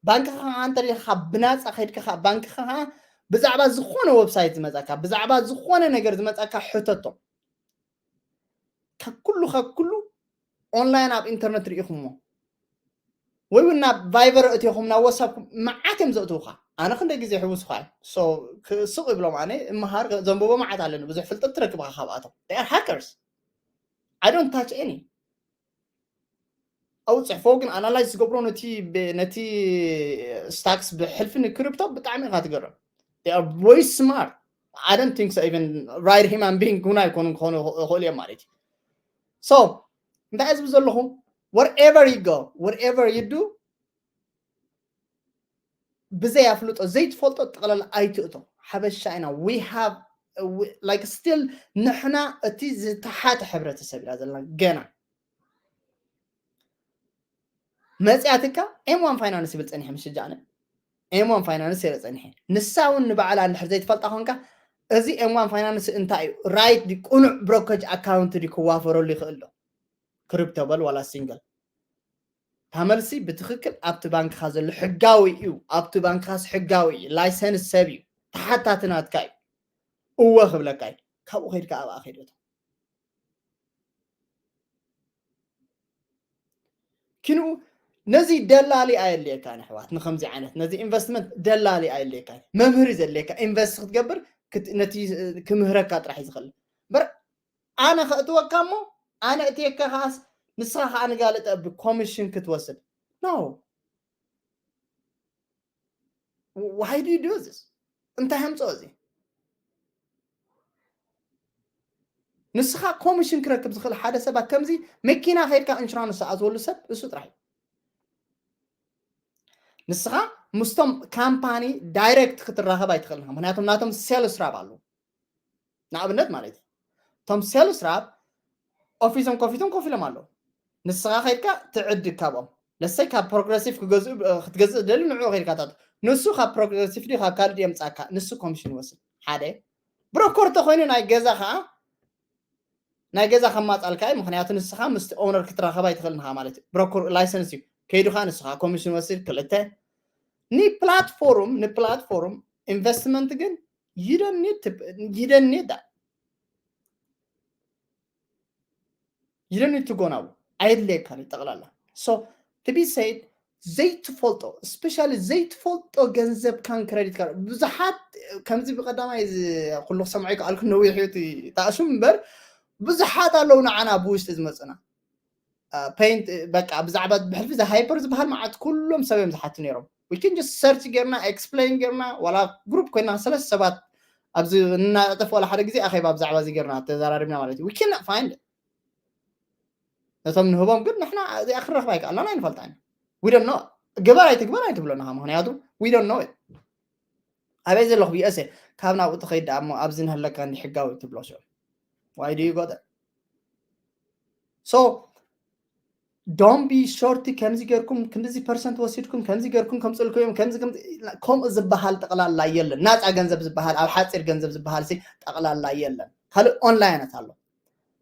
ባንክኻ ከዓ እንተደሊኻ ብናፃ ከይድካ ከዓ ባንክኻ ከዓ ብዛዕባ ዝኾነ website ዝመፃካ ብዛዕባ ዝኾነ ነገር ዝመፃካ ሕተቶም ካብ ኩሉ ካብ ኩሉ online ኣብ internet ርኢኹሞ ወይ እውን ናብ Viber እትኹም ናብ WhatsApp መዓት እዮም ዘእትውኻ ኣነ ክንደ ግዜ ሕውስኻ so ስቕ ይብሎም ኣነ እምሃር ዘንብቦ መዓት ኣለኒ ብዙሕ ፍልጠት ትረክብኻ ካብኣቶም they are hackers I don't touch any ኣብኡ ፅሕፎ ግን analyze ዝገብሮ ነቲ ነቲ stocks ብሕልፊ ን crypto ብጣዕሚ ኢኻ ትገርም they are way smart I don't think so even right human being እውን ኣይኮኑን ክኾኑ ይኽእሉ እዮም ማለት እዩ so እንታይ ዝብል ዘለኹ wherever you go wherever you do ብዘይ ኣፍልጦ ዘይትፈልጦ ጠቕላላ ኣይትእቶ ሓበሻ ኢና we have like still ንሕና እቲ ዝተሓተ ሕብረተሰብ ኢና ዘለና ገና መፅያትካ M one finance ይብል ፀኒሐ ምስ ጃነ M one finance ይረ ፀኒሐ ንሳ እውን ንባዕላ እንድሕር ዘይትፈልጣ ኮንካ እዚ M one finance እንታይ እዩ right ቁኑዕ brokerage account ክዋፈረሉ ይኽእል ዶ crypto በል ዋላ single እታ መልሲ ብትኽክል ኣብቲ ባንክኻ ዘሎ ሕጋዊ እዩ ኣብቲ ባንክኻስ ሕጋዊ እዩ license ሰብ እዩ ተሓታቲ ናትካ እዩ እወ ክብለካ እዩ ካብኡ ከይድካ ኣብኣ ከይደቶ ኪንኡ ነዚ ደላሊ ኣየድልየካ ንሕዋት ንከምዚ ዓይነት ነዚ investment ደላሊ ኣየድልየካ መምህር እዩ ዘድልየካ invest ክትገብር ነቲ ክምህረካ ጥራሕ እዩ ዝኽእል በር ኣነ ከእትወካ እሞ ኣነ እትየካ ከዓስ ንስኻ ከዓ ንጋልጠ ብ commission ክትወስድ no why do you do this እንታይ ከምፅኦ እዚ ንስኻ commission ክረክብ ዝኽእል ሓደ ሰባት ከምዚ መኪና ከይድካ insurance ዝኣትወሉ ሰብ እሱ ጥራሕ እዩ ንስኻ ምስቶም ካምፓኒ direct ክትራኸብ ኣይትኽእልን ምክንያቱም ናቶም sales rep ኣለዉ ንኣብነት ማለት እዩ እቶም sales rep ኦፊሶም ከፊቶም ኮፍ ኢሎም ኣለዉ ንስኻ ከይድካ ትዕድግ ካብኦም ለሰይ ካብ progressive ክትገዝእ ደሊ ንዑ ከይድካ ንሱ ካብ progressive ድዩ ካብ ካልእ ድዩ የምፃካ ንሱ commission ይወስድ ሓደ broker ተኮይኑ ናይ ገዛ ከዓ ናይ ገዛ ከማፃልካ እዩ ምክንያቱ ንስኻ ምስቲ owner ክትራኸብ ኣይትኽእልን ኢኻ ማለት እዩ broker license እዩ ከይዱ ከዓ ንስኻ commission ወስድ ክልተ ኒ platform ን platform investment ግን you don't need to you don't need that you don't need to go now ኣየድልየካን እዩ ጠቕላላ so to be said ዘይትፈልጦ especially ዘይትፈልጦ ገንዘብካን credit card ብዙሓት ከምዚ ብቀዳማይ ኩሉ ክሰምዖ ይከኣልኩ ነዊሕ እዩ ጣእሹ እምበር ብዙሓት ኣለዉ ንዓና ብውሽጢ ዝመፁና paint በቃ ብዛዕባ ብሕልፊ እዚ hyper ዝበሃል መዓት ኩሎም ሰብ እዮም ዝሓቱ ነይሮም we can just search ጌርና explain ጌርና ዋላ group ኮይና ሰለስተ ሰባት ኣብዚ እናጠፍ ዋላ ሓደ ግዜ ኣኼባ ብዛዕባ እዚ ጌርና ተዘራሪብና ማለት እዩ we cannot find ነቶም ንህቦም ግን ንሕና እዚኣ ክንረኽባ ኣይከኣልናን ኣይንፈልጣን we don't know ግበር ኣይትግበር ኣይትብሎና ምክንያቱ we don't know ኣበይ ዘለኹ USA ካብ ናብኡ ትኸይድ ደኣ እሞ ኣብዚ ንህለካ እንዲ ሕጋዊ ትብሎ ሽዑ why do you go there so don't be short ከምዚ ገርኩም ክንድዚ percent ወሲድኩም ከምዚ ገርኩም ከምፅልኩ እዮም ከምዚ ከምኡ ዝበሃል ጠቕላላ የለን ናፃ ገንዘብ ዝበሃል ኣብ ሓፂር ገንዘብ ዝበሃል ጠቕላላ የለን ካልእ online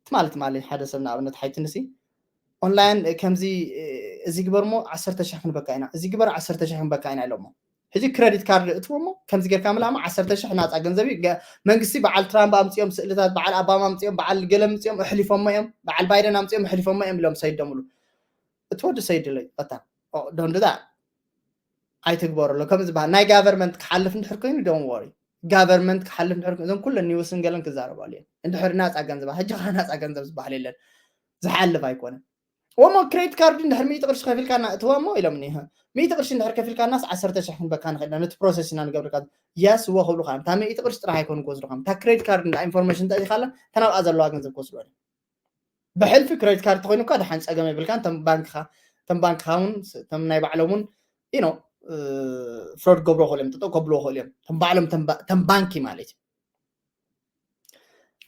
ትማሊ ትማሊ ሓደ ሰብ ንኣብነት ሓይትንሲ ኦንላይን ከምዚ እዚ ግበር ሞ ዓሰርተ ሽሕ ክንበካ ኢና፣ እዚ ግበር ዓሰርተ ሽሕ ክንበካ ኢና ኢሎሞ። ሕጂ ክረዲት ካርድ እትዎ ሞ ከምዚ ጌርካ ምላሞ ዓሰርተ ሽሕ ናፃ ገንዘብ እዩ። መንግስቲ በዓል ትራምፕ ኣምፅኦም ስእልታት በዓል ኣባማ ኣምፅኦም በዓል ገለ ኣምፅኦም ኣሕሊፎሞ እዮም፣ በዓል ባይደን ኣምፅኦም ኣሕሊፎሞ እዮም ኢሎም ሰይደምሉ። እትወዲ ሰይድለይ በታ ዶንድዛ ኣይትግበሩ ኣሎ ከም ዝበሃል ናይ ጋቨርመንት ክሓልፍ እንድሕር ኮይኑ ዶን ወሪ ጋቨርመንት ክሓልፍ እንድሕር እዞም ኩለን ኒውስን ገለን ክዛረባሉ እዮም። እንድሕር ናፃ ገንዘባ ሕጂ ከዓ ናፃ ገንዘብ ዝበሃል የለን፣ ዝሓልፍ ኣይኮነን። ወሞ ክሬዲት ካርድ እንድሕር ሚእቲ ቅርሺ ከፊልካና እትወሞ ኢሎምኒ። ሚእቲ ቅርሺ እንድሕር ከፊልካናስ ዓሰርተ ሽሕ ክንበካ ንኽእል ኢና፣ ነቲ ፕሮሰስ ኢና ንገብርካ። የስ እዎ ክብሉካ እዮም። እታ ሚእቲ ቅርሺ ጥራሕ ኣይኮኑ ክወስዱካ እዮም። እታ ክሬዲት ካርድ እንዳ ኢንፎርሜሽን ተእቲኻላ እተን ኣብኣ ዘለዋ ገንዘብ ክወስድዋ እዮም። ብሕልፊ ክሬዲት ካርድ ተኮይኑ እኳ ደሓን ፀገም የብልካን። ተም ባንክኻ ተም ባንክኻ እውን ተም ናይ ባዕሎም እውን ኢኖ ፍሮድ ገብሮ ክእል እዮም፣ ጠጠው ከብልዎ ክእል እዮም። ተም ባዕሎም ተም ባንኪ ማለት እዩ።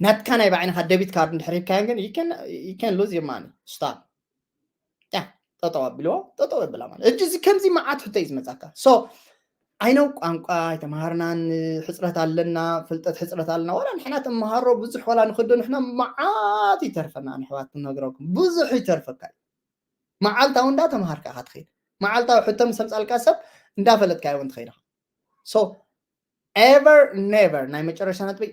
ናትካ ናይ ባዕንኻ ደቢት ካርድ እንድሕር ሂብካዮን ግን you can lose your money stop። ያ ጠጠው ኣቢልዎ ጠጠው የብላ ማለት እጅ እዚ ከምዚ መዓት ሕቶ እዩ ዝመጻካ። So I know ቋንቋ ኣይተምሃርናን፣ ሕፅረት ኣለና፣ ፍልጠት ሕፅረት ኣለና። ዋላ ንሕና ተምሃሮ ብዙሕ ዋላ ንክዶ ንሕና መዓት ይተርፈና። ንሕዋት ክነግረኩም ብዙሕ ይተርፈካ እዩ። መዓልታዊ እንዳ ተምሃርካ ኢኻ ትኸይድ። መዓልታዊ ሕቶ ምስ ኣምፃልካ ሰብ እንዳፈለጥካ እውን ትኸይድ ኢኻ። So ever never ናይ መጨረሻ ነጥቢ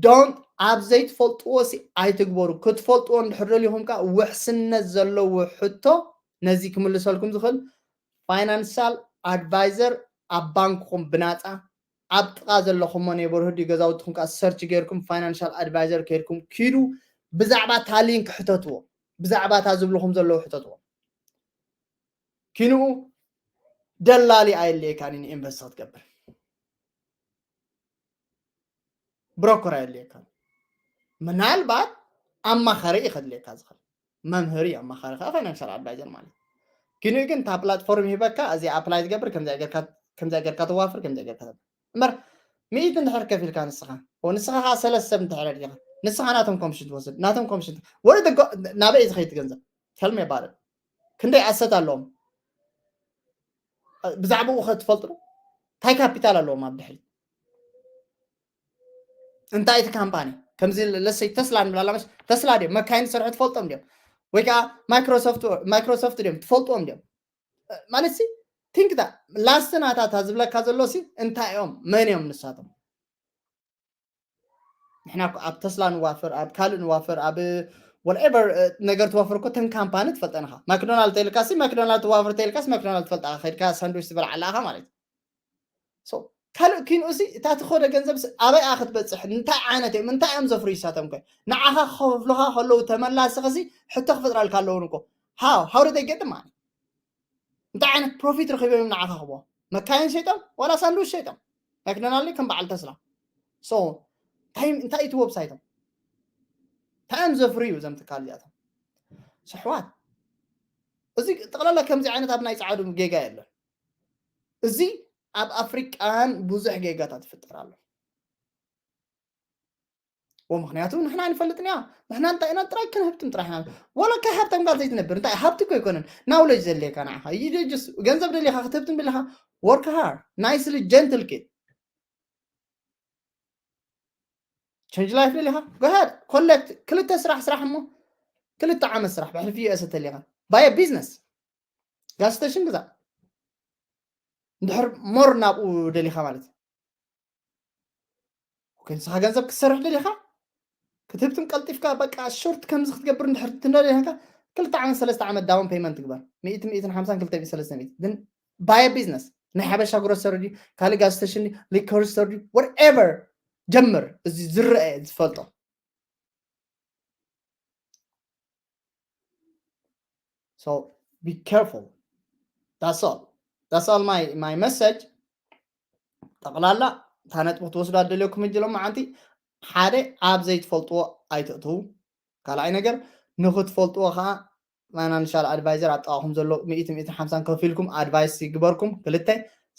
don't ኣብ ዘይትፈልጥዎ ሲ ኣይትግበሩ። ክትፈልጥዎ እንድሕር ደሊኹም ከዓ ውሕስነት ዘለዎ ሕቶ ነዚ ክምልሰልኩም ዝኽእል ፋይናንሻል ኣድቫይዘር ኣብ ባንክኹም ብናፃ ኣብ ጥቓ ዘለኹሞ ኔበርሁድ ገዛውትኹም ከዓ ሰርች ጌርኩም ፋይናንሻል ኣድቫይዘር ከይድኩም ኪዱ ብዛዕባ እታ ሊንክ ሕተትዎ። ብዛዕባ እታ ዝብልኹም ዘለዉ ሕተትዎ። ኪንኡ ደላሊ ኣየድልየካን እዩ ንኢንቨስት ክትገብር። ብሮከር ኣየድልየካን። ምናልባት ኣማኻሪ እዩ ከድልየካ ዝኽእል። መምህር እዩ ኣማኻሪ ከዓ ፋይናንሻል ኣድቫይዘር ማለት። ኪንኡ ግን እታ ፕላትፎርም ሂበካ እዚ ኣፕላይ ትገብር ከምዚኣ ጌርካ ከምዚኣ ጌርካ ትዋፍር ከምዚኣ ጌርካ እምበር ሚእቲ እንድሕር ከፊልካ ንስኻ ንስኻ ከዓ ሰለስተ ሰብ እንድሕር ዲኻ ንስኻ ናቶም ኮሚሽን ትወስድ ናቶም ኮሚሽን ወደ ናበይ ዝኸይድ ገንዘብ ተልሜ ባረ ክንደይ ኣሰት ኣለዎም ብዛዕባኡ ከ ትፈልጡ እንታይ ካፒታል ኣለዎም ኣብ ድሕሪት እንታይ እቲ ካምፓኒ ከምዚ ለሰይ ተስላ ንብላላ መስ ተስላ ድዮም መካይን ዝሰርሑ ትፈልጦም ድዮም ወይ ከዓ ማይክሮሶፍት ድዮም ትፈልጥዎም ድዮም ማለት ሲ ቲንክ ዳ ላስት ናታ እታ ዝብለካ ዘሎ ሲ እንታይ እዮም መን እዮም ንሳቶም ንሕና ኣብ ተስላ ንዋፍር ኣብ ካልእ ንዋፍር ኣብ whatever ነገር ትዋፍር እኮ ተን ካምፓኒ ትፈልጠን ኢኻ ማክዶናልድ ተልካ ሲ ማክዶናልድ ትዋፍር ተልካ ሲ ማክዶናልድ ትፈልጣ ከድካ ሳንድዊች ትበልዓላ ኢኻ ማለት እዩ ካልእ ኪንኡ ሲ እታ ትኸዶ ገንዘብ ኣበይ ክትበፅሕ እንታይ ዓይነት እዮም እንታይ እዮም ዘፍርዩ ሳቶም ከ ንዓኻ ክኸፍሉኻ ከለዉ ተመላሲ ኸሲ ሕቶ ክፈጥረልካ ኣለውን እኮ how how did they get the money እንታይ ዓይነት ፕሮፊት ረኺቦም እዮም ንዓኻ ክቦ መካይን ሸይጦም ዋላ ሳንዱች ሸይጦም ማክዶናልድ ከም በዓል ተስላ so እንታይ እዩ እቲ ዌብሳይቶም እንታይ እዮም ዘፍርዩ እዞም ትካል እዚኣቶም ስሕዋት እዚ ጠቕላላ ከምዚ ዓይነት ኣብ ናይ ፃዕዱ ጌጋ የለን እዚ ኣብ ኣፍሪቃን ብዙሕ ጌጋታት ይፍጠር ኣሎ ምክንያቱ ንሕና ንፈልጥን ያ ንሕና እንታይ ኢና ጥራይ ክንህብትም ጥራሕ ኢና ወላ ከይ ሃብታም ጋር ዘይትነብር እንታይ ሃብቲ እኮ ይኮነን ናውለጅ ዘድልየካ ንዓኻ ገንዘብ ደሊኻ ክትህብትም ደሊኻ work hard nicely gentle kid change life ደሊኻ go ahead collect ክልተ ስራሕ ስራሕ እሞ ክልተ ዓመት ስራሕ ብሕልፊ ዩኤስ ተሊኻ buy a business gas station ግዛ እንድሕር more ናብኡ ደሊኻ ማለት እዩ ንስኻ ገንዘብ ክትሰርሕ ደሊኻ ክትህብትም ቀልጢፍካ በቃ ሾርት ከምዚ ክትገብር እንድሕር ትንደደካ ክልተ ዓመት ሰለስተ ዓመት down payment ትግበር ሚእቲ ሚእትን ሓምሳን ክልተ ሚእቲ ሰለስተ ሚእቲ ግን buy a business ናይ ሓበሻ grocery ድዩ ካልእ gas station ድዩ liquor store ድዩ whatever ጀምር እዚ ዝረአ ዝፈልጦ so be careful that's all that's all my my message ጠቕላላ እታ ነጥቢ ክትወስዱ ኣደልየኩም እጅሎም መዓንቲ ሓደ ኣብ ዘይትፈልጥዎ ኣይትእትዉ ካልኣይ ነገር ንክትፈልጥዎ ከዓ ፋይናንሻል ኣድቫይዘር ኣብ ጥቓኹም ዘሎ ሚእቲ ሚእትን ሓምሳን ከፊልኩም ኣድቫይስ ይግበርኩም ክልተ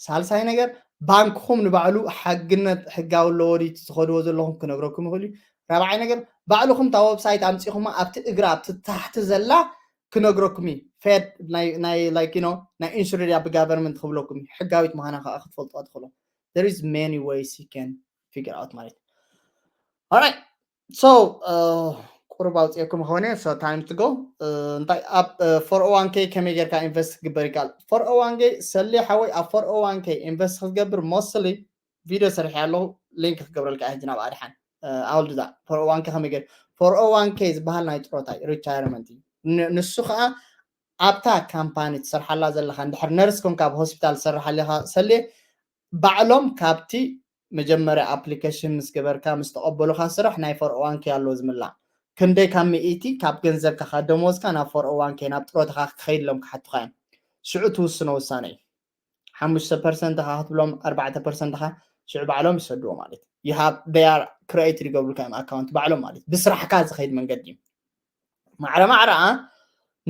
ሳልሳይ ነገር ባንክኹም ንባዕሉ ሓግነት ሕጋዊ ኣለዎ ድዩ ዝኸድዎ ዘለኹም ክነግረኩም ይኽእል እዩ ራብዓይ ነገር ባዕልኹም እታ ዌብሳይት ኣምፂኹማ ኣብቲ እግራ ኣብቲ ታሕቲ ዘላ ክነግረኩም እዩ ፌድ ናይ ላይክ ኖ ናይ ኢንሹር ድያ ብጋቨርንመንት ክብለኩም እዩ ሕጋዊት ምዃና ከዓ ክትፈልጥዋ ትኽእሉ there is many ways you can figure out ማለት እዩ alright so uh, ቁሩብ ኣውፅኤኩም ኾነ። So time to go። እንታይ ኣብ four oh one k ከመይ ጌርካ ኢንቨስት ክግበር ይከኣል? Four oh one k ሰሌ ሓወይ፣ ኣብ four oh one k ኢንቨስት ክትገብር mostly ቪድዮ ሰሪሐ ኣለኹ፣ ሊንክ ክገብረልካ ሕጂ ናብ ኣድሓን ኣውልድዛ። Four oh one k ከመይ ጌር four oh one k ዝበሃል ናይ ጥሮታ ሪታይርመንት እዩ። ንሱ ከዓ ኣብታ ካምፓኒ ትሰርሓላ ዘለካ፣ እንድሕር ነርስ ኮንካ ኣብ ሆስፒታል ትሰርሕ ኣለካ ሰሌ፣ ባዕሎም ካብቲ መጀመርያ ኣፕሊኬሽን ምስ ገበርካ ምስ ተቐበሉካ ስራሕ ናይ four oh one k ኣሎ ዝምላእ። ክንደይ ካብ ሚእቲ ካብ ገንዘብካ ካብ ደሞዝካ ናብ four oh one k ናብ ጥሮታኻ ክኸይድ ኢሎም ክሓቱኻ እዮም። ሽዑ ትውስኖ ውሳነ እዩ። ሓሙሽተ ፐርሰንት ኻ ክትብሎም፣ ኣርባዕተ ፐርሰንት ኻ፣ ሽዑ ባዕሎም ይሰድዎ ማለት እዩ። You have they are created ይገብሩልካ እዮም ኣካውንት ባዕሎም ማለት እዩ። ብስራሕካ ዝኸይድ መንገዲ እዩ። ማዕረ ማዕረኣ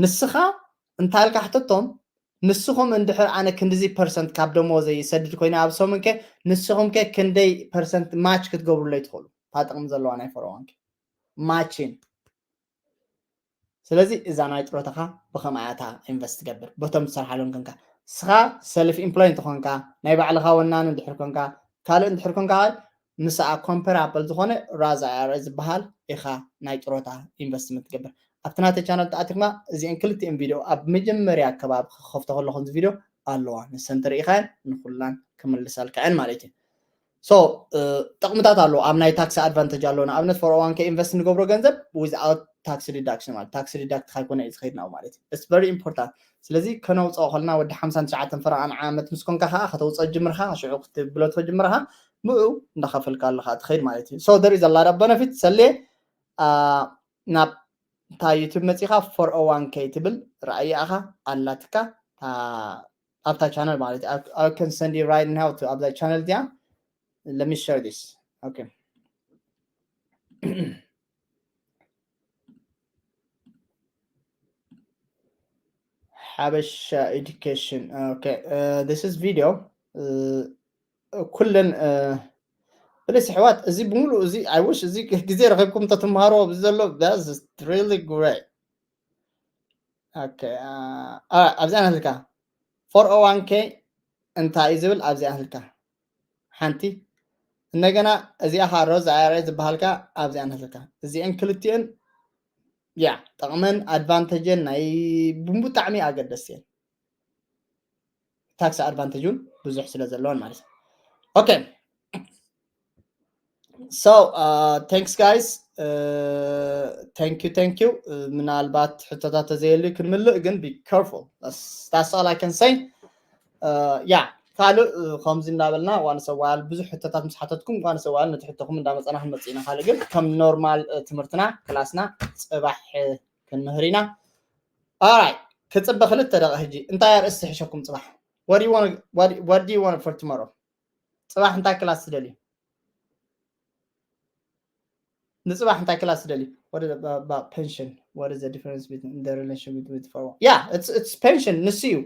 ንስኻ እንታይ ኢልካ ሕተቶም፣ ንስኹም እንድሕር ኣነ ክንድዚ ፐርሰንት ካብ ደሞዘይ ይሰድድ ኮይነ ኣብ ሰሙን ከ ንስኹም ከ ክንደይ ፐርሰንት ማች ክትገብሩለይ ትኽእሉ? እታ ጥቕሚ ዘለዋ ናይ four oh one k ማችን። ስለዚ እዛ ናይ ጥሮታኻ ብኸምኣያታ ኢንቨስት ትገብር በቶም ትሰርሓሎም ኮንካ። ንስኻ ሰልፍ ኢምፕሎይ እንተኾንካ፣ ናይ ባዕልኻ ወናኒ እንድሕር ኮንካ፣ ካልእ እንድሕር ኮንካ፣ ምስኣ ኮምፐራብል ዝኾነ ራዝ ኣይ ኣር ዝበሃል ኢኻ ናይ ጥሮታ ኢንቨስትመንት ትገብር። ኣብቲ ናተይ ቻነል ተኣቲኽና እዚአን ክልቲኤን ቪድዮ ኣብ መጀመርያ ከባቢ ክኸፍቶ ከለኹ እዚ ቪድዮ ኣለዋ፣ ንሰን ተርእኻየን ንኩላን ክምልሰልካ እየን ማለት እዩ። So ጥቕምታት ኣለዎ። ኣብ ናይ ታክሲ ኣድቫንቴጅ ኣለዎ። ንኣብነት four oh one k ኢንቨስት ንገብሮ ገንዘብ without tax deduction ማለት ታክሲ ዲዳክት ካይኮነ እዩ ዝኸይድ ናብኡ ማለት እዩ። It's very important። ስለዚ ከነውፅኦ ከለና ወዲ ሓምሳን ትሽዓተን ፈረቓን ዓመት ምስ ኮንካ ከዓ ከተውፅኦ ጅምርካ ሽዑ ክትብሎ ትጀምርካ ምኡ እንዳኸፈልካ ኣለካ ትኸይድ ማለት እዩ። So there is a lot of benefit። ሰሌ ናብ እታ ዩቱብ መፂኻ four oh one k ትብል ራእይኣኻ ኣላትካ ኣብታ ቻነል ማለት እዩ። I can send you right now to ኣብዛ ቻነል እዚኣ። Let me share this. Okay. ሓበሻ ኤዱኬሽን። Okay. This is video. ኩለን ፕሊስ ኣሕዋት፣ እዚ ብምሉእ እዚ I wish እዚ ግዜ ረኺብኩም ተትምሃርዎ ኣብዚ ዘሎ። That's really great. Okay. ኣብዚኣ ናትልካ four oh one k እንታይ እዩ ዝብል ኣብዚኣ ናትልካ ሓንቲ። እንደገና እዚኣ ኻ ሮዝ ኣይ ኣር ኤ ዝበሃልካ ኣብዚኣ ናትልካ። እዚአን ክልቲኤን ያ ጥቕመን ኣድቫንቴጅን ናይ ብጣዕሚ ኣገደስቲ እየን። ታክሲ ኣድቫንቴጅ እውን ብዙሕ ስለ ዘለዎን ማለት እዩ። Okay. So thanks guys. Thank you, thank you. ምናልባት ሕቶታት ተዘየሉ ክንምልእ ግን be careful. That's all I can say. ያ ካልእ ከምዚ እንዳበልና ዋንሰዋል ብዙሕ ሕቶታት ምስ ሓተትኩም ዋንሰዋል ነቲ ሕቶኹም እንዳመፀና ክንመፅእ ኢና። ካልእ ግን ከም ኖርማል ትምህርትና ክላስና ፅባሕ ክንምህር ኢና። Alright. ክፅበ ክልተ ደቂ ሕጂ እንታይ ኣርእስቲ ሕሸኩም ፅባሕ? What do you want for tomorrow? ፅባሕ እንታይ ክላስ ትደልዩ? ንፅባሕ እንታይ ክላስ ትደልዩ? What is about pension? What is the difference between the relation with four oh one? Yeah, it's it's pension ንሱ እዩ።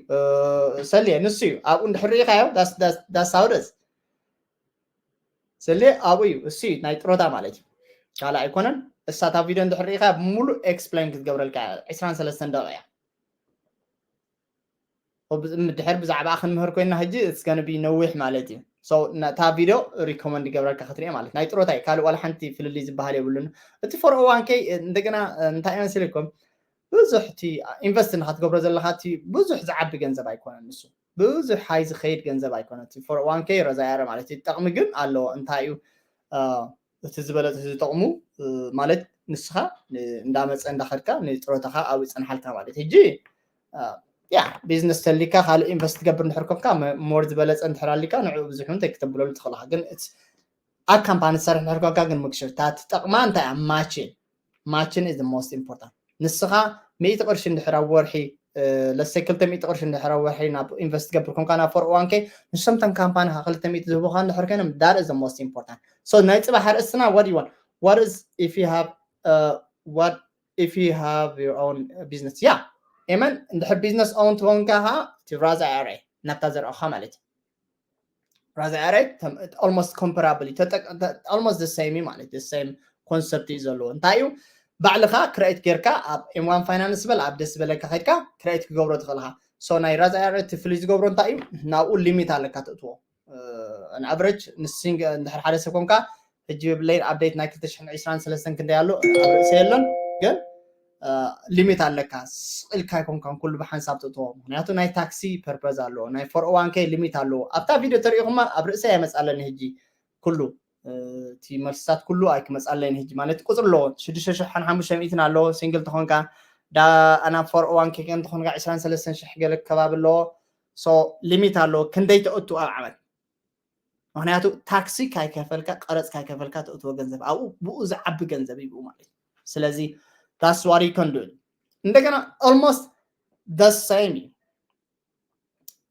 ሰልየ ንሱ እዩ። ኣብኡ እንድሕር ርኢኻዮ that's how it is። ሰልየ ኣብኡ እዩ። እሱ እዩ ናይ ጥሮታ ማለት እዩ። ካልእ ኣይኮነን። እሳታ ቪድዮ እንድሕር ርኢኻ ሙሉእ ኤክስፕሌን ክትገብረልካ ዕስራን ሰለስተን ደቂቃ እያ። ድሕር ብዛዕባ ክንምህር ኮይና ሕጂ it's gonna be ነዊሕ ማለት እዩ። So ነታ ቪድዮ ሪኮመንድ ይገብረልካ ክትሪኦ ማለት ናይ ጥሮታ እዩ። ካልእ ዋላ ሓንቲ ፍልልይ ዝበሃል የብሉን። እቲ four oh one k እንደገና እንታይ ይመስል ኢልኩም ብዙሕ እቲ ኢንቨስት ንካ ትገብሮ ዘለካ እቲ ብዙሕ ዝዓቢ ገንዘብ ኣይኮነን። ንሱ ብዙሕ ሃይ ዝኸይድ ገንዘብ ኣይኮነን። እቲ four oh one k ረዛያረ ማለት እዩ። ጠቕሚ ግን ኣለዎ። እንታይ እዩ እቲ ዝበለፀ ዝጠቕሙ ማለት ንስኻ እንዳመፀ እንዳኸድካ ንጥሮታኻ ኣብኡ ይፀንሓልካ ማለት ሕጂ ያ ቢዝነስ ተሊካ ካልእ ኢንቨስት ትገብር እንድሕር ኮንካ ሞር ዝበለፀ እንድሕር ኣሊካ ንዕኡ ብዙሕ እውን ተክተብለሉ ትኽእልካ ግን ኣብ ካምፓኒ ትሰርሕ እንድሕር ኮንካ ግን ምክሽር እታ ትጠቕማ እንታይ እያ ማችን ማችን is the most important ንስኻ ሚእቲ ቅርሺ እንድሕር ኣብ ወርሒ ለሰይ ክልተ ሚእቲ ቅርሺ እንድሕር ኣብ ወርሒ ናብ ኢንቨስት ትገብር ኮንካ ናብ ፎር ኦ ዋን ኬ ንሶም ተን ካምፓኒ ክልተ ሚእቲ ዝህቡኻ እንድሕር ኮይኖም that is the most important so ናይ ፅባሕ ኣርእስትና what do you want what is if you have uh, what if you have your own business yeah ኤመን እንድሕር ቢዝነስ ኦውን ትኸውን ከኻ እቲ ራዛ ኣረ ናብታ ዘርኦኻ ማለት እዩ ራዛ ኣረ almost comparable almost the same ማለት the same concept እዩ ዘለዎ እንታይ እዩ ባዕልኻ ክሬት ጌርካ ኣብ ኤም ዋን ፋይናንስ በል ኣብ ደስ ዝበለካ ከድካ ክሬት ክገብሮ ትኽእልኻ so ናይ ራዛ ኣረ እቲ ፍልይ ዝገብሮ እንታይ እዩ ናብኡ ሊሚት ኣለካ ትእትዎ ን ኣቨሬጅ ንሲንግ እንድሕር ሓደ ሰብ ኮንካ ሕጂ ብለይን ኣፕዴት ናይ ክልተ ሽሕን ዕስራን ሰለስተን ክንደይ ኣሎ ኣብ ርእሰ የሎን ግን ሊሚት ኣለካ። ስቕ ኢልካ ኣይኮንካን ኩሉ ብሓንሳብ ትእትዎ፣ ምክንያቱ ናይ ታክሲ ፐርፐዝ ኣለዎ፣ ናይ ፎር ኦ ዋን ኬ ሊሚት ኣለዎ። ኣብታ ቪድዮ ተሪኢኹማ ኣብ ርእሰይ ኣይመፃለኒ ሕጂ ኩሉ እቲ መልስታት ኩሉ ኣይክመፃለይን ሕጂ ማለት ቁፅሪ ኣለዎ። ሽዱሽተ ሽሕን ሓሙሽተ ሚእትን ኣለዎ ሲንግል ተኾንካ፣ ዳ ኣና ፎር ኦ ዋን ኬ እንተኾንካ ዕስራን ሰለስተን ሽሕ ገለ ከባቢ ኣለዎ። ሶ ሊሚት ኣለዎ ክንደይ ተእቱ ኣብ ዓመት። ምክንያቱ ታክሲ ካይከፈልካ፣ ቀረፅ ካይከፈልካ ተእትዎ ገንዘብ ኣብኡ ብኡ ዝዓቢ ገንዘብ እዩ ብኡ ማለት እዩ። ስለዚ that's what you can do። እንደገና almost the same እዩ።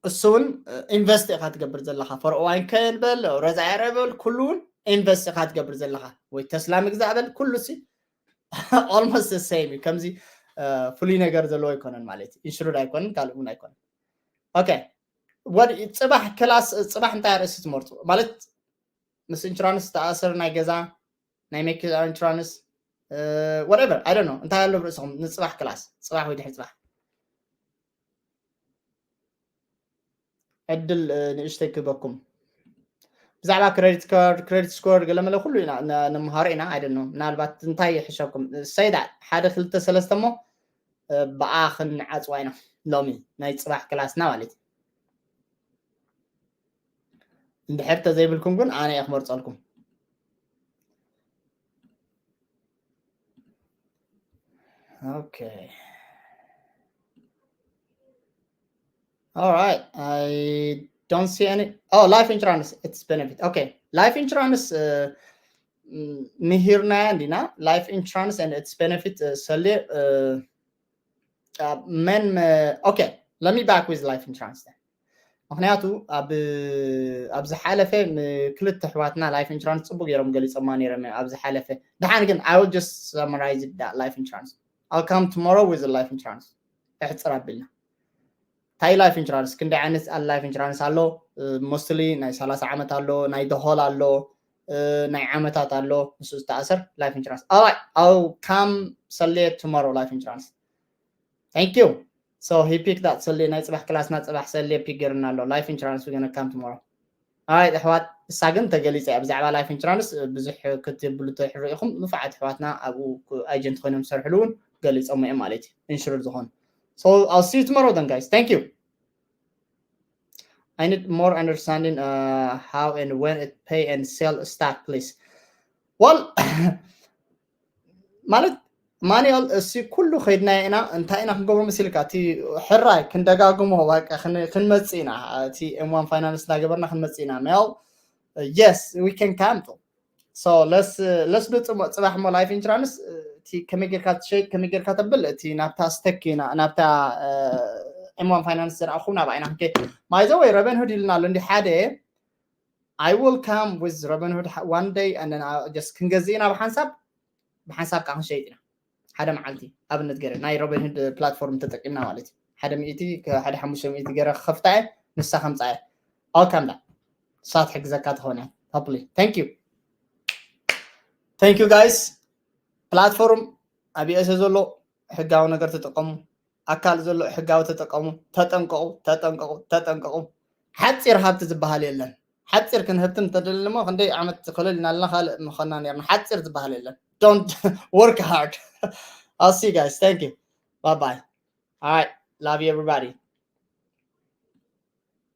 እሱ እውን ኢንቨስት ኢኻ ትገብር ዘለኻ። ፎር ኦ ዋን ኬ በል፣ ሮዛየረ በል፣ ኩሉ እውን ኢንቨስት ኢኻ ትገብር ዘለኻ። ወይ ተስላ ምግዛእ በል፣ ኩሉ ሲ almost the same እዩ። ከምዚ ፍሉይ ነገር ዘለዎ ኣይኮነን ማለት እዩ። ኢንሹርድ ኣይኮነን፣ ካልእ እውን ኣይኮነን። ኦኬ፣ ወድ ፅባሕ ክላስ፣ ፅባሕ እንታይ ኣርእስቲ ትመርፁ ማለት ምስ ኢንሹራንስ ተኣሰር ናይ ገዛ ናይ መኪና ኢንሹራንስ whatever I don't know እንታይ ኣሎ ርእስኹም ንፅባሕ ክላስ ፅባሕ ወይ ድሕሪ ፅባሕ ዕድል ንእሽተይ ክበኩም። ብዛዕባ ክሬዲት ካርድ፣ ክሬዲት ስኮር ገለመለ ኩሉ ኢና ንምሃሮ ኢና። I don't know ምናልባት እንታይ ይሕሸኩም ሰይዳ ሓደ ክልተ ሰለስተ እሞ ብኣ ክንዓፅዋ ኢና ሎሚ ናይ ፅባሕ ክላስና ማለት እዩ። እንድሕር ተዘይብልኩም ግን ኣነ እየ ክመርፀልኩም። Okay. All right. I don't see any. Oh, life insurance. It's benefit. Okay. Life insurance. Uh, mm, mihirna andina. Life insurance and its benefit. Uh, sale. Uh, uh, men. Uh, okay. Let me back with life insurance then. ምክንያቱ ኣብ ኣብ ዝሓለፈ ክልተ ኣሕዋትና ላይፍ ኢንሹራንስ ፅቡቅ ገይሮም ገሊፆማ ነይሮም እዮም ኣብ ዝሓለፈ። ደሓን ግን I will just summarize that life insurance. I'll come tomorrow with life insurance. እሕፅር ኣቢልና እንታይ ላይፍ ኢንሹራንስ ክንደይ ዓይነት ላይፍ ኢንሹራንስ ኣሎ? ሞስትሊ ናይ ሰላሳ ዓመት ኣሎ፣ ናይ ደሆል ኣሎ፣ ናይ ዓመታት ኣሎ። ምስ ዝተኣሰር ላይፍ ኢንሹራንስ። I'll come ሰሌ tomorrow life insurance. Thank you. So he picked that ሰሌ ናይ ፅባሕ ክላስና ፅባሕ ሰሌ ፒክ ገርና ኣሎ። Life insurance we're gonna come tomorrow. Alright ኣሕዋት፣ እሳ ግን ተገሊፀ እያ ብዛዕባ ላይፍ ኢንሹራንስ ብዙሕ ክትብሉ ትሕሩ ኢኹም። ንፉዓት ኣሕዋትና ኣብኡ ኤጀንት ኮይኖም ዝሰርሕሉ እውን ገሊፆም እዮም ማለት እዩ ኢንሹርድ ዝኾኑ። So I'll see you tomorrow then guys. Thank you. I need more understanding uh, how and when it pay and sell stock please. Well ማለት ማኑኤል እሲ ኩሉ ከይድና ኢና እንታይ ኢና ክንገብሮ መሲልካ እቲ ሕራይ ክንደጋግሞ ክንመፅ ኢና። እቲ M one finance እናገበርና ክንመፅ ኢና። Mel, yes, we can come to. So let's let's do ፅባሕ ሞ life insurance እቲ ከመይ ጌርካ ትሸይጥ ከመይ ጌርካ ተብል እቲ ናብታ ስቴክ ኢና ናብታ M one finance ዝረኣኹ ናብኣ ኢና ክንከይድ። By the way Robinhood ኢልና ኣሎ እንዲ ሓደ I will come with Robinhood one day and then just ክንገዝእ ኢና ብሓንሳብ ብሓንሳብ ከዓ ክንሸይጥ ኢና ሓደ መዓልቲ። ኣብነት ገይረ ናይ Robinhood platform ተጠቂምና ማለት እዩ። ሓደ ሚእቲ ሓደ ሓሙሽተ ሚእቲ ገይረ ክኸፍታ እየ፣ ንሳ ከምፃ እየ። I'll come that ሳት ሕግዘካ ተኾነ hopefully. Thank you. Thank you guys. ፕላትፎርም ኣብ ዩኤስኤ ዘሎ ሕጋዊ ነገር ተጠቀሙ። ኣካል ዘሎ ሕጋዊ ተጠቀሙ። ተጠንቀቁ፣ ተጠንቀቁ፣ ተጠንቀቁ። ሓፂር ሃብቲ ዝበሃል የለን። ሓፂር ክንህብቲ እንተደሊ እሞ ክንደይ ዓመት ክልል እናልና ካልእ ምኾና ነርና። ሓፂር ዝበሃል የለን። Don't work hard. I'll see you guys. Thank you. Bye bye. All right. Love you everybody.